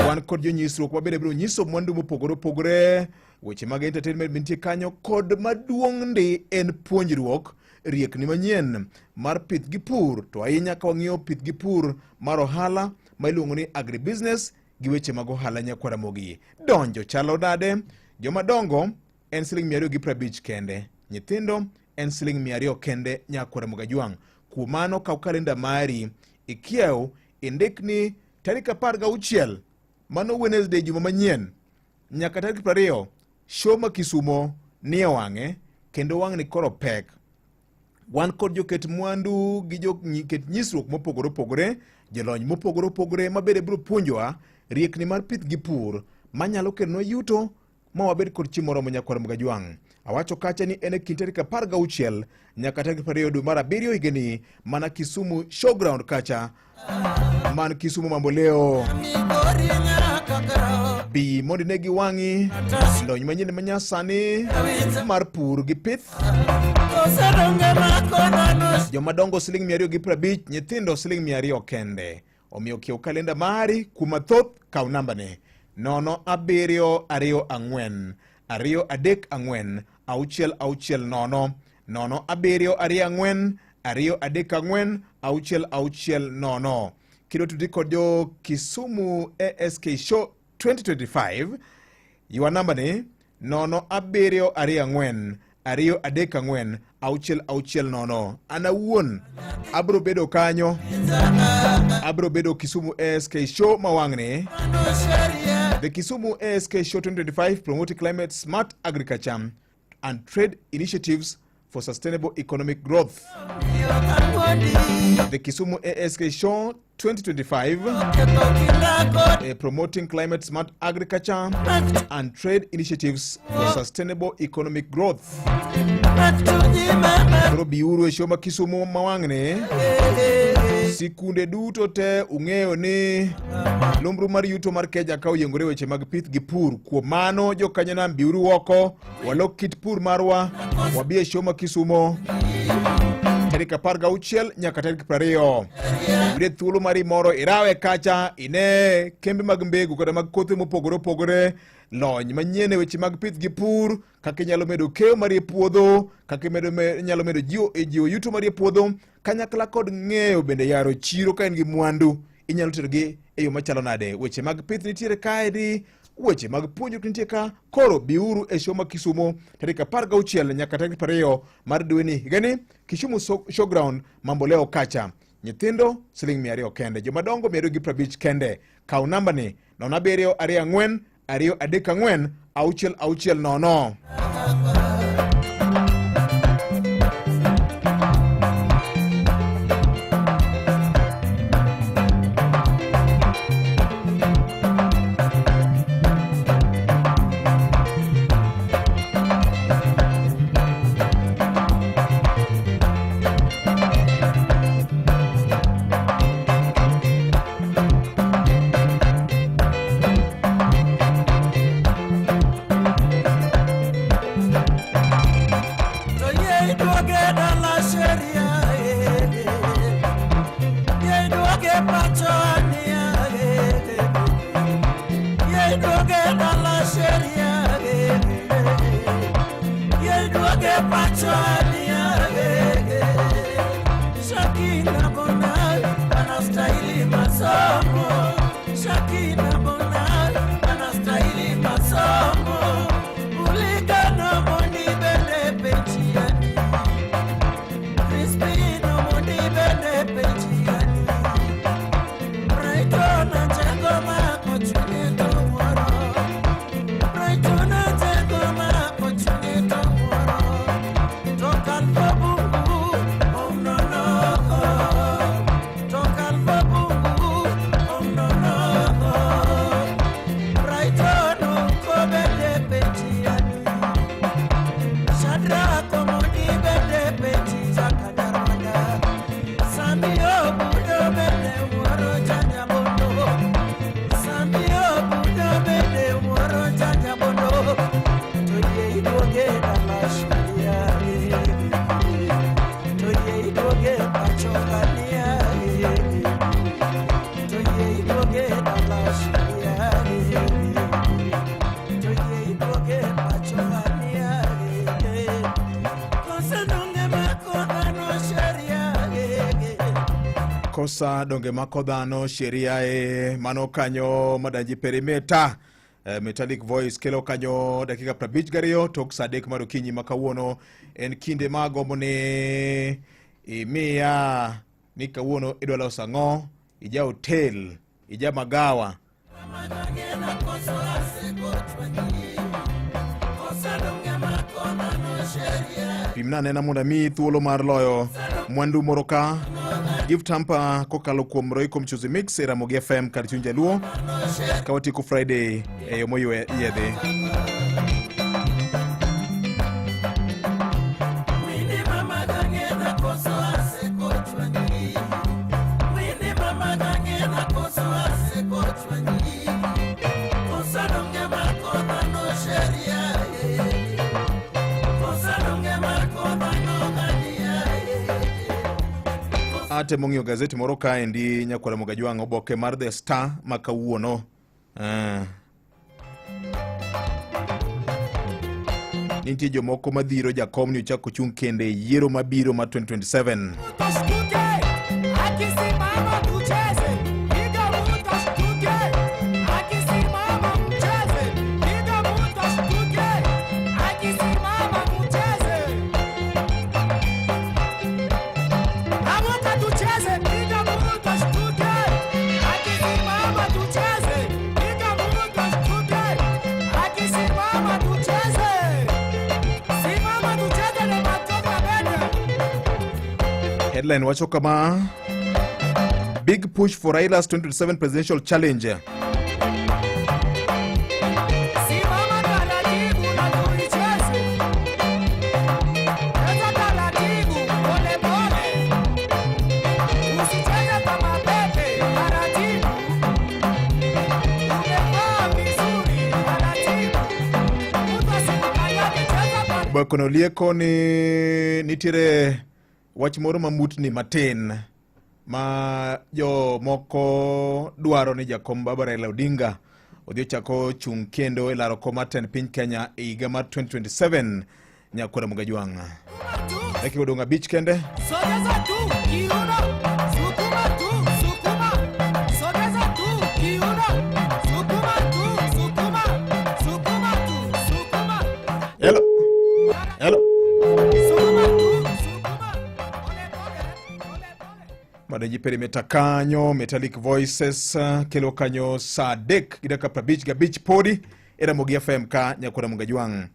Wan kod jonyisruok mabende biro nyiso mwandu mopogore opogore, weche mag entertainment mantie kanyo kod maduong' ndi en puonjruok riekni manyien mar pith gi pur, to ahinya ka wang'iyo pith gi pur mar ohala ma iluongo ni agribusiness gi weche mag ohala nyakwar Ramogi. Donjo chalo nade? Joma dongo en siling 250 kende, nyithindo en siling 200 kende nyakwar Ramogi Ajwang'. Kuom mano kaw kalenda mari ikiew indik ni tarik 16 mano Wednesday juma manyien nyaka tarik 20 show ma Kisumo nie wang'e kendo wang'ni koro pek. Wan kod joket mwandu gi joket nyisruok mopogore opogore, jolony mopogore opogore mabende biro puonjowa riekni mar pith gi pur manyalo kelonwa yuto ma wabed kod chiemo moromo nyakwar Ramogi Ajwang'. Awacho kacha ni en e kind tarik 16 nyaka tarik 20 dwe mar abiriyo higani mana Kisumu Showground kacha man Kisumu mambo leo. Bi mondo ine gi wang'i lony manyien manyasani mar pur gi pith. Joma dongo siling 250, nyithindo siling 200 kende. Omiyo kiew kalenda mari kuom mathoth kaw nambani 0 7 2 4 2 3 4 6 6 0 0 7 2 4 2 3 4 6 6 0. Kidwa tudri kod jo Kisumu ASK Show 2025 ywa namba ni 0 7 2 4 2 3 4 6 6 0. An awuon abro bedo kanyo, abro bedo Kisumu ASK Show ma wang'ni. The Kisumu ASK Show 2025 promoting climate smart agriculture and trade initiatives for sustainable economic growth. The Kisumu ASK Show 2025, promoting climate smart agriculture and trade initiatives for sustainable economic growth. Koro biuru e show ma Kisumu ma wang'ni. Sikunde duto te ung'eyo ni lumbru mar yuto mar Kenya ka oyiengore weche mag pith gi pur. Kuom mano jokanyanam biuru oko walok kit pur marwa wabi e show ma Kisumo tarik 16 nyaka tarik 20. Yude thuolo mari moro irawe kacha ine kembe mag mbegu kata mag kothe mopogore opogore lony manyien e weche mag pith gi pur kaka inyalo medo keyo mari e puodho kaka inyalo medo jiwo yuto mari e puodho kanyakla kod ng'eyo bende yaro chiro ka in gi mwandu inyalo terogi e yo machalo nade. Weche mag pith nitiere kaendi, weche mag puonjruok nitie ka. Koro biuru e show ma Kisumo tarik 16 nyaka tarik 20 mar dweni higani Kisumu Showground Mamboleo kacha. Nyithindo siling 200 kende, jomadongo 250 kende. Kaw namba ni 07 24 2 3 4 6 6 0. Kosa donge mako dhano sheria e mano kanyo madaji perimeta Metallic Voice kelo kanyo dakika 52 tok saa 3 mar okinyi ma kawuono. En kinde ma agombo ni imiya ni kawuono idwa loso ang'o, ija hotel, ija magawa. Pimna anena mondo amiyi thuolo mar loyo mwandu moro ka gift hamper kokalo kuom Royco Mchuzi Mix e Ramogi FM kar chuny Jaluo ka watieko Friday e yo moyiedhi. Atemo ng'iyo gazeti moro kaendi nyakwara Mogajwang', oboke mar The Star ma kawuono. Nitie jomoko madhiro jakom ni ochak ochung' kende e yiero mabiro mar 2027. Headline wacho kama Big push for Raila's 2027 presidential challenge. Simama taratibu na tuicheze. Cheza taratibu pole pole. Usicheze kama pepe taratibu. Umevaa vizuri taratibu. Mtu asikukanyage, cheza Obokono lieko ni nitiere wach moro mamutni matin ma jomoko dwaro ni jakom baba Raila Odinga odhi ochako chung' kendo e laro kom mar tend piny Kenya e higa mar 2027 nyakwara Mugajwang'. Dakika odong' abich kende. Sogeza tu kiuno, sukuma tu, sukuma. Sogeza tu kiuno, sukuma tu, sukuma. Sukuma tu, sukuma. Hello. Hello. Sukuma tu, Madenji perimeta kanyo Metallic Voices kelo kanyo saa adek gi dakika 55 podi e Ramogi FM ka nyakwara Mugajwang'.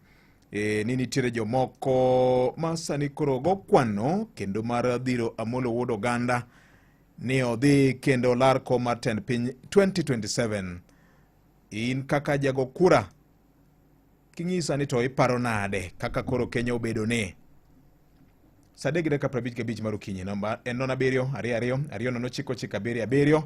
E, ni nitiere jomoko ma sani koro go kwano kendo mar dhiro Amolo Wuod Oganda ni odhi kendo lar kom mar tend piny 2027. In kaka jago kura king'isa ni to iparo nade kaka koro Kenya obedo ni saa adek gi dakika 55 mar okinyi namba en 0 7 2 2 2 0 9 9 7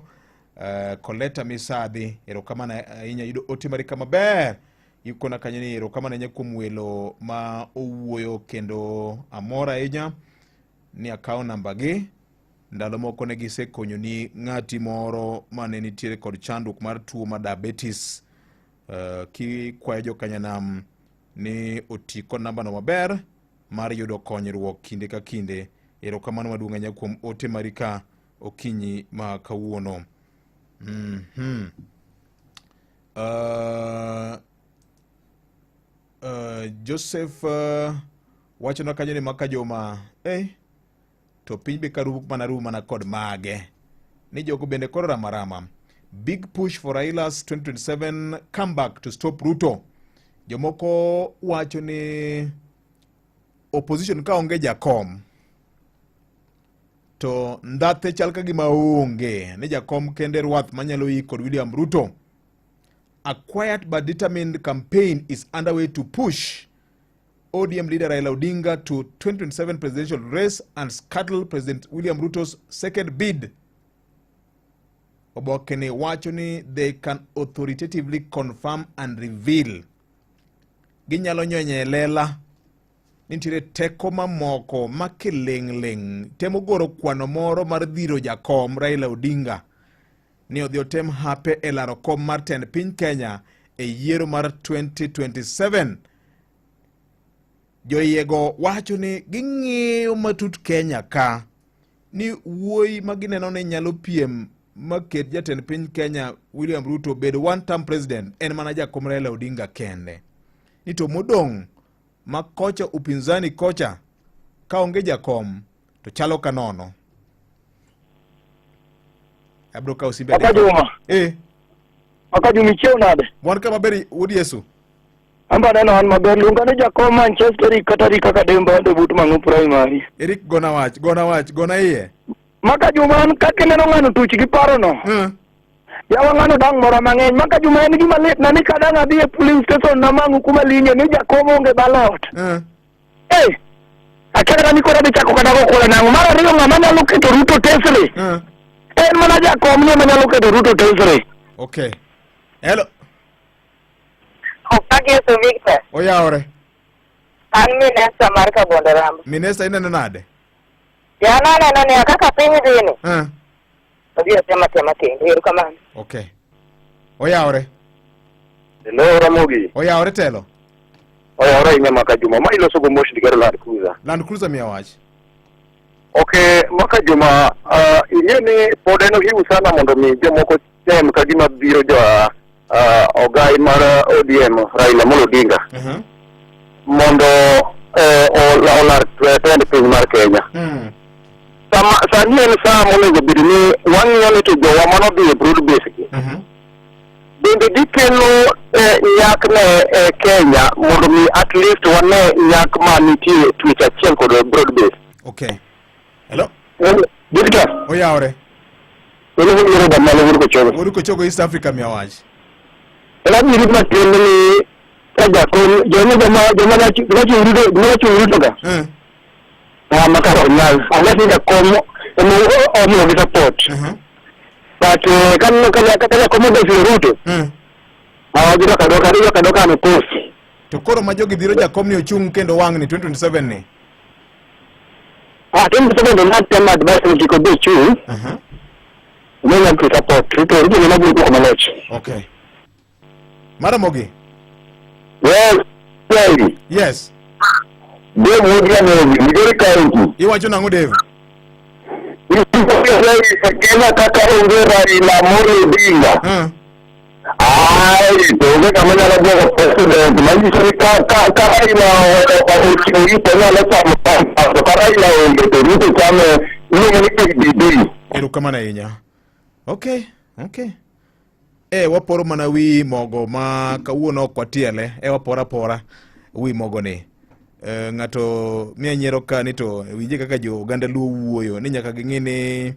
7 Coleta Misadhi erokamano ahinya yudo ote mari kama ber ikona kanyo ni erokamano ahinya kuom welo ma owuoyo kendo amor ahinya ni akawo namba gi ndalo moko ne gisekonyoni ng'ati moro mane nitiere kod chandruok mar tuo mar diabetes kikwayo jokanyanam ni oti kod nambano maber mar yudo konyruok kinde ka kinde. Erokamano maduong' ahinya kuom ote mari ka okinyi ma kawuono. Joseph wachona kanyo ni maka joma to piny be karu mana ru mana kod mage ni jogo bende koro ramarama big push for Raila's 2027 comeback to stop Ruto. Jomoko wacho ni opposition ka onge jakom to ndhathe chal ka gima onge ni jakom kende rwath manyalo yi kod William Ruto. A quiet but determined campaign is underway to push ODM leader Raila Odinga to 2027 presidential race and scuttle President William Ruto's second bid. Oboke ni wacho ni they can authoritatively confirm and reveal. Ginyalo nyonyo e lela nitiere teko mamoko ma kiling'ling' temo goro kwano moro mar dhiro jakom Raila Odinga ni odhi otem hape e laro kom mar tend piny Kenya e yiero mar 2027. Joyiego wacho ni ging'iyo matut Kenya ka ni wuoyi ma gineno ni nyalo piem maket jatend piny Kenya William Ruto bed one term president en mana jakom Raila Odinga kende. Ni to modong' ma kocha upinzani kocha ka onge jakom to chalo ka nono. Abro kawo simbe Kaka adek. Juma. Kaka Juma ichiew nade? Wan ka maber wuod Yesu. Amba neno an maber luonga ni jakom Manchester Eric kata Eric kaka Demba ande but Mang'u Primary. Eric gona wach, gona wach, gona iye. Maka Juma an kaka ineno ng'ano tuch gi parono. Yawa ng'ano dang' moro mang'eny. Maka Juma en gima lit na ni kadang' adhi e police station na Mang'u kuma linge ni jakom onge ballot. Eh. Akia kata ni koro adhi chako kata go kura nang'o. Mar ariyo ng'ama nyalo keto Ruto tesre. En mana jakom ni ema nyalo keto Ruto tesre. Okay. Hello. Okageso Victor, Oyawore. an minesta mar Kabondo Rambo. Minesta ineno nade? Jana aneno niya kaka piny dhi ni, odhi otema tema kendo. Erokamano. Okay. Oyawore. Hello Ramogi. Oyawore telo. Oyawore ahinya Maka Juma. Ma iloso go Moshi Digero Land Cruiser. Land Cruiser miya wach. Okay, Maka Juma, ing'e ni pod en ohiu sana mondo mi jomoko tem ka gima biro jo ogai mar ODM Raila Amolo Odinga mondo olar tend piny mar Kenya. Sama sani en saa monego bed ni wang'iyo ni to jowa manodhi e broad base gi bende gikelo nyak ne Kenya mondo mi at least wane nyak ma nitie e twech achiel kod broad base. Okay. Hello. Victor. Oyawre. Ero damalo wuod Kochogo. Wuod Kochogo East Africa miya wach. Ela biri matin ni ka jakom joma joma joma nachung Ruto nachung Ruto ga. Ah maka ok nyal. Unless ni jakom ema omiyo gi support. But kaneno ka ka jakom odhi Ruto. Ah gidok adoka gidok adoka no kosi. To koro ma jogi dhiro jakom ni ochung' kendo wang' ni 2027 ni. Ah 2027 not tem advice ni kik odhi chung'. Ne nyalo support Ruto Ruto ema biro duoko maloch. Okay. Maramogi. Yes. Yes. Dave Wuod Ramogi, Migori County. Iwacho nang'o Dave? Kenya kaka onge Raila Amolo Odinga. Ai, to onge kama nyalo duoko president manyiso ni ka ka ka Raila ochiwo to nyalo chamo to ka Raila onge to Ruto chame iluongo ni KDB. Erokamano ahinya. Okay, okay. E waporo mana wi mogo ma kawuono ok watiele, e wapora pora wi mogo ni. E, ng'ato miya nyiero ka ni to winje kaka jo oganda luo wuoyo ni nyaka ging'e ni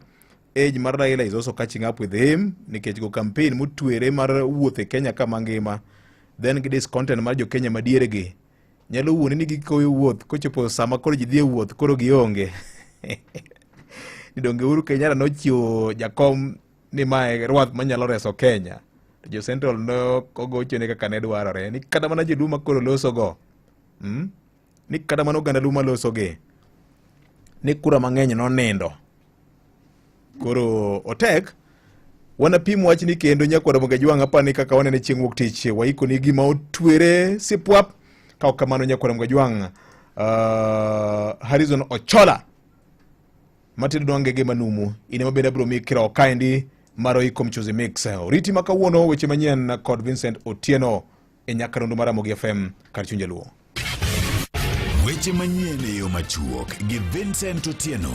age mar Raila is also catching up with him nikech go campaign motwere mar wuoth e Kenya ka mangima then gi discontent mar jo Kenya madiere gi nyalo wuone ni gikoyo wuoth kochopo sama koro ji dhi e wuoth koro gionge ni donge Uhuru Kenyatta nochiwo jakom ni mae rwath manyalo reso Kenya to jo Central no ogochone kaka ne dwarore ni kata mana joluo ma koro losogo Ni kata mana oganda luo malosogi ni kura mang'eny nonindo koro otek wanapim wachni kendo nyakwara Mogajwang' apani kaka wanene chieng' wuok tich waikoni gima otwere sipwap ka ok kamano nyakwara Mogajwang' Harrison Ochola matedo nwangege manumu in ema bende abiro miyi kirawo kaendi mar Royco Mchuzi Mix oriti ma kawuono weche manyien kod Vincent Otieno e nyakalondo mar Ramogi FM kar chuny jaluo. Weche manyien e yo machuok gi Vincent Otieno.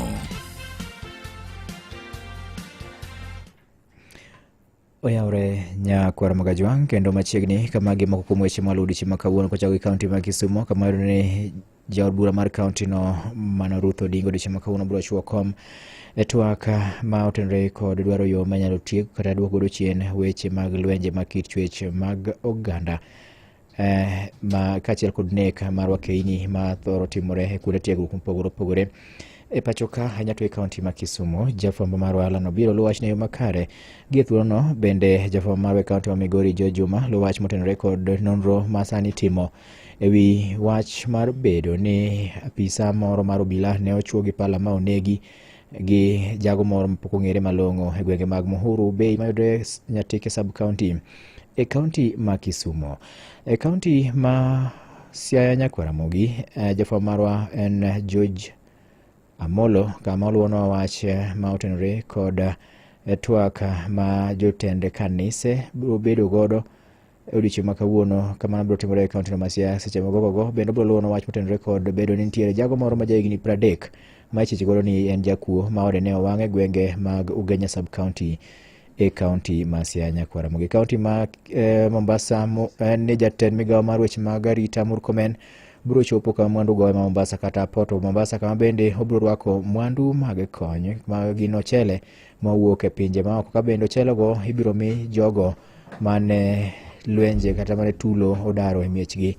Oyawre nyakwar Magajwang' kendo machiegni kama gi moko kuom weche mwaluwo odiechieng' ma kawuono kochako gi kaunti ma Kisumu kama yudo ni jaod bura mar kaunti no mano Ruth Odinga odiechieng' ma kawuono biro chiwo kom e twak ma otenore kod dwaro yo manyalo tiek kata duoko godo chien weche mag lwenje mag kit chwech mag oganda ma kaachiel kod nek mar wakeini ma thoro timore e kuonde tiegruok mopogore opogore e pacho ka ahinya to e kaunti ma Kisumu. Jafwambo marwa Alan Obiro luwo wachno e yo makare. Gie thuolono bende jafwambo marwa e kaunti ma Migori Joe Juma luwo wach motenore kod nonro ma sani itimo e wi wach mar bedo ni apisa moro mar obila ne ochwo gi pala ma onegi gi jago moro mapok ong'ere malong'o e gwenge mag Muhuru Bay mayudore Nyatike sub county e kaunti ma Kisumu. E kaunti ma Siaya Nyakwaramogi, jafwambo marwa en George Amolo kama oluwonwa wach ma otenore kod twak ma jotend kanise biro bedo godo e odiechieng' ma kawuono kamano biro timore e kaunti no ma Siaya seche mogogogo bende obiro luwono wach motenore kod bedo ni nitiere jago moro ma jahigni 30 ma ichich godo ni en jakuo ma ode ne owang' e gwenge mag Ugenya sub county e kaunti ma Siaya Nyakwaramogi. Kaunti ma Mombasa en ni jatend migawo mar weche mag arita Murkomen biro chopo kama mwandu gowe ma Mombasa kata Port of Mombasa kama bende obiro rwako mwandu mag kony ma gin ochele mawuok e pinje maoko ka bende ochelego ibiro mi jogo mane lwenje kata mane tulo odaro e miechgi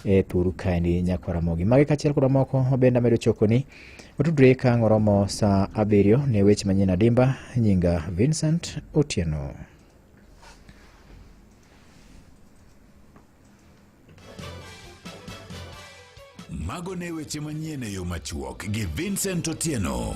e thur kaendi Nyakwaramogi. Magi kaachiel kod mamoko ma bende amedo chokoni watudre ka ang' oromo saa 7 ne weche manyien adimba. Nyinga Vincent Otieno. Mago ne weche manyien e yo machuok gi Vincent Otieno.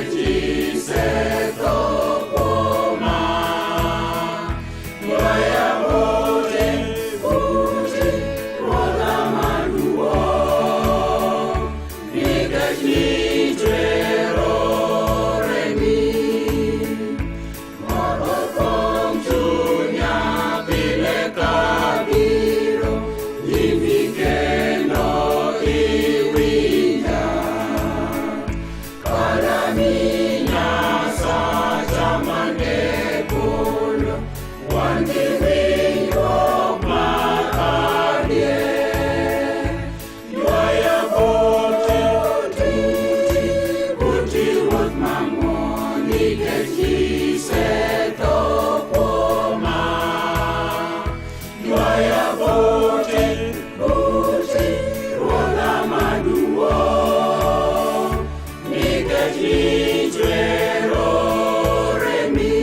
Nikech isetho kuoma. Ywaya buti, buti, Ruodha maduong'. Nikech nichwero rembi. Mor opong' chunya pile kabiro, imi kendo iwinja. Kalami Nyasacha man e polo, wan gi winjruok mar adier. Ywaya buti, buti, buti Ruoth mang'won, nikech isetho kuoma. Ywaya buti, buti, Ruodha maduong', nikech nichwero rembi.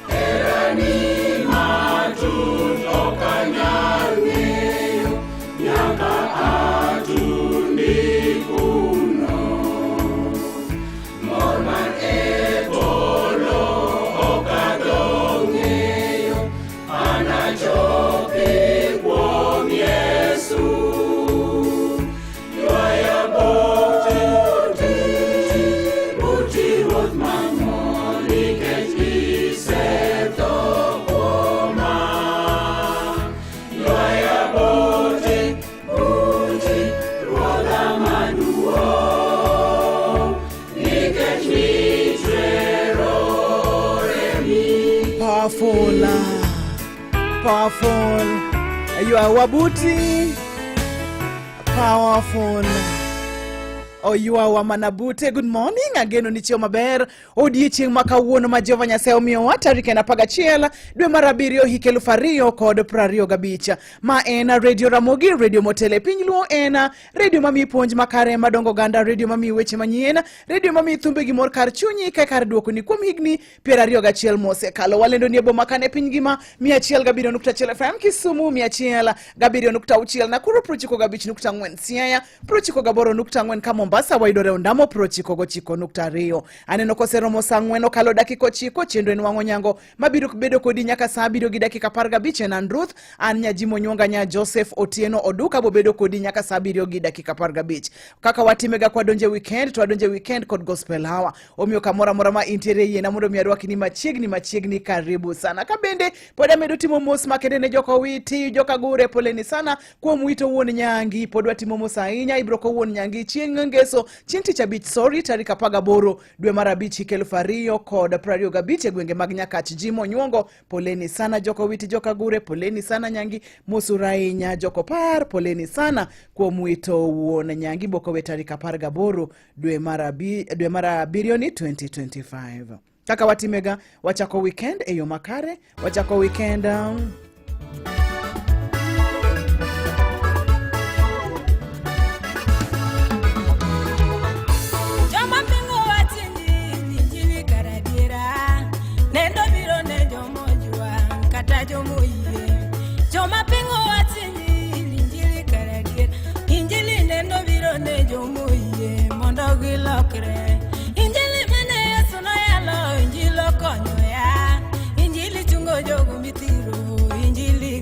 Herani matut ok anyal ng'eyo, nyaka atundi kuno. Mor man e polo ok adong'eyo, anachopi kuom Yesu. Ywaya buti, buti Ruoth mang'won, nikech isetho kuoma. Ywaya buti, buti, Ruodha maduong', nikech nichwero rembi. Powerful, powerful. You are Wabuti. Powerful. Oh, you are Wamanabute. Good morning. Ageno ni chiemo maber. Odiechieng' ma kawuono ma Jehova Nyasaye omiyowa tarik en 11 dwe mar 7 hik 2025. Ma en Radio Ramogi, radio motelo e piny Luo, en radio mamiyi puonj makare madongo oganda, radio mamiyi weche manyien, radio mamiyi thumbe gi mor kar chunyi ka kar duokoni kuom higni 21 mosekalo. Walendo ni e boma kane piny ngima 107.1 FM Kisumu, 107.6 Nakuru, 95.4 Siaya, 98.4 ka Mombasa wayudore Ondamo 99.2. Aneno koseromo saa 4 okalo dakika 9 chenro en wang'o nyango mabiro bedo kodi nyaka saa 7 gi dakika 15 en an Ruth an Nyajimo Nyuonga nya Joseph Otieno Oduka bobedo kodi nyaka saa 7 gi dakika 15. Kaka watimega kwadonje weekend to wadonje weekend kod gospel hour. Omiyo kamoro amora ma intiere yiena mondo mi arwaki ni machiegni machiegni, karibu sana. Ka bende pod amedo timo mos makende ne joka Owiti, joka Gure, poleni sana kuom wito wuon nyangi. Pod watimo mos ahinya, ibro ko wuon nyangi chieng' ngeso, chieng' tich abich, sorry, tarik 18 dwe mar 5 hik 2025 e gwenge mag Nyakach. Jimo Nyuongo, poleni sana joka Owiti, joka Gure, poleni sana nyangi, mosuru ahinya joko par, poleni sana kuom wito wuon nyangi bokowe tarik 18 dwe mar 7 ni 2025. Kaka watimega, wachako weekend e yo makare, wachako weekend Joma pingo wach injili, injili kar adiera. Nendo biro ne jomojwang' kata jomoyie. Joma pingo wach injili, injili kar adiera. Injili nendo biro ne jomoyie mondo gilokre. Injili mane Yesu noyalo, injili okonyo ya. Injili chungo jogo mithiro, injili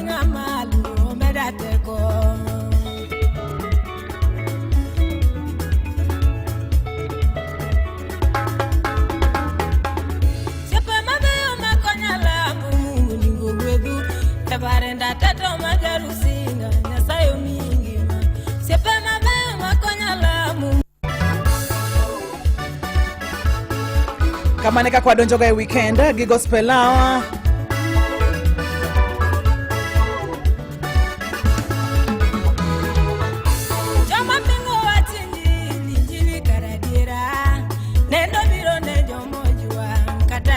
oting'a malo omeda teko. Osiepe mabeyo makonya lamo Mungu nyingo gwedhu Reverend Ateto ma Jarusinga Nyasaye omiyi ngima. Osiepe mabeyo makonya lamo Kamano e kaka wadonjoga e weekend gi gospel hour.